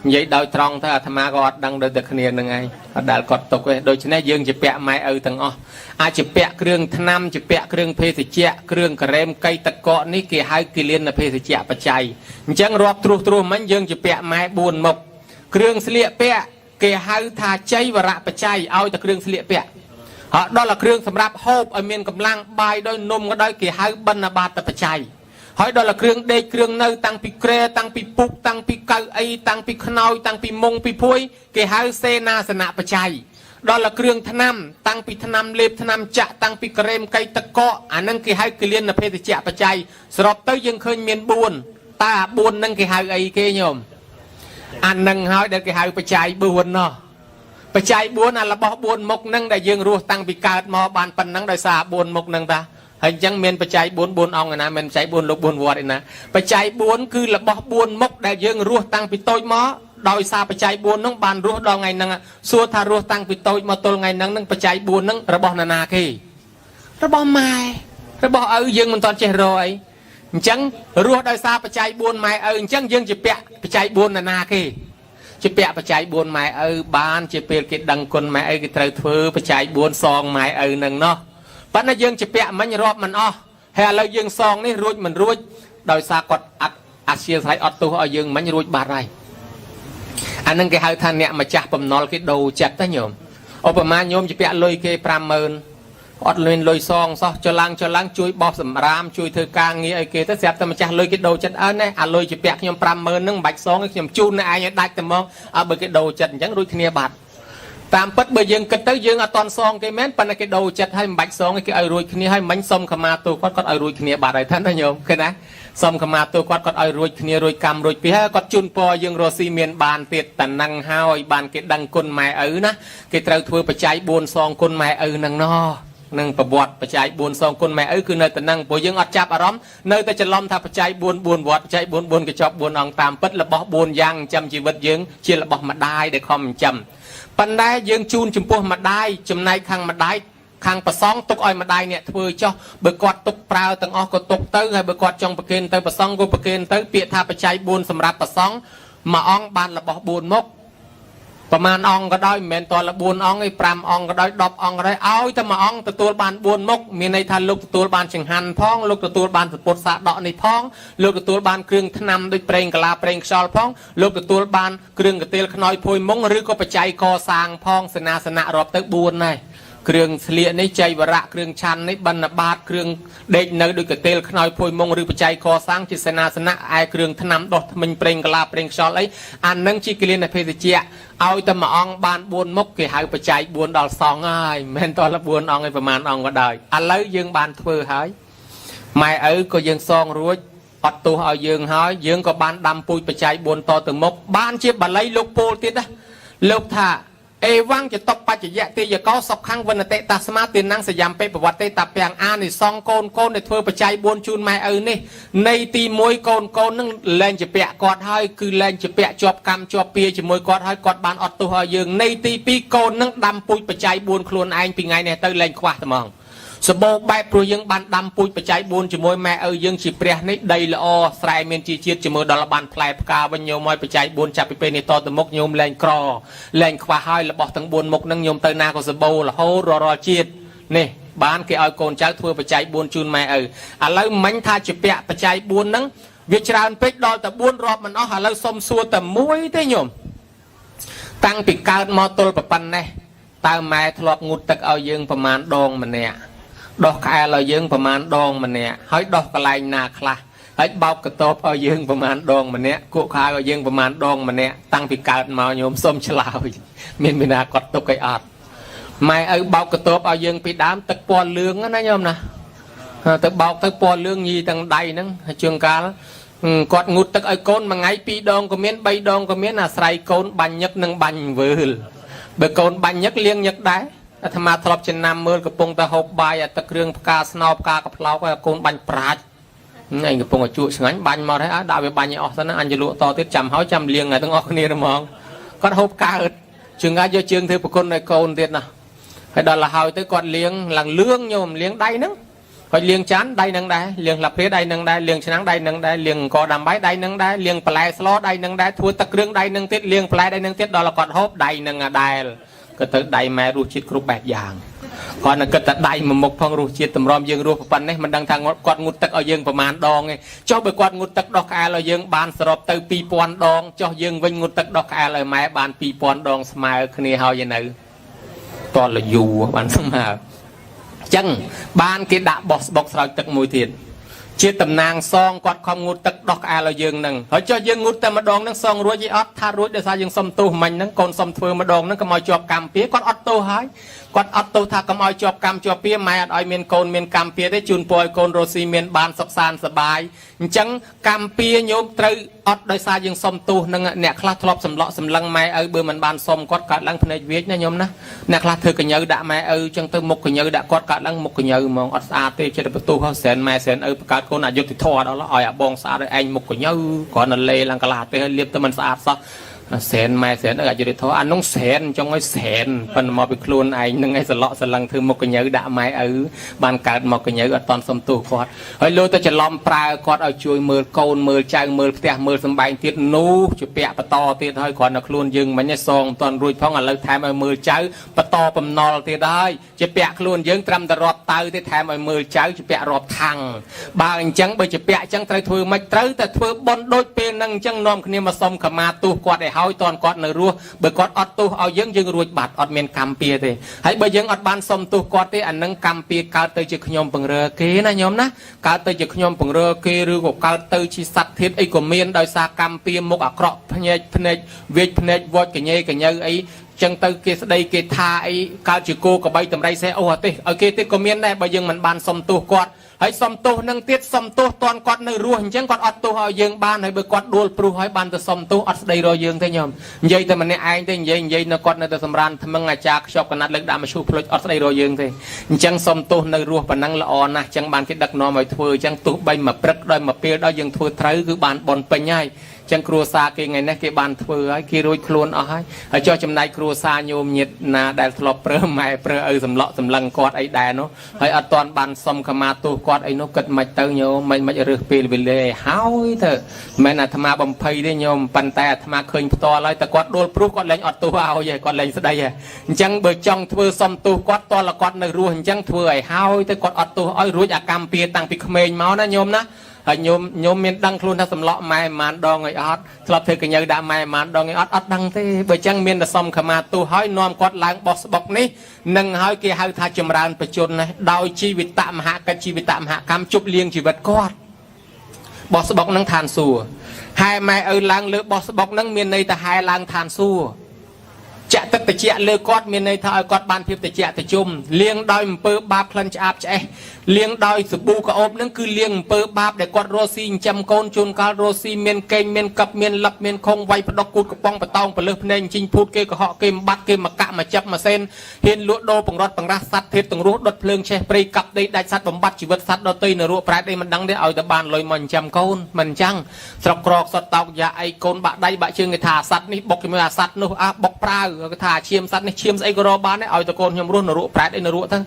A: និយាយដោយត្រង់ទៅអាត្មាក៏អត់ដឹងដូចតែគ្នានឹងឯងអត់ដែលកត់ទុកទេដូច្នេះយើងជាពាក់ម៉ែឪទាំងអស់អាចជាពាក់គ្រឿងថ្នាំជាពាក់គ្រឿងភេសជ្ជៈគ្រឿងក្រែមកីទឹកកកនេះគេហៅគិលានភេសជ្ជៈបច្ច័យអញ្ចឹងរាប់ត្រួសត្រាសមិញយើងជាពាក់ម៉ែ4មុខគ្រឿងស្លៀកពាក់គេហៅថាចៃវរៈបច្ច័យឲ្យតែគ្រឿងស្លៀកពាក់ហើយដល់តែគ្រឿងសម្រាប់ហូបឲ្យមានកម្លាំងបាយដោយនំក៏ដោយគេហៅបណ្ឌបាតបច្ច័យហើយដល់តែគ្រឿងដេកគ្រឿងនៅតាំងពីក្រែតាំងពីពុកតាំងពីកៅអីតាំងពីខ្នើយតាំងពីមុងពីភួយគេហៅសេនាសនៈបច្ច័យ ដល់តែគ្រឿងថ្នាំតាំងពីថ្នាំលេបថ្នាំចាក់តាំងពីក្រែមកៃទឹកកកអាហ្នឹងគេហៅគលានភេសជ្ជៈបច្ច័យសរុបទៅយើងឃើញមាន4តើអា4ហ្នឹងគេហៅអីគេញោមអាហ្នឹងហើយដែលគេហៅបច្ច័យ4ណោះបច្ច័យ4អារបស់4មុខហ្នឹងដែលយើងរស់តាំងពីកើតមកបានប៉ុណ្ណឹងដោយសារ4មុខហ្នឹងតាហើយអញ្ចឹងមានបច្ច័យ4 4អង្គឯណាមិនបច្ច័យ4លោក4វត្តឯណាបច្ច័យ4គឺរបស់4មុខដែលយើងរស់តាំងពីតូចមកដោយសារបច្ច័យ4ហ្នឹងបានរស់ដល់ថ្ងៃហ្នឹងសួរថារស់តាំងពីតូចមកទល់ថ្ងៃហ្នឹងនឹងបច្ច័យ4ហ្នឹងរបស់នរណាគេរបស់ម៉ែរបស់ឪយើងមិនទាន់ចេះរកអីអញ្ចឹងរស់ដោយសារបច្ច័យ4ម៉ែឪអញ្ចឹងយើងជាពាក់បច្ច័យ4នរណាគេជាពាក់បច្ច័យ4ម៉ែឪបានជាពេលគេដឹងគុណម៉ែឪគេត្រូវធ្វើបច្ច័យ4សងម៉ែឪនឹងណោះប៉ុន្តែយើងជាពាក់មិញរាប់មិនអស់ហើយឥឡូវយើងសងនេះរួចមិនរួចដោយសារគាត់អត់អាសៀស្រ័យអត់ទោសឲ្យយើងមិញរួចបាត់ហើយអានឹងគេហៅថាអ្នកម្ចាស់បំណុលគេដូរចិត្តណាញោមឧបមាញោមជាពាក់លុយគេ50000អត់លុយលុយសងសោះចឡើងចឡើងជួយបោះសម្រាមជួយធ្វើការងារឲ្យគេទៅស្រាប់តែម្ចាស់លុយគេដូរចិត្តអើណែអាលុយជាពាក់ខ្ញុំ50000ហ្នឹងមិនបាច់សងទេខ្ញុំជូនអ្នកឯងឲ្យដាច់តែហ្មងអើបើគេដូរចិត្តអញ្ចឹងរួចគ្នាបាត់តាមពិតបើយើងគិតទៅយើងអត់តន់សងគេមែនប៉ុន្តែគេដូរចិត្តឲ្យមិនបាច់សងទេគេឲ្យរួចគ្នាឲ្យមិញសុំខមាទោសគាត់គាត់ឲ្យរួចគ្នាបាត់ហើយថាណាញោមឃើញណាសុំខមាទោសគាត់គាត់ឲ្យរួចគ្នារួចកម្មរួចពីហើយគាត់ជូនពរយើងរស់ស៊ីមានបានទៀតតណឹងហើយបានគេដឹងគុណម៉ែឪណាគេត្រូវធ្វើបច្ច័យ4សងគុណម៉ែឪហ្នឹងណោះនឹងប្រវត្តិបច្ច័យ4សងគុណម៉ែឪគឺនៅតែនឹងព្រោះយើងអត់ចាប់អារម្មណ៍នៅតែច្រឡំថាបច្ច័យ4 4វត្តបច្ច័យ4 4កញ្ចប់4អង្គតាមពិតរបស់4យ៉ាងចិញ្ចឹមជីវិតយើងជារបស់ម្ដាយដែលខំចិញ្ចឹមប៉ុន្តែយើងជូនចំពោះម្ដាយចំណែកខាងម្ដាយខាងប្រសងទុកឲ្យម្ដាយអ្នកធ្វើចោះបើគាត់ទុកប្រើទាំងអស់ក៏ទុកទៅហើយបើគាត់ចង់ប្រគេនទៅប្រសងក៏ប្រគេនទៅពាក្យថាបច្ច័យ4សម្រាប់ប្រសងមួយអង្គបានរបស់4មុខប្រមាណអង្គក៏ដោយមិនមែនតល4អង្គឯ5អង្គក៏ដោយ10អង្គក៏ដោយឲ្យតែមួយអង្គទទួលបាន4មុខមានន័យថាលោកទទួលបានចង្ហាន់ផងលោកទទួលបានសពុតសាដកនេះផងលោកទទួលបានគ្រឿងថ្នាំដូចប្រេងកាឡាប្រេងខ្យល់ផងលោកទទួលបានគ្រឿងកាទៀលខ្នើយភួយមុងឬក៏បច្ច័យកសាងផងសេនាសនៈរាប់ទៅ4ដែរគ្រឿងស្លៀកនេះចៃវរៈគ្រឿងឆាន់នេះបណ្ឌបាតគ្រឿងដេកនៅដូចកាទៀលខ្នើយភួយមុងឬបច្ច័យកសាងជាសេនាសនៈឯគ្រឿងថ្នាំដុសធ្មេញប្រេងកាឡាប្រេងខ្យល់អីអានឹងជាគលានភេសជ្ជៈឲ្យតែមួយអង្គបាន4មុខគេហៅបច្ច័យ4ដល់សងហើយមិនមែនតល4អង្គឯប្រមាណអង្គក៏ដោយឥឡូវយើងបានធ្វើហើយម៉ែឪក៏យើងសងរួចអត់ទោសឲ្យយើងហើយយើងក៏បានដាំពូជបច្ច័យ4តទៅមុខបានជាបាលីលោកពោលទៀតណាលោកថាអេវ៉ាំងចតុបច្ចយៈទេយកោសុខੰវនតិតាស្មាទានំសយំពេប្រវត្តិតាពាំងអានិសងកូនកូនដែលធ្វើបច្ច័យ4ជូនម៉ែឪនេះនៃទី1កូនកូននឹងលែងជាពាក់គាត់ហើយគឺលែងជាពាក់ជាប់កម្មជាប់ពៀជាមួយគាត់ហើយគាត់បានអត់ទោសឲ្យយើងនៃទី2កូននឹងដាំពូជបច្ច័យ4ខ្លួនឯងពីថ្ងៃនេះទៅលែងខ្វះត្មងសបោបែបព្រោះយើងបានដាំពូជបច្ច័យ4ជាមួយម៉ែឪយើងជាព្រះនេះដីល្អស្រែមានជីជាតិជាមួយដល់បានផ្លែផ្កាវិញញោមឲ្យបច្ច័យ4ចាប់ពីពេលនេះតទៅមុខញោមលែងក្រលែងខ្វះហើយរបស់ទាំង4មុខនឹងញោមទៅណាក៏សបោរហូតរាល់ជាតិនេះបានគេឲ្យកូនចៅធ្វើបច្ច័យ4ជូនម៉ែឪឥឡូវមិញថាជាពាក់បច្ច័យ4ហ្នឹងវាច្រើនពេកដល់តែ4រាប់មិនអស់ឥឡូវសុំសួរតែមួយទេញោមតាំងពីកើតមកទល់ប៉ុណ្ណេះតើម៉ែធ្លាប់ងូតទឹកឲ្យយើងប្រមាណដងម្នាក់ដោះក្អែលឲ្យយើងប្រមាណដងម្នាក់ហើយដោះកន្លែងណាខ្លះហើយបោកកតបឲ្យយើងប្រមាណដងម្នាក់គក់ខោឲ្យយើងប្រមាណដងម្នាក់តាំងពីកើតមកញោមសុំឆ្លើយមានមានណាគាត់ទុកឲ្យអត់ម៉ែឪបោកកតបឲ្យយើងពីដើមទឹកពណ៌លឿងណាញោមណាទៅបោកទៅពណ៌លឿងញីទាំងដៃហ្នឹងហើយជួនកាលគាត់ងូតទឹកឲ្យកូនមួយថ្ងៃ2ដងក៏មាន3ដងក៏មានអាស្រ័យកូនបាញ់ញឹកនិងបាញ់វើលបើកូនបាញ់ញឹកលាងញឹកដែរអាត្មាធ្លាប់ចំណាំមើលកំពុងតែហូបបាយអាទឹកគ្រឿងផ្កាស្នោផ្កាកប្លោកហើយកូនបាញ់ប្រាច់ឯងកំពុងតែជក់ឆ្ងាញ់បាញ់មកហើយដាក់វាបាញ់ឲ្យអស់សិនណាអញจะលក់តទៀតចាំហើយចាំលាងឲ្យទាំងអស់គ្នាហ្មងគាត់ហូបកើតជើងអាចយកជើងធ្វើប្រគុណឲ្យកូនទៀតណាហើយដល់ទៅហើយទៅគាត់លាងឡើងលឿងញោមលាងដៃហ្នឹងហើយលាងចានដៃហ្នឹងដែរលាងស្លាបព្រាដៃហ្នឹងដែរលាងឆ្នាំងដៃហ្នឹងដែរលាងអង្គដាំបាយដៃហ្នឹងដែរលាងបន្លែស្លដៃហ្នឹងដែរធ្វើទឹកគ្រឿងដៃហ្នឹងទៀតលាងបន្លែដៃហ្នឹងទៀតដល់គាត់ហូបដៃហ្នឹងអាដែលក៏ទៅដៃម៉ែរសជាតិគ្រប់បែបយ៉ាងគាត់នៅគិតតែដៃមួយមុខផងរសជាតិតម្រាំយើងរស់ប៉ុណ្ណេះមិនដឹងថាគាត់ងូតទឹកឲ្យយើងប្រមាណដងទេចុះបើគាត់ងូតទឹកដោះក្អែលឲ្យយើងបានសរុបទៅ2000ដងចុះយើងវិញងូតទឹកដោះក្អែលឲ្យម៉ែបាន2000ដងស្មើគ្នាហើយនៅតលយូរបានស្មើអញ្ចឹងបានគេដាក់បោះស្បុកស្រោចទឹកមួយទៀត
B: ជាតំណាងសងគាត់ខំងូតទឹកដោះក្អែលឲ្យយើងនឹងហើយចុះយើងងូតតែម្ដងនឹងសងរួចឯអត់ថារួចដោយសារយើងសុំទោសមិញហ្នឹងកូនសុំធ្វើម្ដងហ្នឹងកុំឲ្យជាប់កម្មពៀគាត់អត់ទោសហើយគាត់អត់ទោសថាកុំឲ្យជាប់កម្មជាប់ពៀម៉ែអត់ឲ្យមានកូនមានកម្មពៀទេជូនពរឲ្យកូនរស់ស៊ីមានបានសុខសាន្តសប្បាយអញ្ចឹងកម្មពៀញោមត្រូវអត់ដោយសារយើងសុំទោសនឹងអ្នកខ្លះធ្លាប់សម្លក់សម្លឹងម៉ែឪបើមិនបានសុំគាត់កើតឡើងភ្នែកវាចណាញោមណាអ្នកខ្លះធ្វើកញ្ញើដាក់ម៉ែឪអញ្ចឹងទៅមុខកញ្ញើដាក់គាត់កើតឡើងមុខកញ្ញើហ្មងអត់ស្អាតទេចិត្តបន្ទោសហ៎សែនម៉ែសែនឪបង្កើតកូនអយុត្តិធម៌ដល់ឲ្យអាបងស្អាតឲ្យឯងមុខកញ្ញើគ្រាន់តែលេឡើងកន្លះទេឲ្យលាបទៅមិនស្អាតសោះសែនម៉ែសែនឪអយុត្តិធម៌អានោះសែនចង់ឲ្យសែនប៉ុន្តែមកពីខ្លួនឯងនឹងឯងសឡក់សលឹងធ្វើមុខកញ្ញើដាក់ម៉ែឪបានកើតមកកញ្ញើអត់តន់សុំទោសគាត់ហើយលោទៅច្រឡំប្រើគាត់ឲ្យជួយមើលកូនមើលចៅមើលផ្ទះមើលសំបែងទៀតនោះជាពាក់បន្តទៀតហើយគ្រាន់តែខ្លួនយើងមិញឯងសងមិនតន់រួចផងឥឡូវថែមឲ្យមើលចៅបន្តបំណុលទៀតហើយជាពាក់ខ្លួនយើងត្រឹមតែរាប់តៅទេថែមឲ្យមើលចៅជាពាក់រាប់ខាំងបើអញ្ចឹងបើជាពាក់អញ្ចឹងត្រូវធ្វើមិនត្រូវតែធ្វើបន់ដូចពេលហ្នឹងអញ្ចឹងនាំគ្នាមកសុំខមាទោសគាត់ឲ្យហើយតន់គាត់នៅរស់បើគាត់អត់ទោសឲ្យយើងយើងរួចបាត់អត់មានកម្មពៀទេហើយបើយើងអត់បានសុំទោសគាត់ទេអានឹងកម្មពៀកើតទៅជាខ្ញុំពង្រើគេណាញោមណាកើតទៅជាខ្ញុំពង្រើគេឬក៏កើតទៅជាសត្វធាតុអីក៏មានដោយសារកម្មពៀមុខអាក្រក់ភ្នែកភ្នែកវាចភ្នែកវត្តកញេកញើអីចឹងទៅគេស្ដីគេថាអីកើតជាគោកបីតម្រៃសេះអូអាទេឲ្យគេទេក៏មានដែរបើយើងមិនបានសុំទោសគាត់ហើយសុំទោសនឹងទៀតសុំទោសតន់គាត់នៅរស់អញ្ចឹងគាត់អត់ទោសឲ្យយើងបានហើយបើគាត់ដួលព្រោះហើយបានទៅសុំទោសអត់ស្ដីរកយើងទេញោមនិយាយតែម្នាក់ឯងទេនិយាយនិយាយនៅគាត់នៅតែសម្រានថ្មឹងអាចារ្យខ្ជាប់កណាត់លើកដាក់មកឈូសភ្លុចអត់ស្ដីរកយើងទេអញ្ចឹងសុំទោសនៅរស់ប៉ុណ្ណឹងល្អណាស់អញ្ចឹងបានគេដឹកនាំឲ្យធ្វើអញ្ចឹងទោះបីមួយព្រឹកដោយមួយពេលដល់យើងធ្វើត្រូវគឺបានបនពេញហើយចឹងគ្រួសារគេថ្ងៃនេះគេបានធ្វើហើយគេរួចខ្លួនអស់ហើយហើយចុះចំណែកគ្រួសារញោមញាតណាដែលធ្លាប់ប្រើម៉ែប្រើឪសម្លក់សម្លឹងគាត់អីដែរនោះហើយអត់ទាន់បានសុំខមាទោសគាត់អីនោះគិតមិនទៅញោមមិនមិនរើសពេលវេលាឲ្យហើយទៅមិនអាត្មាបំភ័យទេញោមប៉ុន្តែអាត្មាឃើញផ្ទាល់ហើយតែគាត់ដួលព្រោះគាត់លែងអត់ទោសឲ្យហើយគាត់លែងស្ដីហើយអញ្ចឹងបើចង់ធ្វើសុំទោសគាត់តលគាត់នៅរស់អញ្ចឹងធ្វើឲ្យហើយទៅគាត់អត់ទោសឲ្យរួចអាកម្មពៀតាំងពីក្មេងមកណាញោមណាហើយញោមញោមមានដឹងខ្លួនថាសម្លក់ម៉ែប្រហែលដងអីអត់ធ្លាប់ធ្វើកញ្ញើដាក់ម៉ែប្រហែលដងអីអត់អត់ដឹងទេបើចឹងមានតែសុំខមាទោសហើយនាំគាត់ឡើងបោះស្បុកនេះនឹងហើយគេហៅថាចម្រើនបជនណាដោយជីវិតមហកិច្ចជីវិតមហកម្មជប់លៀងជីវិតគាត់បោះស្បុកនឹងឋានសួគ៌ហែម៉ែឪឡើងលើបោះស្បុកនឹងមានន័យថាហែឡើងឋានសួគ៌ចាក់ទឹកតិចលើគាត់មានន័យថាឲ្យគាត់បានភាពតិចតិជុំលាងដោយអំពើបាបក្លិនឆ្អាបឆ្អេះលាងដោយសាប៊ូក្អូបនឹងគឺលាងអំពើបាបដែលគាត់រស់ស៊ីចិញ្ចឹមកូនជួនកាលរស់ស៊ីមានកេងមានកឹបមានលឹបមានខងវាយផ្ដុកគូតកំប៉ុងបតោងពលឹះភ្នែកជីងភូតគេកុហកគេបាត់គេមកកាក់មកចាប់មកសេនហ៊ានលក់ដូរបង្រត់បង្រាស់សัตว์ធាតទាំងរស់ដុតភ្លើងឆេះព្រៃកាប់ដីដាច់សัตว์បំបត្តិជីវិតសัตว์ដទៃនរកប្រែតអីមិនដឹងទេឲ្យតែបានលុយមកចិញ្ចឹមកូនមិនអញ្ចឹងស្រុកក្រកសតតោកយ៉ាអីកូនបាក់ដៃបាក់ជើងគេថាសัตว์នេះបុកជាមួយអាសัตว์នោះអាបុកប្រាវគេថាឈាមសัตว์នេះឈាមស្អីក៏រកបានដែរឲ្យតែកូនខ្ញុំរស់នរកប្រែតអីនរកទៅអញ្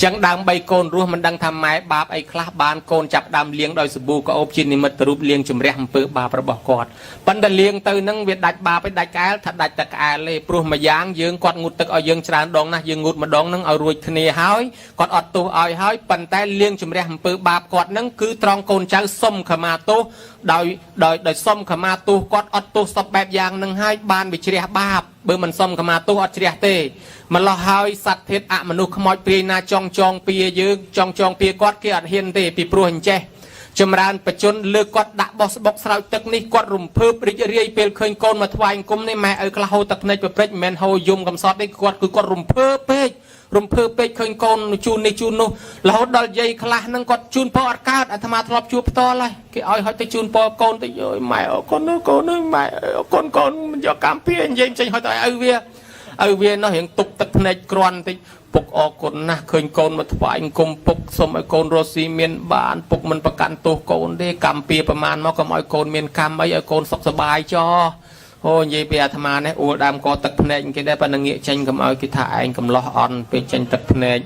B: ចឹងដើមបីកូនរស់មិនដឹងថាម៉ែបាបអីខ្លះបានកូនចាប់ដើមលាងដោយសាប៊ូក្អូបជានិមិត្តរូបលាងជំរះអំពើបាបរបស់គាត់ប៉ុន្តែលាងទៅនឹងវាដាច់បាបឯដាច់ក្អែលថាដាច់តែក្អែលទេព្រោះមួយយ៉ាងយើងគាត់ងូតទឹកឲ្យយើងច្រើនដងណាស់យើងងូតម្ដងនឹងឲ្យរួចគ្នាហើយគាត់អត់ទោសឲ្យហើយប៉ុន្តែលាងជំរះអំពើបាបគាត់នឹងគឺត្រង់កូនចៅសុំខមាទោសដោយដោយដោយសុំខមាទោសគាត់អត់ទោសសពបែបយ៉ាងនឹងហើយបានវាជ្រះបាបបើមិនសុំខមាទោសអត់ជ្រះទេម្លោះហើយសត្វធាតុអមនុស្សខ្មោចព្រាយណាចង់ចងពៀយើងចង់ចងពៀគាត់គេអត់ហ៊ានទេពីព្រោះអញ្ចេះចម្រើនបជនលើកគាត់ដាក់បោះស្បុកស្រោចទឹកនេះគាត់រំភើបរីករាយពេលឃើញកូនមកថ្វាយអង្គមនេះម៉ែឪខ្លះហូរទឹកភ្នែកប្រព្រឹត្តមិនមែនហូរយំកំសត់ទេគាត់គឺគាត់រំភើបពេករំភើបពេកឃើញកូនជូននេះជូននោះរហូតដល់យាយខ្លះហ្នឹងគាត់ជូនពរអត់កើតអាត្មាធ្លាប់ជួបផ្ទាល់ហើយគេឲ្យហុចទៅជូនពរកូនទៅយម៉ែអរគុណកូនអើយម៉ែអរគុណកូនមិនយកកម្មពៀនិយាយចេញហុចទៅឲ្យឪវាឪវានោះរៀងទុកទឹកភ្នែកគ្រាន់តិចពុកអរគុណណាស់ឃើញកូនមកថ្វាយអង្គមពុកសូមឲ្យកូនរស់ស៊ីមានបានពុកមិនប្រកាន់ទោសកូនទេកម្មពៀប្រមាណមកកុំឲ្យកូនមានកម្មអីឲ្យកូនសុខសប្បាយចោអូនិយាយពីអាត្មានេះអួលដើមកទឹកភ្នែកគេដែរប៉ុន្តែងាកចេញកុំឲ្យគេថាឯងកំឡោះអន់ពេលចេញទឹកភ្នែក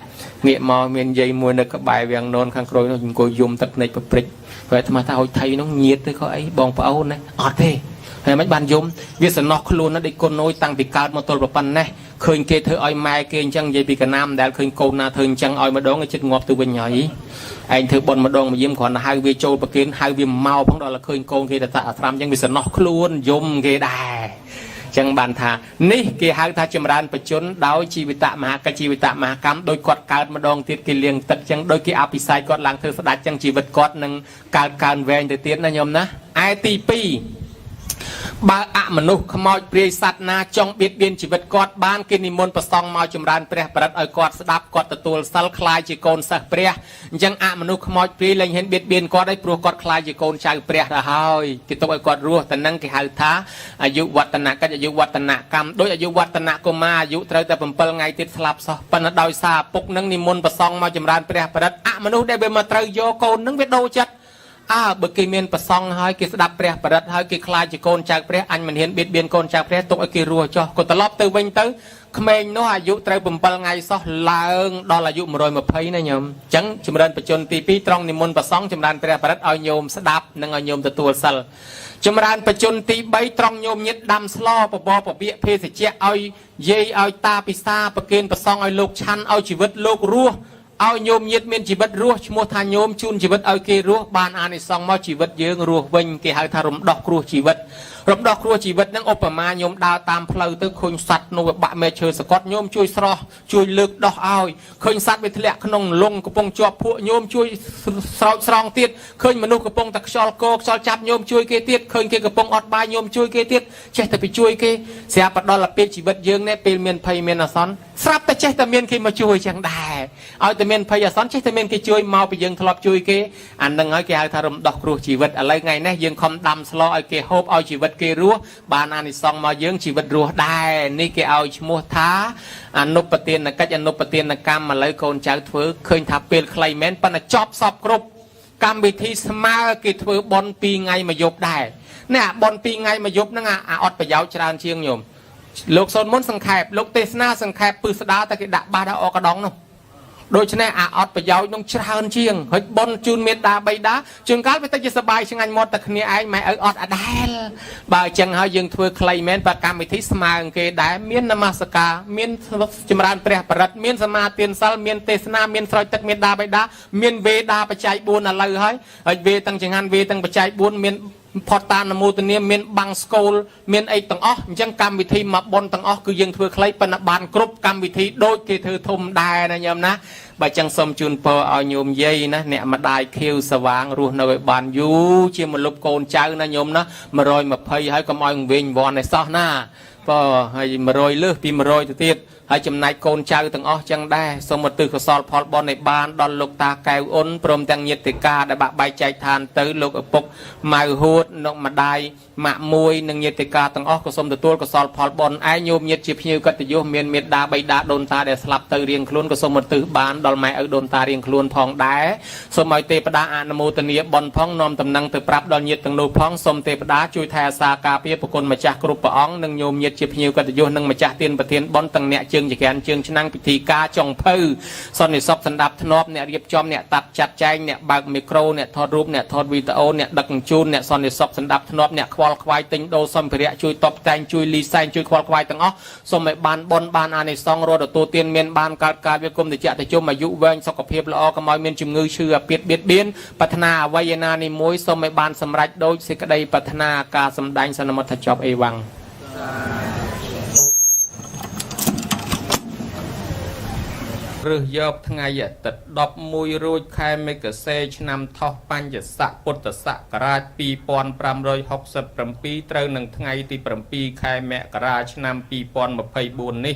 B: ងាកមកមានយាយមួយនៅក្បែរវាំងននខាងក្រោយនោះអង្គុយយំទឹកភ្នែកប្រព្រឹត្តហើយអាត្មាថាឲ្យថៃនោះញៀតទៅក៏អីបងប្អូនណាអត់ទេហើយមិនបានយំវាសំណោះខ្លួនណាដូចកូនណូយតាំងពីកើតមកទល់ប៉ុណ្ណេះឃើញគេធ្វើឲ្យម៉ែគេអញ្ចឹងនិយាយពីកណាមដែលឃើញកូនណាធ្វើអញ្ចឹងឲ្យម្ដងឲ្យចិត្តងាប់ទៅវិញហើយឯងធ្វើប៉ុនម្ដងមកយាមគ្រាន់តែហៅវាចូលប្រគេនហៅវាមកផងដល់តែឃើញកូនគេតែអាត្រាំអញ្ចឹងវាសំណោះខ្លួនយំគេដែរ ចឹងបានថានេះគេហៅថាចម្រើនបជនដោយជីវិតមហាកជីវិតមហាកម្មដោយគាត់កើតម្ដងទៀតគេលៀងទឹកចឹងដោយគេអភិសេកគាត់ឡើងធ្វើស្ដេចចឹងជីវិតគាត់នឹងកើតកើនវែងទៅទៀតណាញោមណាឯទី2បើអមនុស្សខ្មោចព្រាយសត្វណាចង់បៀតបៀនជីវិតគាត់បានគេនិមន្តប្រសង់មកចម្រើនព្រះបរិត្តឲ្យគាត់ស្ដាប់គាត់ទទួលសិលក្លាយជាកូនសិស្សព្រះអញ្ចឹងអមនុស្សខ្មោចព្រាយលែងហ៊ានបៀតបៀនគាត់ឯងព្រោះគាត់ក្លាយជាកូនចៅព្រះទៅហើយគេទុកឲ្យគាត់រស់តែនឹងគេហៅថាអាយុវឌ្ឍនកិច្ចអាយុវឌ្ឍនកម្មដោយអាយុវឌ្ឍនកុមារអាយុត្រូវតែ7ថ្ងៃទៀតស្លាប់សោះប៉ុន្តែដោយសារពុកនឹងនិមន្តប្រសង់មកចម្រើនព្រះបរិត្តអមនុស្សដែលវាមកត្រូវយកកូននឹងវាដូរចិត្តអើបើគេមានប្រសង់ហើយគេស្ដាប់ព្រះបរិត្តហើយគេខ្លាចជាកូនចៅព្រះអញមិនហ៊ានបៀតបៀនកូនចៅព្រះទុកឲ្យគេរស់ចុះក៏ត្រឡប់ទៅវិញទៅក្មេងនោះអាយុត្រូវ7ថ្ងៃសោះឡើងដល់អាយុ120ណាញោមអញ្ចឹងចម្រើនបជនទី2ត្រង់និមន្តប្រសង់ចម្រើនព្រះបរិត្តឲ្យញោមស្ដាប់និងឲ្យញោមទទួលសិលចម្រើនបជនទី3ត្រង់ញោមញាតដាំស្លបបពពៀកភេសជ្ជៈឲ្យយាយឲ្យតាពិសាប្រគេនប្រសង់ឲ្យលោកឆាន់ឲ្យជីវិតលោករស់ឲ្យញោមញាតមានជីវិតរស់ឈ្មោះថាញោមជូនជីវិតឲ្យគេរស់បានអានិសង្សមកជីវិតយើងរស់វិញគេហៅថារំដោះគ្រោះជីវិតរំដោះគ្រោះជីវិតនឹងឧបមាញោមដើរតាមផ្លូវទៅឃើញសត្វនោះវាបាក់មែឈើសកត់ញោមជួយស្រោះជួយលើកដោះឲ្យឃើញសត្វវាធ្លាក់ក្នុងលងកំពុងជាប់ភក់ញោមជួយស្រោចស្រង់ទៀតឃើញមនុស្សកំពុងតែខ្យល់កខ្យល់ចាប់ញោមជួយគេទៀតឃើញគេកំពុងអត់បាយញោមជួយគេទៀតចេះតែไปជួយគេស្រាប់បដល់ពេលជីវិតយើងនេះពេលមានភ័យមានអាសន្នស្រាប់តែចេះតែមានគេមកជួយចឹងដែរឲ្យតែមានភ័យអាសន្នចេះតែមានគេជួយមកពីយើងធ្លាប់ជួយគេអានឹងហើយគេហៅថារំដោះគ្រោះជីវិតឥឡូវថ្ងៃនេះយើងខំដាំស្លឲ្យគេហូបឲ្យជីវិតគេរស់បានអានិសង្សមកយើងជីវិតរស់ដែរនេះគេឲ្យឈ្មោះថាអនុបទានកិច្ចអនុបទានកម្មឥឡូវកូនចៅធ្វើឃើញថាពេលខ្លីមែនប៉ុន្តែចប់សពគ្រប់កម្មវិធីស្មើគេធ្វើបន់2ថ្ងៃមួយយប់ដែរនេះអាបន់2ថ្ងៃមួយយប់ហ្នឹងអាអត់ប្រយោជន៍ច្រើនជាងញោមលោកសូនមុនសង្ខេបលោកទេសនាសង្ខេបពឹស្ដាតែគេដាក់បាសដល់អកដងនោះដូច្នេះអាអត់ប្រយោជន៍នោះច្រើនជាងហើយបនជូនមេដាបៃតាជួនកាលវាទៅជាសបាយឆ្ងាញ់មាត់តែគ្នាឯងម៉ែឪអត់អដែលបើអញ្ចឹងហើយយើងធ្វើខ្លីមែនបើកម្មវិធីស្មើគេដែរមាននមស្ការមានចម្រើនព្រះបរិត្តមានសមាទានសិលមានទេសនាមានស្រោចទឹកមេដាបៃតាមានវេដាបច្ច័យ4ឥឡូវហើយហើយវេទាំងចង្ហាន់វេទាំងបច្ច័យ4មានផតតានមោទនាមានបាំងស្កូលមានអីទាំងអស់អញ្ចឹងកម្មវិធីមកប៉ុនទាំងអស់គឺយើងធ្វើខ្លីប៉ុន្តែបានគ្រប់កម្មវិធីដូចគេធ្វើធំដែរណាញោមណាបើចឹងសូមជូនពរឲ្យញោមយាយណាអ្នកម្ដាយខៀវសវាងរស់នៅឲ្យបានយូរជាមលុបកូនចៅណាញោមណា120ហើយកុំឲ្យវែងវាន់ឯសោះណាបើហើយ100លើសពី100ទៅទៀតហើយចំណែកកូនចៅទាំងអស់ចឹងដែរសូមឧទ្ទិសកុសលផលបុណ្យឲ្យបានដល់លោកតាកែវអ៊ុនព្រមទាំងញាតិកាដែលបាក់បែកចែកឋានទៅលោកឪពុកម៉ៅហួតលោកម្ដាយម៉ាក់មួយនិងញាតិកាទាំងអស់ក៏សូមទទួលកុសលផលបុណ្យឯញោមញាតិជាភ្ញៀវកិត្តិយសមានមេដាបៃតាដូនតាដែលស្លាប់ទៅរៀងខ្លួនក៏សូមឧទ្ទិសបានដល់ម៉ែឪដូនតារៀងខ្លួនផងដែរសូមឲ្យទេពតាអនុមោទនាបុណ្យផងនាំតំណែងទៅប្រាប់ដល់ញាតិទាំងនោះផងសូមទេពតាជួយថែអាសាការពារប្រគុណម្ចាស់គ្រប់ព្រះអង្គនិងញោមញាតិជាភ្ញៀវកិត្តិយសនិងម្ចាស់ទានប្រធានបុណ្យទាំងអ្នកជើងចក្រានជើងឆ្នាំងពិធីការចុងភៅសន្តិសុខសន្តាប់ធ្នាប់អ្នករៀបចំអ្នកតាត់ចាត់ចែងអ្នកបើកមីក្រូអ្នកថតរូបអ្នកថតវីដេអូអ្នកដឹកជញ្ជូនអ្នកសន្តិសុខសន្តាប់ធ្នាប់អ្នកខ្វល់ខ្វាយទិញដូរសម្ភារៈជួយតបតែងជួយលីសែងជួយខ្វល់ខ្វាយទាំងអស់សូមឲ្យបានបុណ្យបានអានិសង្សរត់ទទួលទានមានបានកើតកើតវាគុំតិចតិជុំអាយុវែងសុខភាពល្អកុំឲ្យមានជំងឺឈឺអាពាធបៀតបៀនប្រាថ្នាអ្វីឯណានីមួយសូមឲ្យបានសម្រេចដោយសេចក្តីប្រាថ្នាការសម្ដែងសន្មតថាចប់អេវ៉ាំងរើសយកថ្ងៃអាទិត្យ11រោចខែមេគសេឆ្នាំថោះបញ្ញស័កពុទ្ធសករាជ2567ត្រូវនឹងថ្ងៃទី7ខែមករាឆ្នាំ2024នេះ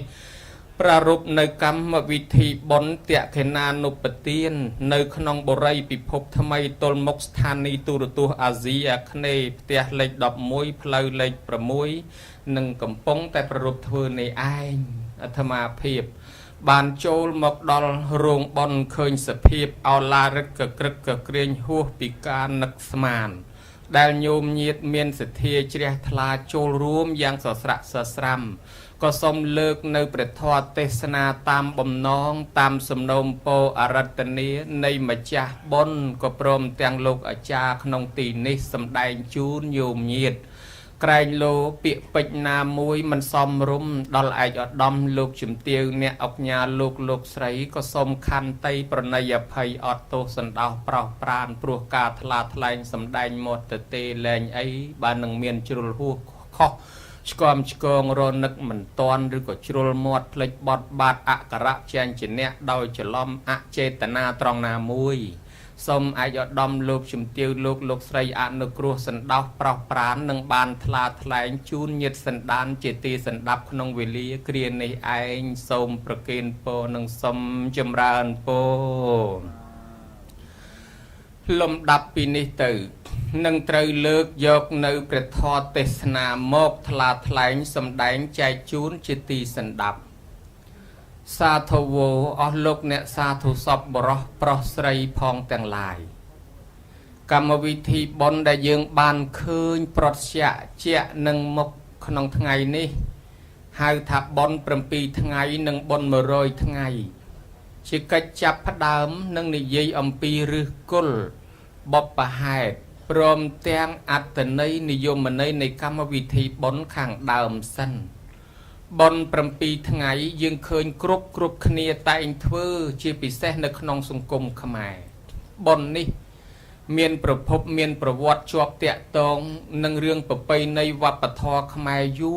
B: ប្រារព្ធនៅកម្មវិធីបុណ្យតក្កណានុបទាននៅក្នុងបុរីពិភពថ្មីទល់មុខស្ថានីយ៍ទូរទស្សន៍អាស៊ីអាគ្នេយ៍ផ្ទះលេខ11ផ្លូវលេខ6និងកំពុងតែប្រារព្ធធ្វើនេះឯងអាត្មាភាពបានចូលមកដល់រោងបុណ្យឃើញសភាពឱឡារិកកក្រឹកកក្រៀងហួសពីការនឹកស្មានដែលញោមញាតមានសទ្ធាជ្រះថ្លាចូលរួមយ៉ាងសស្រាក់សស្រាំក៏សូមលើកនៅព្រះធម៌ទេសនាតាមបំណងតាមសំណូមពរអរតនីនៃម្ចាស់បុណ្យក៏ព្រមទាំងលោកអាចារ្យក្នុងទីនេះសម្ដែងជូនញោមញាតក្រែងលោពាក្យពេចន៍ណាមួយមិនសមរម្យដល់ឯកឧត្តមលោកជំទាវអ្នកអុកញ៉ាលោកលោកស្រីក៏សូមខន្តីប្រណីអភ័យអត់ទោសសន្តោសប្រោសប្រានព្រោះការថ្លាថ្លែងសម្ដែងមាត់ទៅទេលែងអីបាននឹងមានជ្រុលហួសខុស ឆ្កមឆ្កងរនឹកមិនតន់ឬក៏ជ្រុលមាត់ភ្លេចបត់បាតអក្ខរៈចែងជាអ្នកដោយច្រឡំអចេតនាត្រង់ណាមួយសូមឯកឧត្តមលោកជំទាវលោកលោកស្រីអនុគ្រោះសន្តោសប្រោះប្រាននឹងបានថ្លាថ្លែងជូនញាតិសន្តានជាទីសន្តាប់ក្នុងវេលាគ្រានេះឯងសូមប្រគេនពរនិងសូមចម្រើនពរលំដាប់ពីនេះទៅនឹងត្រូវលើកយកនៅព្រះធម៌ទេសនាមកថ្លាថ្លែងសម្ដែងចែកជូនជាទីសន្តាប់សាធវោអស់លោកអ្នកសាធុសពបរោះប្រុសស្រីផងទាំងឡាយកម្មវិធីបុណ្យដែលយើងបានឃើញប្រត្យក្សជាក់នឹងមុខក្នុងថ្ងៃនេះហៅថាបុណ្យ7ថ្ងៃនិងបុណ្យ100ថ្ងៃជាកិច្ចចាប់ផ្ដើមនឹងនិយាយអំពីឫសគល់បុព្វហេតុព្រមទាំងអត្ថន័យនិយមន័យនៃកម្មវិធីបុណ្យខាងដើមសិនបុណ្យ7ថ្ងៃយើងឃើញគ្រប់គ្នាតែងធ្វើជាពិសេសនៅក្នុងសង្គមខ្មែរបុណ្យនេះមានប្រភពមានប្រវត្តិជាប់តាក់ទងនឹងរឿងប្រពៃណីវប្បធម៌ខ្មែរយូ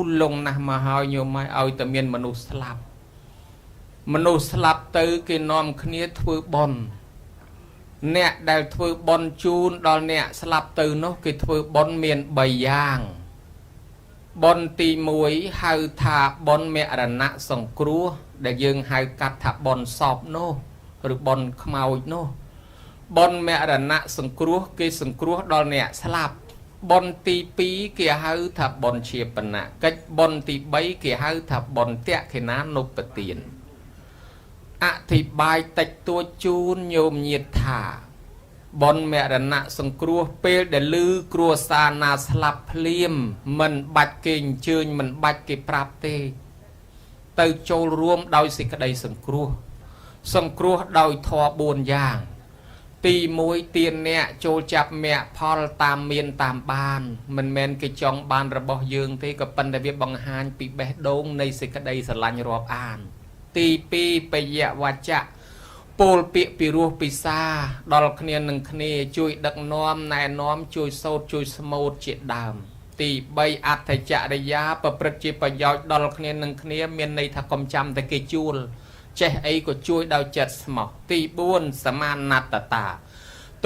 B: រលង់ណាស់មកហើយញោមឲ្យតែមានមនុស្សស្លាប់មនុស្សស្លាប់ទៅគេនាំគ្នាធ្វើបុណ្យអ្នកដែលធ្វើបុណ្យជូនដល់អ្នកស្លាប់ទៅនោះគេធ្វើបុណ្យមាន3យ៉ាងបុណ្យទី1ហៅថាបុណ្យមរណៈសង្គ្រោះដែលយើងហៅកាត់ថាបុណ្យសពនោះឬបុណ្យខ្មោចនោះបុណ្យមរណៈសង្គ្រោះគេសង្គ្រោះដល់អ្នកស្លាប់បុណ្យទី2គេហៅថាបុណ្យឈាបនកិច្ចបុណ្យទី3គេហៅថាបុណ្យទក្ខិណានុបទានអធិប្បាយតិចតួចជូនញោមញាតថាបុណ្យមរណៈសង្គ្រោះពេលដែលលឺគ្រួសារណាស្លាប់ភ្លាមមិនបាច់គេអញ្ជើញមិនបាច់គេប្រាប់ទេទៅចូលរួមដោយសេចក្តីសង្គ្រោះសង្គ្រោះដោយធម៌4យ៉ាងទី1ទានអ្នកចូលចាប់មគ្គផលតាមមានតាមបានមិនមែនគេចង់បានរបស់យើងទេក៏ប៉ុន្តែវាបង្ហាញពីបេះដូងនៃសេចក្តីស្រឡាញ់រាប់អានទី2បយវច្ចៈពោលពាក្យពីរោះពិសាដល់គ្នានឹងគ្នាជួយដឹកនាំណែនាំជួយសូត្រជួយស្មូតជាដើមទី3អត្ថចរិយាប្រព្រឹត្តជាប្រយោជន៍ដល់គ្នានឹងគ្នាមានន័យថាកុំចាំតែគេជួលចេះអីក៏ជួយដោយចិត្តស្មោះទី4សមាណត្តតា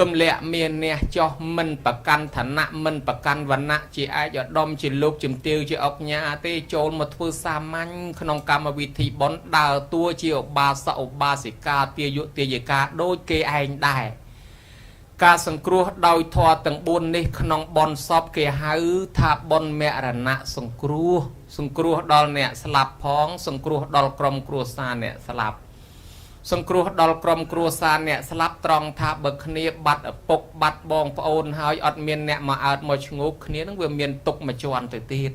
B: ទម្លាក់មានអ្នកចោះមិនប្រកាន់ឋានៈមិនប្រកាន់វណ្ណៈជាឯកឧត្តមជាលោកជំទាវជាអុកញ៉ាទេចូលមកធ្វើសាមញ្ញក្នុងកម្មវិធីបុណ្យដើរតួជាឧបាសកឧបាសិកាទាយុទាយិកាដូចគេឯងដែរការសង្គ្រោះដោយធម៌ទាំង4នេះក្នុងបុណ្យសពគេហៅថាបុណ្យមរណៈសង្គ្រោះសង្គ្រោះដល់អ្នកស្លាប់ផងសង្គ្រោះដល់ក្រុមគ្រួសារអ្នកស្លាប់សង្គ្រោះដល់ក្រុមគ្រួសារអ្នកស្លាប់ត្រង់ថាបើគ្នាបាត់ឪពុកបាត់បងប្អូនហើយអត់មានអ្នកមកអើតមកឈ្ងោកគ្នានឹងវាមានទុកមួយជាន់ទៅទៀត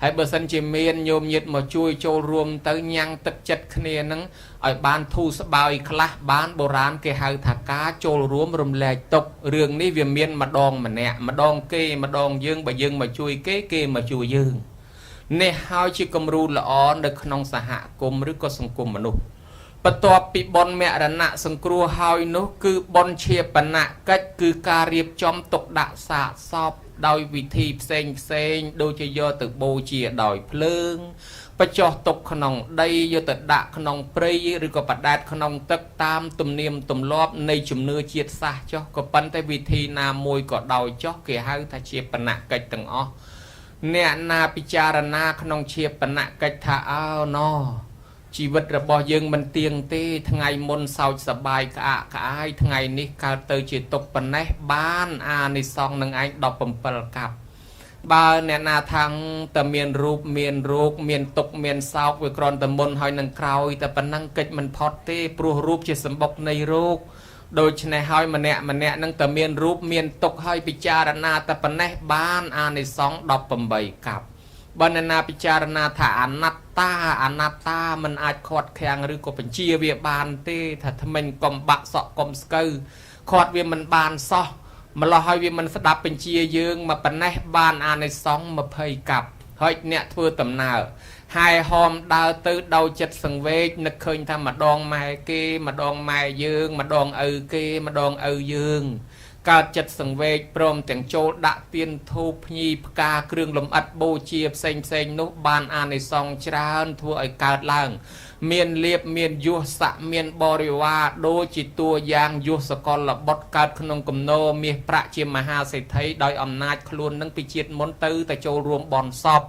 B: ហើយបើសិនជាមានញោមញាតិមកជួយចូលរួមទៅញ៉ាំងទឹកចិត្តគ្នានឹងឲ្យបានធូរស្បើយខ្លះបានបុរាណគេហៅថាការចូលរួមរំលែកទុករឿងនេះវាមានម្ដងម្នាក់ម្ដងគេម្ដងយើងបើយើងមកជួយគេគេមកជួយយើងនេះហើយជាគំរូល្អនៅក្នុងសហគមន៍ឬក៏សង្គមមនុស្សបន្ទាប់ពីបុណ្យមរណៈសង្គ្រោះហើយនោះគឺបុណ្យឈាបនកិច្ចគឺការរៀបចំទុកដាក់សាកសពដោយវិធីផ្សេងផ្សេងដូចជាយកទៅបូជាដោយភ្លើងបញ្ចុះទុកក្នុងដីយកទៅដាក់ក្នុងព្រៃឬក៏បដែតក្នុងទឹកតាមទំនៀមទម្លាប់នៃជំនឿជាតិសាសន៍ចុះក៏ប៉ុន្តែវិធីណាមួយក៏ដោយចុះគេហៅថាជាបនកិច្ចទាំងអស់អ្នកណាពិចារណាក្នុងជាបនកិច្ចថាអោណោជីវិតរបស់យើងមិនទៀងទេថ្ងៃមុនសោចសបាយក្អាកក្អាយថ្ងៃនេះកើតទៅជាទុកប៉ុណ្ណេះបានអានិសង្សនឹងឯង17កាប់បើអ្នកណាថាងតែមានរូបមានរោគមានទុកមានសោកវាគ្រាន់តែមុនហើយនឹងក្រោយតែប៉ុណ្ណឹងកិច្ចមិនផុតទេព្រោះរូបជាសម្បុកនៃរោគដូច្នេះហើយម្នាក់ម្នាក់នឹងតែមានរូបមានទុកហើយពិចារណាតែប៉ុណ្ណេះបានអានិសង្ស18កាប់បើអ្នកណាពិចារណាថាអនត្តាអនត្តាមិនអាចខាត់ខាំងឬក៏បញ្ជាវាបានទេថាថ្មិញកុំបាក់សក់កុំស្កូវខាត់វាមិនបានសោះម្លោះហើយវាមិនស្ដាប់បញ្ជាយើងមកប៉ុណ្ណេះបានអានិសង្ស20កាប់ហើយអ្នកធ្វើដំណើរហែហោមដើរទៅដោយចិត្តសង្វេគនឹកឃើញថាម្ដងម៉ែគេម្ដងម៉ែយើងម្ដងឪគេម្ដងឪយើង កើតចិត្តសង្វេគព្រមទាំងចូលដាក់ទៀនធូបភ្ញីផ្កាគ្រឿងលម្អិតបូជាផ្សេងផ្សេងនោះបានអានិសង្សច្រើនធ្វើឲ្យកើតឡើង មានលៀបមានយុស័កមានបរិវារដូចជាតួយ៉ាងយុសកលបុត្រកើតក្នុងគំនរមាសប្រាក់ជាមហាសេដ្ឋីដោយអំណាចខ្លួននឹងពីជាតិមុនទៅតែចូលរួមបន់សព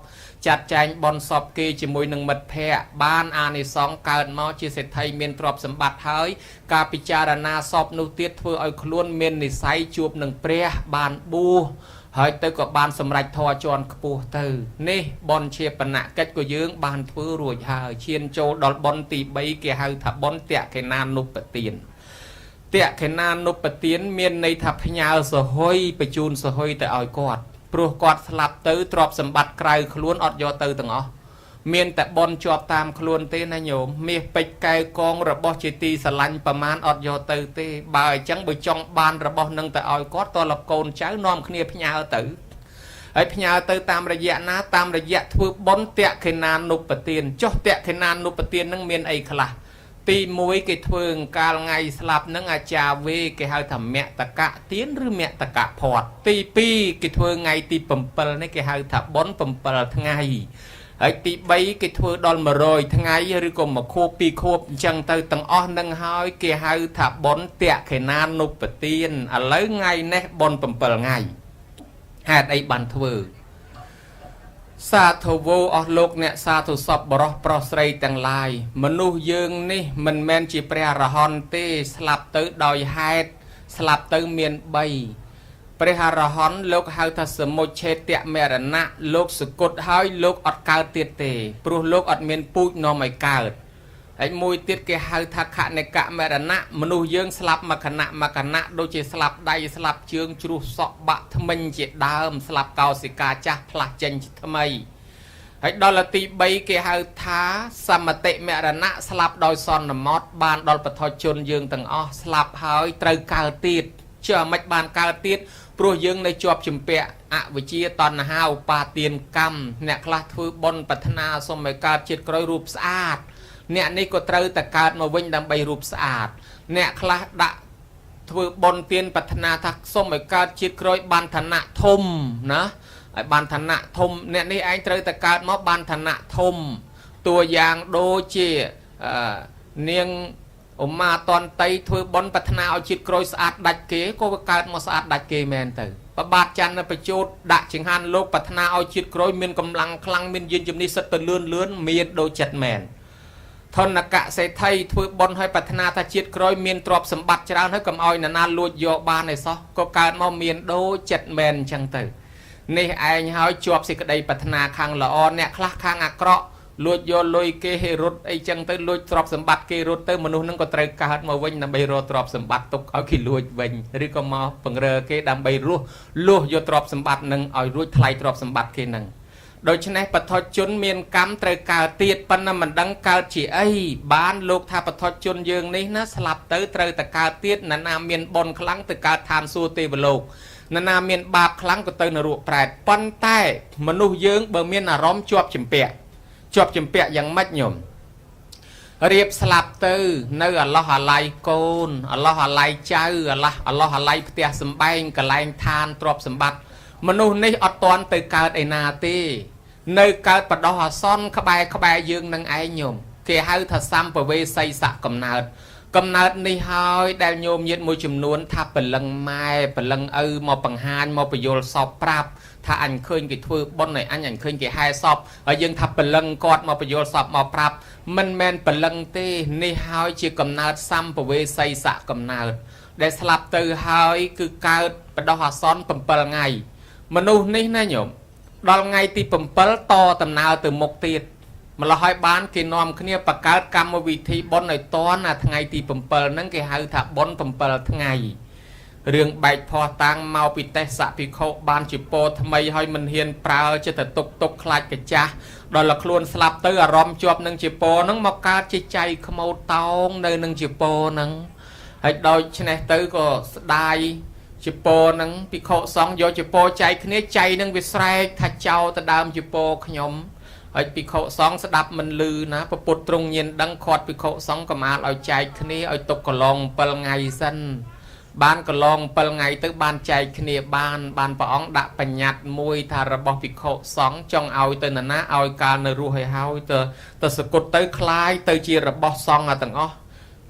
B: ចាត់ចែងបន់សពគេជាមួយនឹងមិត្តភ័ក្តិបានអានិសង្សកើតមកជាសេដ្ឋីមានទ្រព្យសម្បត្តិហើយការពិចារណាសពនោះទៀតធ្វើឲ្យខ្លួនមាននិស័យជួបនឹងព្រះបានបួសហើយទៅក៏បានសម្រេចធម៌ជាន់ខ្ពស់ទៅនេះបនជាបណកិច្ចក៏យើងបានធ្វើរួចហើយឈានចូលដល់បនទី3គេហៅថាបនតក្កេណានុបទានតក្កេណានុបទានមានន័យថាផ្ញើសហុយបញ្ជូនសហុយទៅឲ្យគាត់ព្រោះគាត់ស្លាប់ទៅទ្រព្យសម្បត្តិក្រៅខ្លួនអត់យកទៅទាំងអស់មានតែបនជាប់តាមខ្លួនទេណាញោមមាសពេជ្រកែវកងរបស់ជាទីស្រឡាញ់ប្រមាណអត់យកទៅទេបើអញ្ចឹងបើចង់បានរបស់នឹងទៅឲ្យគាត់តលកូនចៅនាំគ្នាផ្ញើទៅហើយផ្ញើទៅតាមរយៈណាតាមរយៈធ្វើបុណ្យតក្ខិណានុបទានចុះតក្ខិណានុបទាននឹងមានអីខ្លះទី1គេធ្វើកាលថ្ងៃស្លាប់នឹងអាចារ្យវេគេហៅថាមតកៈទានឬមតកៈភ័ត្រទី2គេធ្វើថ្ងៃទី7នេះគេហៅថាបុណ្យ7ថ្ងៃហើយទី3គេធ្វើដល់100ថ្ងៃឬក៏មួយខួបពីរខួបអញ្ចឹងទៅទាំងអស់នឹងហើយគេហៅថាបុណ្យតក្ខិណានុបទានឥឡូវថ្ងៃនេះបុណ្យ7ថ្ងៃហេតុអីបានធ្វើសាធុវោអស់លោកអ្នកសាធុសពបរោះប្រុសស្រីទាំងឡាយមនុស្សយើងនេះមិនមែនជាព្រះអរហន្តទេស្លាប់ទៅដោយហេតុស្លាប់ទៅមាន3ព្រះអរហន្តលោកហៅថាសមុច្ឆេតមរណៈលោកសគត់ហើយលោកអត់កើតទៀតទេព្រោះលោកអត់មានពូជនាំឲ្យកើតហើយមួយទៀតគេហៅថាខនិកមរណៈមនុស្សយើងស្លាប់មួយខណៈមួយខណៈដូចជាស្លាប់ដៃស្លាប់ជើងជ្រុះសក់បាក់ថ្មិញជាដើមស្លាប់កោសិកាចាស់ផ្លាស់ចេញជាថ្មីហើយដល់ទី3គេហៅថាសមតិមរណៈស្លាប់ដោយសន្មត់បានដល់បឋមជនយើងទាំងអស់ស្លាប់ហើយត្រូវកើតទៀតជឿអាម៉េចបានកើតទៀតព្រោះយើងនៅជាប់ជំពាក់អវិជ្ជាតណ្ហាឧបាទានកម្មអ្នកខ្លះធ្វើបុណ្យប្រាថ្នាសូមឲ្យកើតជាតិក្រោយរូបស្អាតអ្នកនេះក៏ត្រូវតែកើតមកវិញដើម្បីរូបស្អាតអ្នកខ្លះដាក់ធ្វើបុណ្យទានប្រាថ្នាថាសូមឲ្យកើតជាតិក្រោយបានឋានៈធំណាឲ្យបានឋានៈធំអ្នកនេះឯងត្រូវតែកើតមកបានឋានៈធំតួយ៉ាងដូចជានាងឧមាតន្តីធ្វើបុណ្យប្រាថ្នាឲ្យជាតិក្រោយស្អាតដាច់គេក៏កើតមកស្អាតដាច់គេមែនទៅប្របាទច័ន្ទប្រជោតដាក់ចង្ហាន់លោកប្រាថ្នាឲ្យជាតិក្រោយមានកម្លាំងខ្លាំងមានយានជំនិះសិតទៅលឿនលឿនមានដូចចិត្តមែនធនកសេដ្ឋីធ្វើបុណ្យឲ្យប្រាថ្នាថាជាតិក្រោយមានទ្រព្យសម្បត្តិច្រើនហើយកុំឲ្យនរណាលួចយកបានឯសោះក៏កើតមកមានដូចចិត្តមែនអញ្ចឹងទៅនេះឯងហើយជាប់សេចក្តីប្រាថ្នាខាងល្អអ្នកខ្លះខាងអាក្រក់លួចយកលុយគេឲ្យរត់អីចឹងទៅលួចទ្រព្យសម្បត្តិគេរត់ទៅមនុស្សនឹងក៏ត្រូវកើតមកវិញដើម្បីរកទ្រព្យសម្បត្តិទុកឲ្យគេលួចវិញឬក៏មកពង្រើគេដើម្បីរស់លួសយកទ្រព្យសម្បត្តិនឹងឲ្យរួចថ្លៃទ្រព្យសម្បត្តិគេនឹងដូច្នេះបឋមជនមានកម្មត្រូវកើតទៀតប៉ុន្តែមិនដឹងកើតជាអីបានលោកថាបឋមជនយើងនេះណាស្លាប់ទៅត្រូវតែកើតទៀតណានាមានបុណ្យខ្លាំងទៅកើតឋានសួគ៌ទេវលោកណានាមានបាបខ្លាំងក៏ទៅនរកប្រែតប៉ុន្តែមនុស្សយើងបើមានអារម្មណ៍ជាប់ជំពាក់ជាប់ជំពាក់យ៉ាងម៉េចញោមរៀបស្លាប់ទៅនៅអាឡោះអាល័យកូនអាឡោះអាល័យចៅអាឡោះអាឡោះអាល័យផ្ទះសម្បែងកន្លែងឋានទ្រព្យសម្បត្តិមនុស្សនេះអត់ទាន់ទៅកើតឯណាទេនៅកើតបដោះអាសន្នក្បែរក្បែរយើងនឹងឯងញោមគេហៅថាសម្ពវេសីសៈកំណើតកំណើតនេះហើយដែលញោមញាតមួយចំនួនថាព្រលឹងម៉ែព្រលឹងឪមកបង្ហាញមកពយល់សពប្រាប់ថាអញឃើញគេធ្វើបុណ្យឲ្យអញឃើញគេហែសពហើយយើងថាព្រលឹងគាត់មកពយល់សពមកប្រាប់មិនមែនព្រលឹងទេនេះហើយជាកំណើតសម្ពវេសីសៈកំណើតដែលស្លាប់ទៅហើយគឺកើតបដោះអាសន្ន7ថ្ងៃមនុស្សនេះណាញោមដល់ថ្ងៃទី7តដំណើរទៅមុខទៀតម្ល៉េះហើយបានគេនាំគ្នាបង្កើតកម្មវិធីបុណ្យឲ្យតន់អាថ្ងៃទី7ហ្នឹងគេហៅថាបុណ្យ7ថ្ងៃរឿងបែកផោះតាំងមកពីទេសៈភិក្ខុបានជាពោថ្មីហើយមិនហ៊ានប្រើចិត្តតែទុកខ្លាចកាចាស់ដល់តែខ្លួនស្លាប់ទៅអារម្មណ៍ជាប់នឹងជាពោហ្នឹងមកកើតជាចៃខ្មោចតោងនៅនឹងជាពោហ្នឹងហើយដោយច្នេះទៅក៏ស្ដាយជាពោនឹងភិក្ខុសង្ឃយកជាពោចែកគ្នាចៃនឹងវាស្រែកថាចោលទៅដើមជាពោខ្ញុំហើយភិក្ខុសង្ឃស្ដាប់មិនលឺណាពពុទ្ធទ្រង់ញៀនដឹងខាត់ភិក្ខុសង្ឃកមាលឲ្យចែកគ្នាឲ្យទុកកន្លង7ថ្ងៃសិន
A: បានកន្លង7ថ្ងៃទៅបានចែកគ្នាបានបានព្រះអង្គដាក់បញ្ញត្តិមួយថារបស់ភិក្ខុសង្ឃចង់ឲ្យទៅនរណាឲ្យកាលនៅរស់ឲ្យហើយទៅទៅសគត់ទៅคล้ายទៅជារបស់សង្ឃទាំងអស់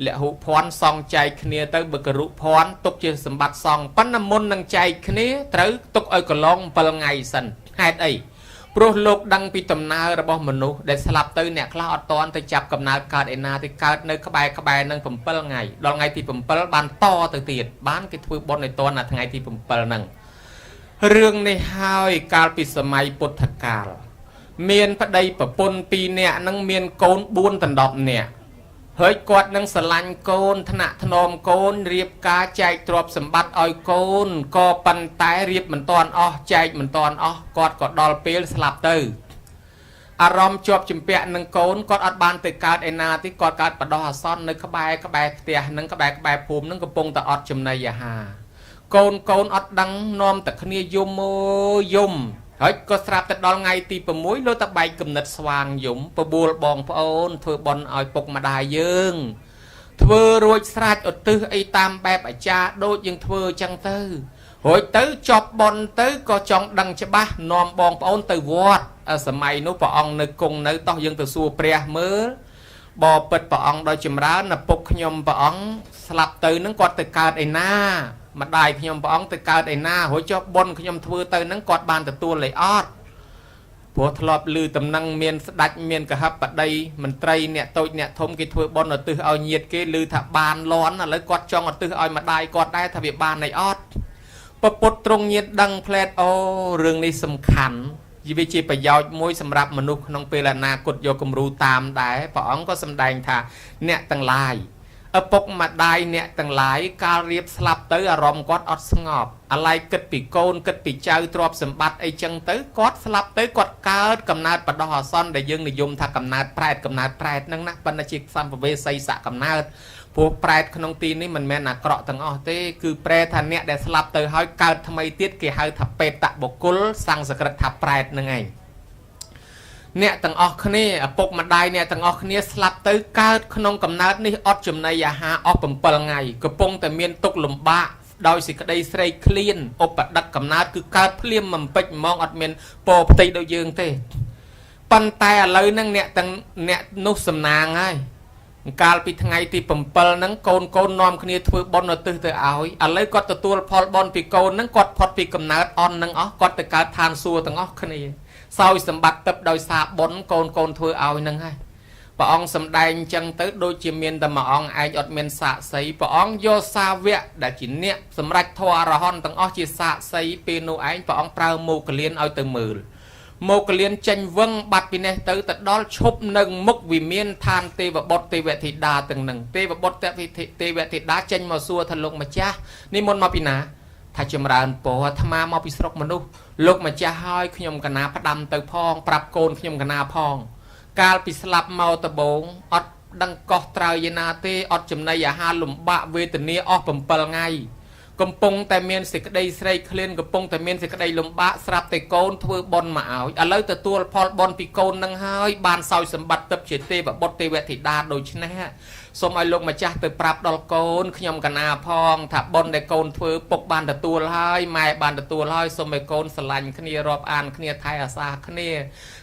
A: លហុភ័ណ្ឌសង្ឃចែកគ្នាទៅបើករុភ័ណ្ឌទុកជាសម្បត្តិសង្ឃប៉ុន្តែមុននឹងចែកគ្នាត្រូវទុកឲ្យកន្លង7ថ្ងៃសិនហេតុអីព្រោះលោកដឹងពីដំណើររបស់មនុស្សដែលស្លាប់ទៅអ្នកខ្លះអត់តន់ទៅចាប់កំណើតកើតឯណាទៅកើតនៅក្បែរក្បែរនឹង7ថ្ងៃដល់ថ្ងៃទី7បានតទៅទៀតបានគេធ្វើបុណ្យឲ្យតន់នៅថ្ងៃទី7ហ្នឹងរឿងនេះហើយកាលពីសម័យពុទ្ធកាលមានប្តីប្រពន្ធ2នាក់ហ្នឹងមានកូន4ដណ្ដប់នាក់ហើយគាត់នឹងស្រឡាញ់កូនថ្នាក់ថ្នមកូនរៀបការចែកទ្រព្យសម្បត្តិឲ្យកូនក៏ប៉ុន្តែរៀបមិនតាន់អស់ចែកមិនតាន់អស់គាត់ក៏ដល់ពេលស្លាប់ទៅអារម្មណ៍ជាប់ជំពាក់នឹងកូនគាត់អត់បានទៅកើតឯណាទេគាត់កើតបដោះអាសន្ននៅក្បែរក្បែរផ្ទះនឹងក្បែរក្បែរភូមិនឹងកំពុងតែអត់ចំណីអាហារកូនកូនអត់ដឹងនាំតែគ្នាយំអូយំហើយក៏ស្រាប់តែដល់ថ្ងៃទី6លោកតែបែកគំនិតស្វាងយំបបួលបងប្អូនធ្វើបុណ្យឲ្យពុកម្ដាយយើងធ្វើរួចស្រេចឧទ្ទិសអីតាមបែបអាចារ្យដូចយើងធ្វើអញ្ចឹងទៅរួចទៅចប់បុណ្យទៅក៏ចង់ដឹងច្បាស់នាំបងប្អូនទៅវត្តសម័យនោះព្រះអង្គនៅគង់នៅតោះយើងទៅសួរព្រះមើលបបិទ្ធព្រះអង្គដោយចម្រើនឪពុកខ្ញុំព្រះអង្គស្លាប់ទៅនឹងគាត់ទៅកើតឯណាម្ដាយខ្ញុំព្រះអង្គទៅកើតឯណារួចចុះបុណ្យខ្ញុំធ្វើទៅនឹងគាត់បានទទួលអីអត់ព្រោះធ្លាប់ឮតំណែងមានស្ដេចមានកហបតីមន្ត្រីអ្នកតូចអ្នកធំគេធ្វើបុណ្យឧទ្ទិសឲ្យញាតិគេឮថាបានលន់ឥឡូវគាត់ចង់ឧទ្ទិសឲ្យម្ដាយគាត់ដែរថាវាបានអីអត់ពពុទ្ធទ្រង់ញាតដឹងផ្លែតអូរឿងនេះសំខាន់វាជាប្រយោជន៍មួយសម្រាប់មនុស្សក្នុងពេលអនាគតយកគំរូតាមដែរព្រះអង្គក៏សម្ដែងថាអ្នកទាំងឡាយឪពុកម្ដាយអ្នកទាំងឡាយកាលរៀបស្លាប់ទៅអារម្មណ៍គាត់អត់ស្ងប់អាឡ័យគិតពីកូនគិតពីចៅទ្រព្យសម្បត្តិអីចឹងទៅគាត់ស្លាប់ទៅគាត់កើតកំណើតបដោះអាសន្នដែលយើងនិយមថាកំណើតប្រែតកំណើតប្រែតហ្នឹងណាប៉ុន្តែជាសម្ភវេសីសៈកំណើតព្រោះប្រែតក្នុងទីនេះមិនមែនអាក្រក់ទាំងអស់ទេគឺប្រែថាអ្នកដែលស្លាប់ទៅហើយកើតថ្មីទៀតគេហៅថាបេតបុគ្គលសំស្ក្រឹតថាប្រែតហ្នឹងឯងអ្នកទាំងអស់គ្នាឪពុកម្ដាយអ្នកទាំងអស់គ្នាស្លាប់ទៅកើតក្នុងកំណើតនេះអត់ចំណីអាហារអស់7ថ្ងៃកំពុងតែមានទុក្ខលំបាកដោយសេចក្តីស្រេកឃ្លានឧបដឹកកំណើតគឺកើតភ្លាមមិនពេចហ្មងអត់មានពោផ្ទៃដូចយើងទេប៉ុន្តែឥឡូវហ្នឹងអ្នកទាំងអ្នកនោះសំណាងហើយកាលពីថ្ងៃទី7ហ្នឹងកូនកូននាំគ្នាធ្វើបុណ្យឧទ្ទិសទៅឲ្យឥឡូវគាត់ទទួលផលបុណ្យពីកូនហ្នឹងគាត់ផុតពីកំណើតអន់ហ្នឹងអស់គាត់ទៅកើតឋានសួគ៌ទាំងអស់គ្នាសោយសម្បត្តិទឹកដោយសារបុណ្យកូនកូនធ្វើឲ្យហ្នឹងហើយព្រះអង្គសម្ដែងអញ្ចឹងទៅដូចជាមានតែមួយអង្គឯងអត់មានសាក្សីព្រះអង្គយកសាវកដែលជាអ្នកសម្រេចធម៌អរហន្តទាំងអស់ជាសាក្សីពេលនោះឯងព្រះអង្គប្រើមោគលានឲ្យទៅមើលមោគលានចេញវឹងបាត់ពីនេះទៅទៅដល់ឈប់នឹងមុខវិមានឋានទេវបុត្រទេវធីតាទាំងនឹងទេវបុត្រទេវធីតាចេញមកសួរថាលោកម្ចាស់នេះមុនមកពីណាថាចម្រើនពរអាត្មាមកពីស្រុកមនុស្សលោកម្ចាស់ហើយខ្ញុំកណាផ្ដាំទៅផងប្រាប់កូនខ្ញុំកណាផងកាលពីស្លាប់មកដបងអត់ដឹងកោះត្រើយឯណាទេអត់ចំណីអាហារលំបាកវេទនាអស់7ថ្ងៃកំពុងតែមានសេចក្តីស្រេកឃ្លានកំពុងតែមានសេចក្តីលំបាកស្រាប់តែកូនធ្វើបុណ្យមកឲ្យឥឡូវទទួលផលបុណ្យពីកូននឹងហើយបានសោយសម្បត្តិទឹកជាទេវបុត្រទេវធីតាដូច្នេះសូមឲ្យលោកម្ចាស់ទៅប្រាប់ដល់កូនខ្ញុំកណាផងថាបុណ្យដែលកូនធ្វើពុកបានទទួលហើយម៉ែបានទទួលហើយសូមឲ្យកូនស្រឡាញ់គ្នារាប់អានគ្នាថែអាសាគ្នា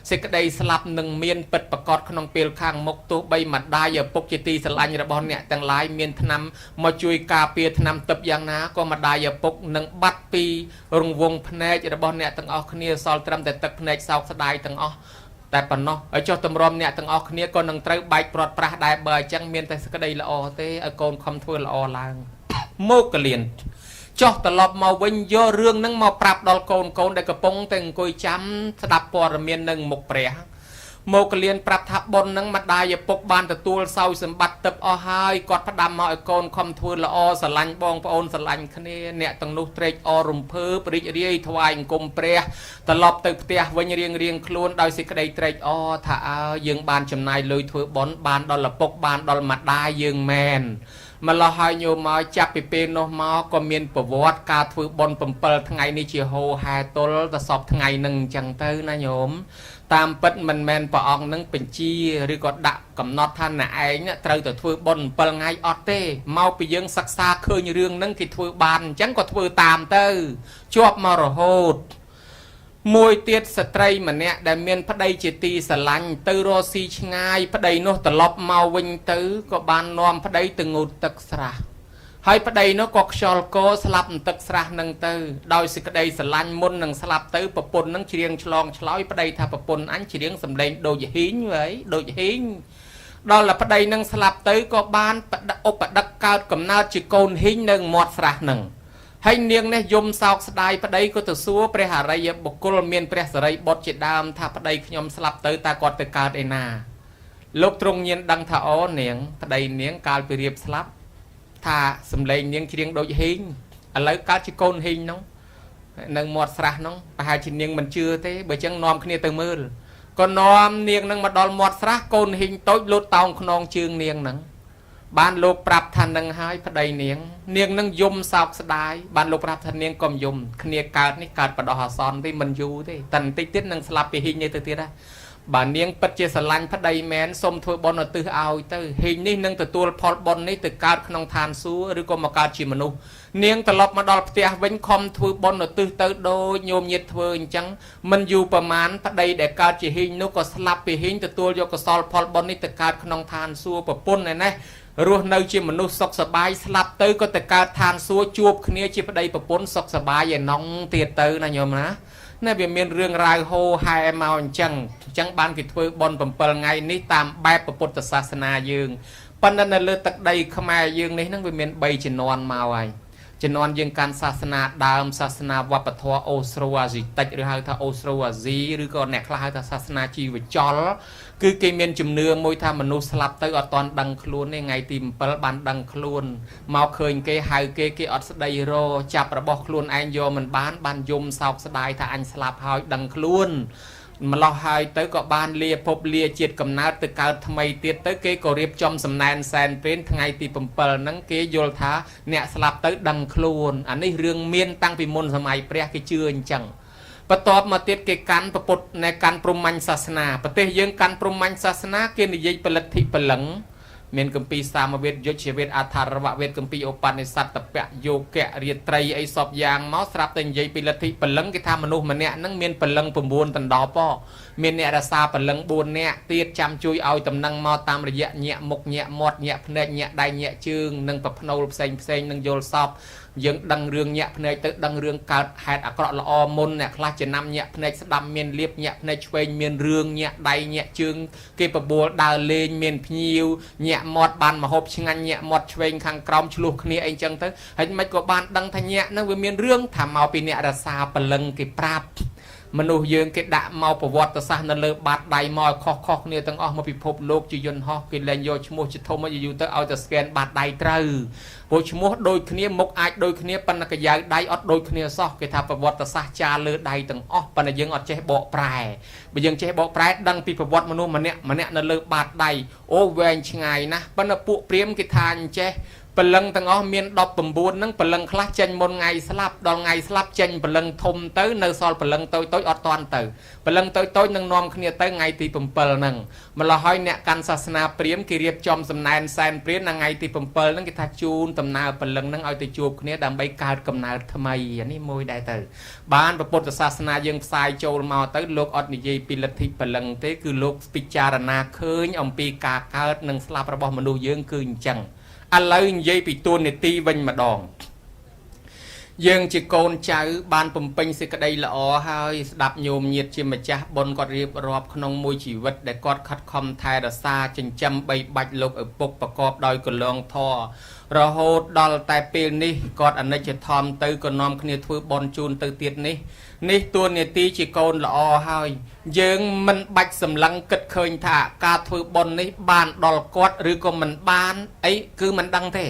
A: សេចក្តីស្លាប់នឹងមានពិតប្រកបក្នុងពេលខាងមុខទោះបីម្ដាយឪពុកជាទីស្រឡាញ់របស់អ្នកទាំងឡាយមានថ្នាំមកជួយការពារថ្នាំទឹកយ៉ាងណាក៏ម្ដាយឪពុកនឹងបាត់ពីរង្វង់ភ្នែករបស់អ្នកទាំងអស់គ្នាសល់ត្រឹមតែទឹកភ្នែកសោកស្ដាយទាំងអស់តែប៉ុណ្ណោះឲ្យចុះតម្រាំអ្នកទាំងអស់គ្នាក៏នឹងត្រូវបែកព្រាត់ប្រាសដែរបើអញ្ចឹងមានតែសេចក្តីល្អទេឲ្យកូនខំធ្វើល្អឡើងមកកលៀនចុះត្រឡប់មកវិញយករឿងហ្នឹងមកប្រាប់ដល់កូនកូនដែលកំពុងតែអង្គុយចាំស្ដាប់ព័ត៌មាននឹងមុខព្រះមកកលៀនប្រាប់ថាបុណ្យហ្នឹងម្ដាយឪពុកបានទទួលសោយសម្បត្តិទឹកអស់ហើយគាត់ផ្ដាំមកឲ្យកូនខំធ្វើល្អស្រឡាញ់បងប្អូនស្រឡាញ់គ្នាអ្នកទាំងនោះត្រេកអររំភើបរីករាយថ្វាយអង្គមព្រះត្រឡប់ទៅផ្ទះវិញរៀងរៀងខ្លួនដោយសេចក្តីត្រេកអរថាអើយើងបានចំណាយលុយធ្វើបុណ្យបានដល់ឪពុកបានដល់ម្ដាយយើងមែនម្ល៉េះហើយញោមមកចាប់ពីពេលនោះមកក៏មានប្រវត្តិការធ្វើបុណ្យ7ថ្ងៃនេះជាហោហែទល់ទៅសពថ្ងៃនឹងអញ្ចឹងទៅណាញោម តាមពិតមិនមែនព្រះអង្គនឹងបញ្ជាឬក៏ដាក់កំណត់ថាអ្នកឯងត្រូវតែធ្វើបុណ្យ7ថ្ងៃអត់ទេមកពីយើងសិក្សាឃើញរឿងហ្នឹងគេធ្វើបានអញ្ចឹងក៏ធ្វើតាមទៅជាប់មករហូតមួយទៀតស្ត្រីម្នាក់ដែលមានប្តីជាទីស្រឡាញ់ទៅរកស៊ីឆ្ងាយប្តីនោះត្រឡប់មកវិញទៅក៏បាននាំប្តីទៅងូតទឹកស្រះហើយប្តីនោះក៏ខ្យល់កស្លាប់ទឹកស្រះនឹងទៅដោយសេចក្តីស្រឡាញ់មុននឹងស្លាប់ទៅប្រពន្ធនឹងច្រៀងឆ្លងឆ្លើយប្តីថាប្រពន្ធអញច្រៀងសំឡេងដូចហ៊ីងវ៉ៃដូចហ៊ីងដល់តែប្តីនឹងស្លាប់ទៅក៏បានឧបដឹកកើតកំណើតជាកូនហ៊ីងនៅមាត់ស្រះនឹងហើយនាងនេះយំសោកស្ដាយប្តីក៏ទៅសួរព្រះអរិយបុគ្គលមានព្រះសរិបុត្រជាដើមថាប្តីខ្ញុំស្លាប់ទៅតើគាត់ទៅកើតឯណាលោកទ្រង់ញៀនដឹងថាអូនាងប្តីនាងកាលពីរៀបស្លាប់ថាសំឡេងនាងច្រៀងដូចហ៊ីងឥឡូវកើតជាកូនហ៊ីងនោះនៅមាត់ស្រះនោះប្រហែលជានាងមិនជឿទេបើចឹងនាំគ្នាទៅមើលក៏នាំនាងនឹងមកដល់មាត់ស្រះកូនហ៊ីងតូចលោតតោងខ្នងជើងនាងហ្នឹងបានលោកប្រាប់ថានឹងហើយប្តីនាងនាងនឹងយំសោកស្ដាយបានលោកប្រាប់ថានាងកុំយំគ្នាកើតនេះកើតបដោះអាសន្នទេមិនយូរទេតែបន្តិចទៀតនឹងស្លាប់ពីហ៊ីងនេះទៅទៀតណាបើនាងពិតជាស្រឡាញ់ប្តីមែនសូមធ្វើបុណ្យឧទ្ទិសឲ្យទៅហ៊ីងនេះនឹងទទួលផលបុណ្យនេះទៅកើតក្នុងឋានសួគ៌ឬក៏មកកើតជាមនុស្សនាងត្រឡប់មកដល់ផ្ទះវិញខំធ្វើបុណ្យឧទ្ទិសទៅដូចញោមញាតធ្វើអញ្ចឹងមិនយូរប្រមាណប្តីដែលកើតជាហ៊ីងនោះក៏ស្លាប់ពីហ៊ីងទទួលយកកុសលផលបុណ្យនេះទៅកើតក្នុងឋានសួគ៌ប្រពន្ធឯនេះរស់នៅជាមនុស្សសុខសប្បាយស្លាប់ទៅក៏ទៅកើតឋានសួគ៌ជួបគ្នាជាប្តីប្រពន្ធសុខសប្បាយឯណងទៀតទៅណាញោមណាណាវាមានរឿងរ៉ាវហូហែមកអញ្ចឹងបានគេធ្វើបុណ្យ7ថ្ងៃនេះតាមបែបពុទ្ធសាសនាយើងប៉ុន្តែនៅលើទឹកដីខ្មែរយើងនេះហ្នឹងវាមាន3ជំនាន់មកហើយជំនាន់យើងកាន់សាសនាដើមសាសនាវប្បធម៌អូស្រូអាស៊ីតិចឬហៅថាអូស្រូអាស៊ីឬក៏អ្នកខ្លះហៅថាសាសនាជីវចលគឺគេមានជំនឿមួយថាមនុស្សស្លាប់ទៅអត់ទាន់ដឹងខ្លួនទេថ្ងៃទី7បានដឹងខ្លួនមកឃើញគេហៅគេគេអត់ស្ដីរចាប់របស់ខ្លួនឯងយកមិនបានបានយំសោកស្ដាយថាអញស្លាប់ហើយដឹងខ្លួនម្លោះហើយទៅក៏បានលាភពលាជាតិកំណើតទៅកើតថ្មីទៀតទៅគេក៏រៀបចំសំណែនសែនព្រេនថ្ងៃទី7ហ្នឹងគេយល់ថាអ្នកស្លាប់ទៅដឹងខ្លួនអានេះរឿងមានតាំងពីមុនសម័យព្រះគេជឿអញ្ចឹងបន្ទាប់មកទៀតគេកាន់ពុទ្ធនៃកាន់ព្រហ្មញ្ញសាសនាប្រទេសយើងកាន់ព្រហ្មញ្ញសាសនាគេនិយាយផលិទ្ធិពលឹងមានគម្ពីរសាមវេទយុជ្ជវេទអថរវវេទគម្ពីរឧបនិស្សតពៈយោគៈរាត្រីអីសពយ៉ាងមកស្រាប់តែនិយាយពីលទ្ធិពលឹងគេថាមនុស្សម្នាក់ហ្នឹងមានពលឹង9ដណ្ដប់មានអ្នករក្សាពលឹង4នាក់ទៀតចាំជួយឲ្យតំណឹងមកតាមរយៈញាក់មុខញាក់មាត់ញាក់ភ្នែកញាក់ដៃញាក់ជើងនិងប្រភ្នូលផ្សេងផ្សេងនឹងយល់សពយើងដឹងរឿងញាក់ភ្នែកទៅដឹងរឿងកើតហេតុអាក្រក់ល្អមុនអ្នកខ្លះចំណាំញាក់ភ្នែកស្ដាំមានលៀបញាក់ភ្នែកឆ្វេងមានរឿងញាក់ដៃញាក់ជើងគេបបួលដើរលេងមានភ្ញៀវញាក់មាត់បានមហូបឆ្ងាញ់ញាក់មាត់ឆ្វេងខាងក្រោមឆ្លោះគ្នាអីចឹងទៅហើយមិនក៏បានដឹងថាញាក់ហ្នឹងវាមានរឿងថាមកពីអ្នករសាពលឹងគេប្រាប់មនុស្សយើងគេដាក់មកប្រវត្តិសាស្ត្រនៅលើបាតដៃមកឲ្យខុសៗគ្នាទាំងអស់មកពិភពលោកជាយន្តហោះគេលែងយកឈ្មោះជាធំមកយូរទៅឲ្យតែស្កេនបាតដៃត្រូវព្រោះឈ្មោះដូចគ្នាមុខអាចដូចគ្នាប៉ុន្តែកាយ៉ាវដៃអត់ដូចគ្នាសោះគេថាប្រវត្តិសាស្ត្រចារលើដៃទាំងអស់ប៉ុន្តែយើងអត់ចេះបកប្រែបើយើងចេះបកប្រែដឹងពីប្រវត្តិមនុស្សម្នាក់ម្នាក់នៅលើបាតដៃអូវែងឆ្ងាយណាស់ប៉ុន្តែពួកព្រាហ្មណ៍គេថាអញ្ចេះពលឹងទាំងអស់មាន19ហ្នឹងពលឹងខ្លះចេញមុនថ្ងៃស្លាប់ដល់ថ្ងៃស្លាប់ចេញពលឹងធំទៅនៅសល់ពលឹងតូចតូចអត់តាន់ទៅពលឹងតូចតូចនឹងនាំគ្នាទៅថ្ងៃទី7ហ្នឹងម្ល៉េះហើយអ្នកកាន់សាសនាព្រាហ្មណ៍គេរៀបចំសំណែនសែនព្រានថ្ងៃទី7ហ្នឹងគេថាជូនដំណើរពលឹងហ្នឹងឲ្យទៅជួបគ្នាដើម្បីកើតកំណើតថ្មីអានេះមួយដែរទៅបានពុទ្ធសាសនាយើងផ្សាយចូលមកទៅលោកអត់និយាយពីលទ្ធិពលឹងទេគឺលោកពិចារណាឃើញអំពីការកើតនិងស្លាប់របស់មនុស្សយើងគឺអញ្ចឹងឥឡូវនិយាយពីតួនាទីវិញម្ដងយើងជាកូនចៅបានបំពេញសេចក្តីល្អហើយស្ដាប់ញោមញាតជាម្ចាស់បុណ្យគាត់រៀបរាប់ក្នុងមួយជីវិតដែលគាត់ខិតខំថែរក្សាចិញ្ចឹមបីបាច់លោកឪពុកប្រកបដោយកលងធម៌រហូតដល់តែពេលនេះគាត់អនិច្ចធម៌ទៅក៏នាំគ្នាធ្វើបុណ្យជូនទៅទៀតនេះនេះតួនាទីជាកូនល្អហើយយើងមិនបាច់សម្លឹងគិតឃើញថាការធ្វើបុណ្យនេះបានដល់គាត់ឬក៏មិនបានអីគឺមិនដឹងទេ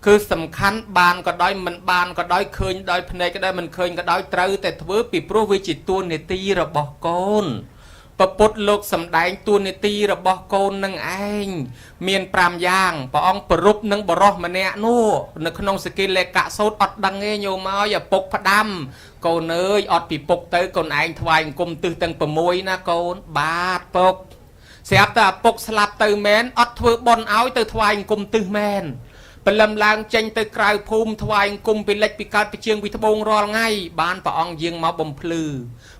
A: គឺសំខាន់បានក៏ដោយមិនបានក៏ដោយឃើញដោយភ្នែកក៏ដោយមិនឃើញក៏ដោយត្រូវតែធ្វើពីព្រោះវាជាតួនាទីរបស់កូន ពពុទ្ធលោកសំដែងទួនាទីរបស់កូននឹងឯងមាន5យ៉ាងព្រះអង្គប្រពនឹងបរោះម្នាក់នោះនៅក្នុងសកិលេកសោតអត់ដឹងទេញោមឲ្យឪពុកផ្ដាំកូនអើយអត់ពីពុកទៅកូនឯងថ្វាយអង្គមទិសទាំង6ណាកូនបាទពុកស្រាប់តែឪពុកស្លាប់ទៅមែនអត់ធ្វើបុណ្យឲ្យទៅថ្វាយអង្គមទិសមែនព្រលឹមឡើងចេញទៅក្រៅភូមិថ្វាយអង្គមពីលិចពីកើតពីជើងពីត្បូងរាល់ថ្ងៃបានព្រះអង្គយាងមកបំភ្លឺ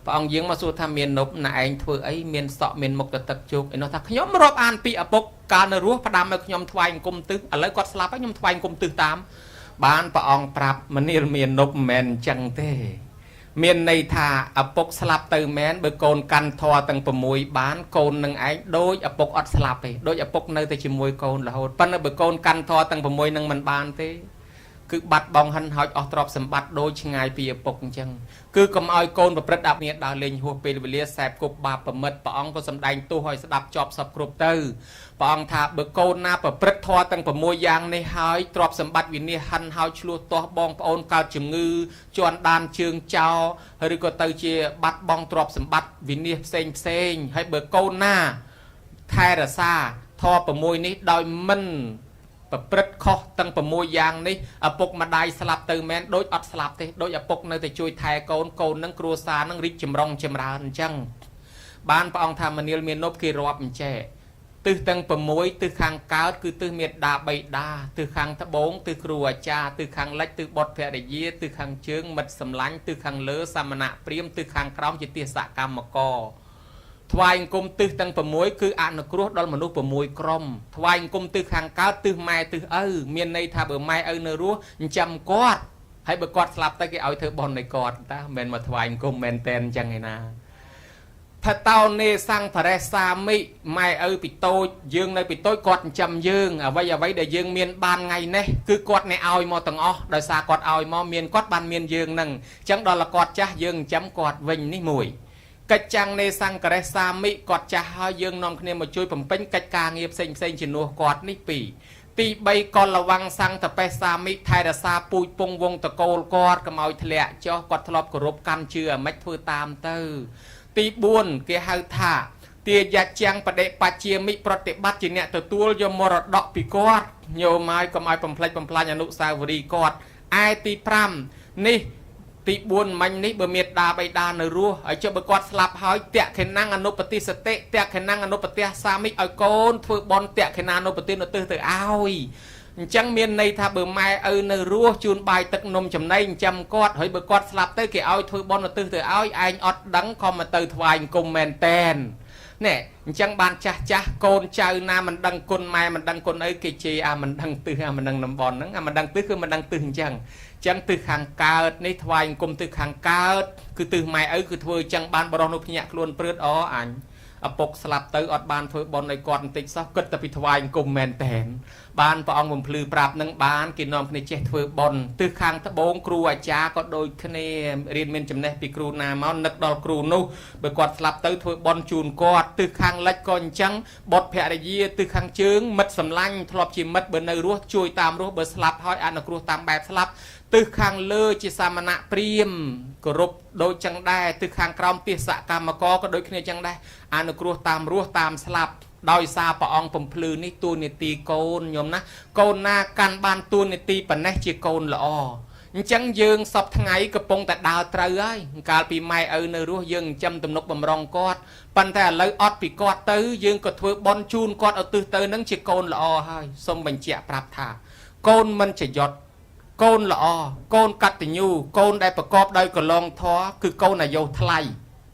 A: ព្រះអង្គយាងមកសួរថាមាននប់ណែឯងធ្វើអីមានសក់មានមុខទៅទឹកជោគឯនោះថាខ្ញុំរាប់អានពីឪពុកកាលនៅរស់ផ្ដាំឲ្យខ្ញុំថ្វាយអង្គមទិសឥឡូវគាត់ស្លាប់ហើយខ្ញុំថ្វាយអង្គមទិសតាមបានព្រះអង្គប្រាប់មនាលមាននប់មិនមែនអញ្ចឹងទេមានន័យថាឪពុកស្លាប់ទៅមែនបើកូនកាន់ធម៌ទាំង6បានកូននឹងឯងដូចឪពុកអត់ស្លាប់ទេដូចឪពុកនៅតែជាមួយកូនរហូតប៉ុន្តែបើកូនកាន់ធម៌ទាំង6នឹងមិនបានទេគឺបាត់បង់ហិនហោចអស់ទ្រព្យសម្បត្តិដូចឆ្ងាយពីឪពុកអញ្ចឹងគឺកុំឲ្យកូនប្រព្រឹត្តអបិយដើរលេងហួសពេលវេលាសែបគប់បាបប្រមិតព្រះអង្គក៏សម្ដែងទោសឲ្យស្ដាប់ជាប់សពគ្រប់ទៅព្រះអង្គថាបើកូនណាប្រព្រឹត្តធម៌ទាំង6យ៉ាងនេះហើយទ្រព្យសម្បត្តិវិនាសហិនហោចឆ្លោះទាស់បងប្អូនកើតជំងឺជន់ដានជើងចោលឬក៏ទៅជាបាត់បង់ទ្រព្យសម្បត្តិវិនាសផ្សេងផ្សេងហើយបើកូនណាថែរក្សាធម៌6នេះដោយមិនប្រព្រឹត្តខុសទាំង6យ៉ាងនេះឪពុកម្ដាយស្លាប់ទៅមែនដូចអត់ស្លាប់ទេដូចឪពុកនៅតែជួយថែកូនកូននឹងគ្រួសារនឹងរីកចម្រុងចម្រើនអញ្ចឹងបានព្រះអង្គថាមនាលមាននប់គេរាប់អញ្ចេះទិសទាំង6ទិសខាងកើតគឺទិសមេដាបៃតាទិសខាងត្បូងទិសគ្រូអាចារ្យទិសខាងលិចទិសបុត្រភរិយាទិសខាងជើងមិត្តសម្លាញ់ទិសខាងលើសមណៈព្រាហ្មណ៍ទិសខាងក្រោមជាទិសកម្មករថ្វាយអង្គមទិសទាំង6គឺអនុគ្រោះដល់មនុស្ស6ក្រុមថ្វាយអង្គមទិសខាងកើតទិសម៉ែទិសឪមានន័យថាបើម៉ែឪនៅរស់ចិញ្ចឹមគាត់ហើយបើគាត់ស្លាប់ទៅគេឲ្យធ្វើបុណ្យឲ្យគាត់តាមិនមែនមកថ្វាយអង្គមមែនតែនអញ្ចឹងឯណាផតោនេសង្ភរេសាមិម៉ែឪពីតូចយើងនៅពីតូចគាត់ចិញ្ចឹមយើងអ្វីអ្វីដែលយើងមានបានថ្ងៃនេះគឺគាត់អ្នកឲ្យមកទាំងអស់ដោយសារគាត់ឲ្យមកមានគាត់បានមានយើងនឹងអញ្ចឹងដល់គាត់ចាស់យើងចិញ្ចឹមគាត់វិញនេះមួយកិច្ចចាំងនេសង្ករេសាមិគាត់ចាស់ហើយយើងនាំគ្នាមកជួយបំពេញកិច្ចការងារផ្សេងផ្សេងជំនួសគាត់នេះពីរទី3កលវੰសង្តបេសាមិថែរក្សាពូជពងវងតកូលគាត់កុំឲ្យធ្លាក់ចុះគាត់ធ្លាប់គោរពកាន់ជឿអាម៉េចធ្វើតាមទៅទី4គេហៅថាទាយចាំងបដិបជាមិប្រតិបត្តិជាអ្នកទទួលយកមរតកពីគាត់ញោមហើយកុំឲ្យបំផ្លិចបំផ្លាញអនុស្សាវរីយ៍គាត់ឯទី5នេះទី4មិញនេះបើមេដាបៃតានៅរស់ហើយចុះបើគាត់ស្លាប់ហើយតក្ខិណੰអនុបតិសតិតក្ខិណੰអនុបតិសាមិឲ្យកូនធ្វើបុណ្យតក្ខិណានុបតិនៅទិសទៅឲ្យអញ្ចឹងមានន័យថាបើម៉ែឪនៅរស់ជូនបាយទឹកនំចំណីចិញ្ចឹមគាត់ហើយបើគាត់ស្លាប់ទៅគេឲ្យធ្វើបុណ្យនៅទិសទៅឲ្យឯងអត់ដឹងខំមកទៅថ្វាយអង្គមមែនតែននេះអញ្ចឹងបានចាស់ចាស់កូនចៅណាមិនដឹងគុណម៉ែមិនដឹងគុណឪគេជេរអាមិនដឹងទិសអាមិនដឹងតំបន់ហ្នឹងអាមិនដឹងទិសគឺមិនដឹងទិសអញ្ចឹងចឹងទិសខាងកើតនេះថ្វាយអង្គមទិសខាងកើតគឺទិសម៉ែឪគឺធ្វើអញ្ចឹងបានបរោះនោះភ្ញាក់ខ្លួនព្រឺតអអញឪពុកស្លាប់ទៅអត់បានធ្វើបុណ្យឲ្យគាត់បន្តិចសោះគិតតែពីថ្វាយអង្គមមែនតែនបានព្រះអង្គបំភ្លឺប្រាប់នឹងបានគេនាំគ្នាចេះធ្វើបុណ្យទិសខាងត្បូងគ្រូអាចារ្យក៏ដូចគ្នារៀនមានចំណេះពីគ្រូណាមកនឹកដល់គ្រូនោះបើគាត់ស្លាប់ទៅធ្វើបុណ្យជូនគាត់ទិសខាងលិចក៏អញ្ចឹងបុត្រភរិយាទិសខាងជើងមិត្តសម្លាញ់ធ្លាប់ជាមិត្តបើនៅរស់ជួយតាមរស់បើស្លាប់ហើយអនុគ្រោះតាមបែបស្លាប់ទិសខាងលើជាសមណៈព្រាហ្មណ៍គោរពដូចចឹងដែរទិសខាងក្រោមទិសកម្មករក៏ដូចគ្នាចឹងដែរអនុគ្រោះតាមរស់តាមស្លាប់ដោយសារព្រះអង្គបំភ្លឺនេះតួនាទីកូនញោមណាកូនណាកាន់បានតួនាទីប៉ុណ្ណេះជាកូនល្អអញ្ចឹងយើងសពថ្ងៃកំពុងតែដើរត្រូវហើយកាលពីម៉ែឪនៅរស់យើងចិញ្ចឹមទំនុកបំរុងគាត់ប៉ុន្តែឥឡូវអត់ពីគាត់ទៅយើងក៏ធ្វើបុណ្យជូនគាត់ឲ្យទិសទៅនឹងជាកូនល្អហើយសូមបញ្ជាក់ប្រាប់ថាកូនមិនចយត់កូនល្អកូនកតញ្ញូកូនដែលប្រកបដោយកលងធម៌គឺកូនអាយុថ្លៃ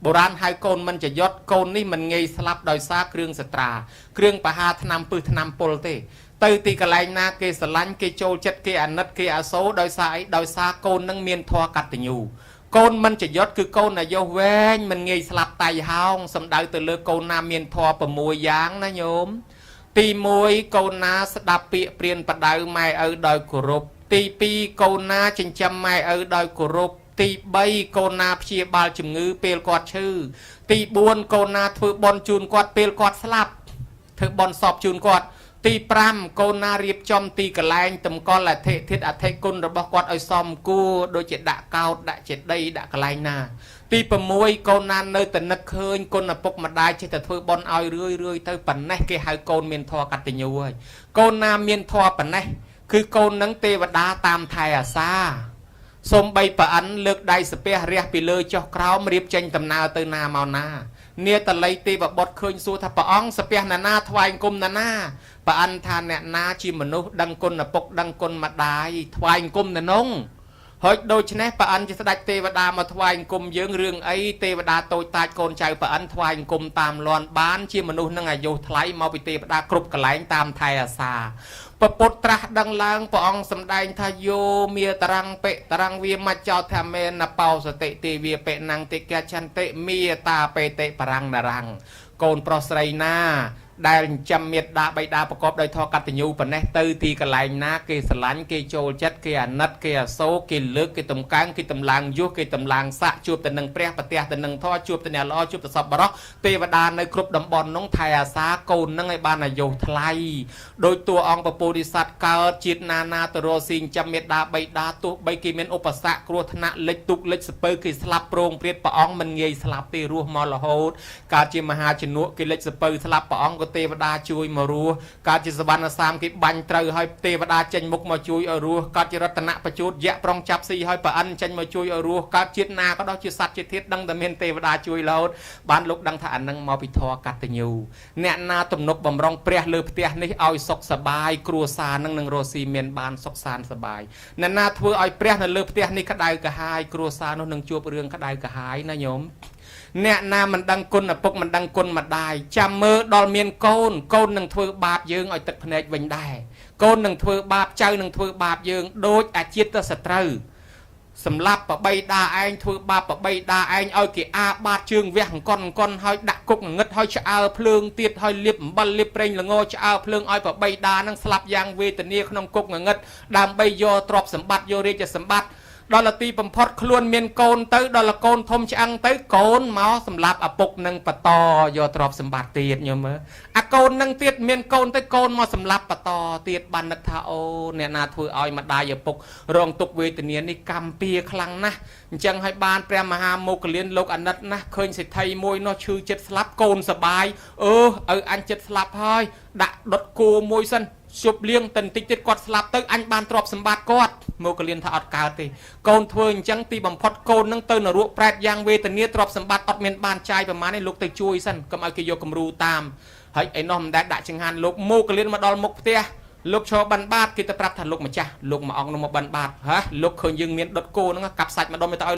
A: បុរាណហៅកូនមិនចយត់កូននេះមិនងាយស្លាប់ដោយសារគ្រឿងសត្រាគ្រឿងបហាថ្នាំពឹសថ្នាំពុលទេទៅទីកន្លែងណាគេស្រឡាញ់គេចូលចិត្តគេអាណិតគេអាសូរដោយសារអីដោយសារកូននឹងមានធម៌កតញ្ញូកូនមិនចយត់គឺកូនអាយុវែងមិនងាយស្លាប់តៃហោងសំដៅទៅលើកូនណាមានធម៌6យ៉ាងណាញោមទី1កូនណាស្ដាប់ពាក្យព្រានបដៅម៉ែឪដោយគោរពទី2កូនណាចិញ្ចឹមម៉ែឪដោយគោរពទី3កូនណាព្យាបាលជំងឺពេលគាត់ឈឺទី4កូនណាធ្វើបុណ្យជូនគាត់ពេលគាត់ស្លាប់ធ្វើបុណ្យសពជូនគាត់ទី ទី5កូនណារៀបចំទីកន្លែងតម្កល់អធិធាតុអធិគុណរបស់គាត់ឲ្យសមគួរដូចជាដាក់កោតដាក់ចេតិយដាក់កន្លែងណាទី6កូនណានៅតែនឹកឃើញគុណឪពុកម្ដាយចេះតែធ្វើបុណ្យឲ្យរឿយរឿយទៅប៉ុណ្ណេះគេហៅកូនមានធម៌កតញ្ញូហើយកូនណាមានធម៌ប៉ុណ្ណេះគឺកូននឹងទេវតាតាមថែអាសាសូមបីប្រអិនលើកដៃស្ពះរះពីលើចុះក្រោមរៀបចេញដំណើរទៅណាមកណានាតល័យទេវបុត្រឃើញសួរថាព្រះអង្គស្ពះណានាថ្វាយអង្គមណានាប្រអិនថាអ្នកណាជាមនុស្សដឹងគុណឪពុកដឹងគុណម្ដាយថ្វាយអង្គមណនងហើយដូច្នេះប្រអិនជាស្ដេចទេវតាមកថ្វាយអង្គមយើងរឿងអីទេវតាតូចតាចកូនចៅប្រអិនថ្វាយអង្គមតាមលន់បានជាមនុស្សនឹងអាយុថ្លៃមកពីទេវតាគ្រប់កន្លែងតាមថែអាសាពពុទ្ធត្រាស់ដឹងឡើងព្រះអង្គសម្ដែងថាយោមេតរੰបិតរੰវាមច្ចោធមេនបោសតិទេវាបិណੰតិកឆន្តិមេតាបេតិបរੰនរੰកូនប្រុសស្រីណាដែលចិញ្ចឹមមេដាបៃតាប្រកបដោយធម៌កតញ្ញូប៉ុណ្ណេះទៅទីកន្លែងណាគេស្រឡាញ់គេចូលចិត្តគេអាណិតគេអាសូរគេលើកគេតម្កើងគេតម្លើងយុះគេតម្លើងស័កជួបទៅនឹងព្រះប្រទះទៅនឹងធម៌ជួបទៅអ្នកល្អជួបទៅសពបរោះទេវតានៅគ្រប់តំបន់នោះថែអាសាកូននឹងឲ្យបានអាយុថ្លៃដោយតួអង្គពពោធិសត្វកើតជាតិណានាទៅរកស៊ីចិញ្ចឹមមេដាបៃតាទោះបីគេមានឧបសគ្គគ្រោះថ្នាក់លិចទុកលិចសពៅគេស្លាប់ប្រងព្រាតព្រះអង្គមិនងាយស្លាប់ទេរស់មករហូតកើតជាមហាជំនក់គេលិចសពៅស្លាប់ព្រះអង្គក៏ទេវតាជួយមករស់កើតជាសវណ្ណសាមគេបាញ់ត្រូវហើយទេវតាចេញមុខមកជួយឲ្យរស់កើតជារតនបជួតយៈប្រុងចាប់ស៊ីហើយប្រអិនចេញមកជួយឲ្យរស់កើតជាតិណាក៏ដោយជាសត្វជាធាតុដឹងតែមានទេវតាជួយរហូតបានលោកដឹងថាអានឹងមកពីធម៌កតញ្ញូអ្នកណាទំនុកបំរុងព្រះលើផ្ទះនេះឲ្យសុខសប្បាយគ្រួសារនឹងនឹងរស់ស៊ីមានបានសុខសាន្តសប្បាយអ្នកណាធ្វើឲ្យព្រះនៅលើផ្ទះនេះក្តៅក្រហាយគ្រួសារនោះនឹងជួបរឿងក្តៅក្រហាយណាញោមអ្នកណាមិនដឹងគុណឪពុកមិនដឹងគុណម្ដាយចាំមើលដល់មានកូនកូននឹងធ្វើបាបយើងឲ្យទឹកភ្នែកវិញដែរកូននឹងធ្វើបាបចៅនឹងធ្វើបាបយើងដូចអាជាតិសត្រូវសម្លាប់បបីដាឯងធ្វើបាបបបីដាឯងឲ្យគេអាបាតជើងវះអង្គន់អង្គន់ហើយដាក់គុកងងឹតហើយឆ្អើភ្លើងទៀតហើយលាបអំបិលលាបប្រេងល្ងឆ្អើភ្លើងឲ្យបបីដានឹងស្លាប់យ៉ាងវេទនាក្នុងគុកងងឹតដើម្បីយកទ្រព្យសម្បត្តិយករាជសម្បត្តិដល់ទីបំផុតខ្លួនមានកូនទៅដល់កូនធំឆ្អឹងទៅកូនមកសម្លាប់ឪពុកនឹងបន្តយកទ្រព្យសម្បត្តិទៀតញោមមើលអាកូននឹងទៀតមានកូនទៅកូនមកសម្លាប់បន្តទៀតបាននឹកថាអូអ្នកណាធ្វើឲ្យម្ដាយឪពុករងទុក្ខវេទនានេះកម្មពៀខ្លាំងណាស់អញ្ចឹងឲ្យបានព្រះមហាមោគលានលោកអាណិតណាស់ឃើញសេដ្ឋីមួយនោះឈឺចិត្តស្លាប់កូនសបាយអឺឪអញចិត្តស្លាប់ហើយដាក់ដុតគោមួយសិនជប់លៀងតែបន្តិចទៀតគាត់ស្លាប់ទៅអញបានទ្រព្យសម្បត្តិគាត់មកកលៀនថាអត់កើតទេកូនធ្វើអញ្ចឹងទីបំផុតកូននឹងទៅនរកប្រែតយ៉ាងវេទនាទ្រព្យសម្បត្តិអត់មានបានចាយប្រមាណទេលោកទៅជួយសិនកុំឲ្យគេយកគំរូតាមហើយឯនោះមិនដែលដាក់ចង្ហាន់លោកមកកលៀនមកដល់មុខផ្ទះលោកឈរបិណ្ឌបាតគេទៅប្រាប់ថាលោកម្ចាស់លោកមួយអង្គនោះមកបិណ្ឌបាតហ៎លោកឃើញយើងមានដុតគោហ្នឹងកាប់សាច់ម្ដុំទៅឲ្យ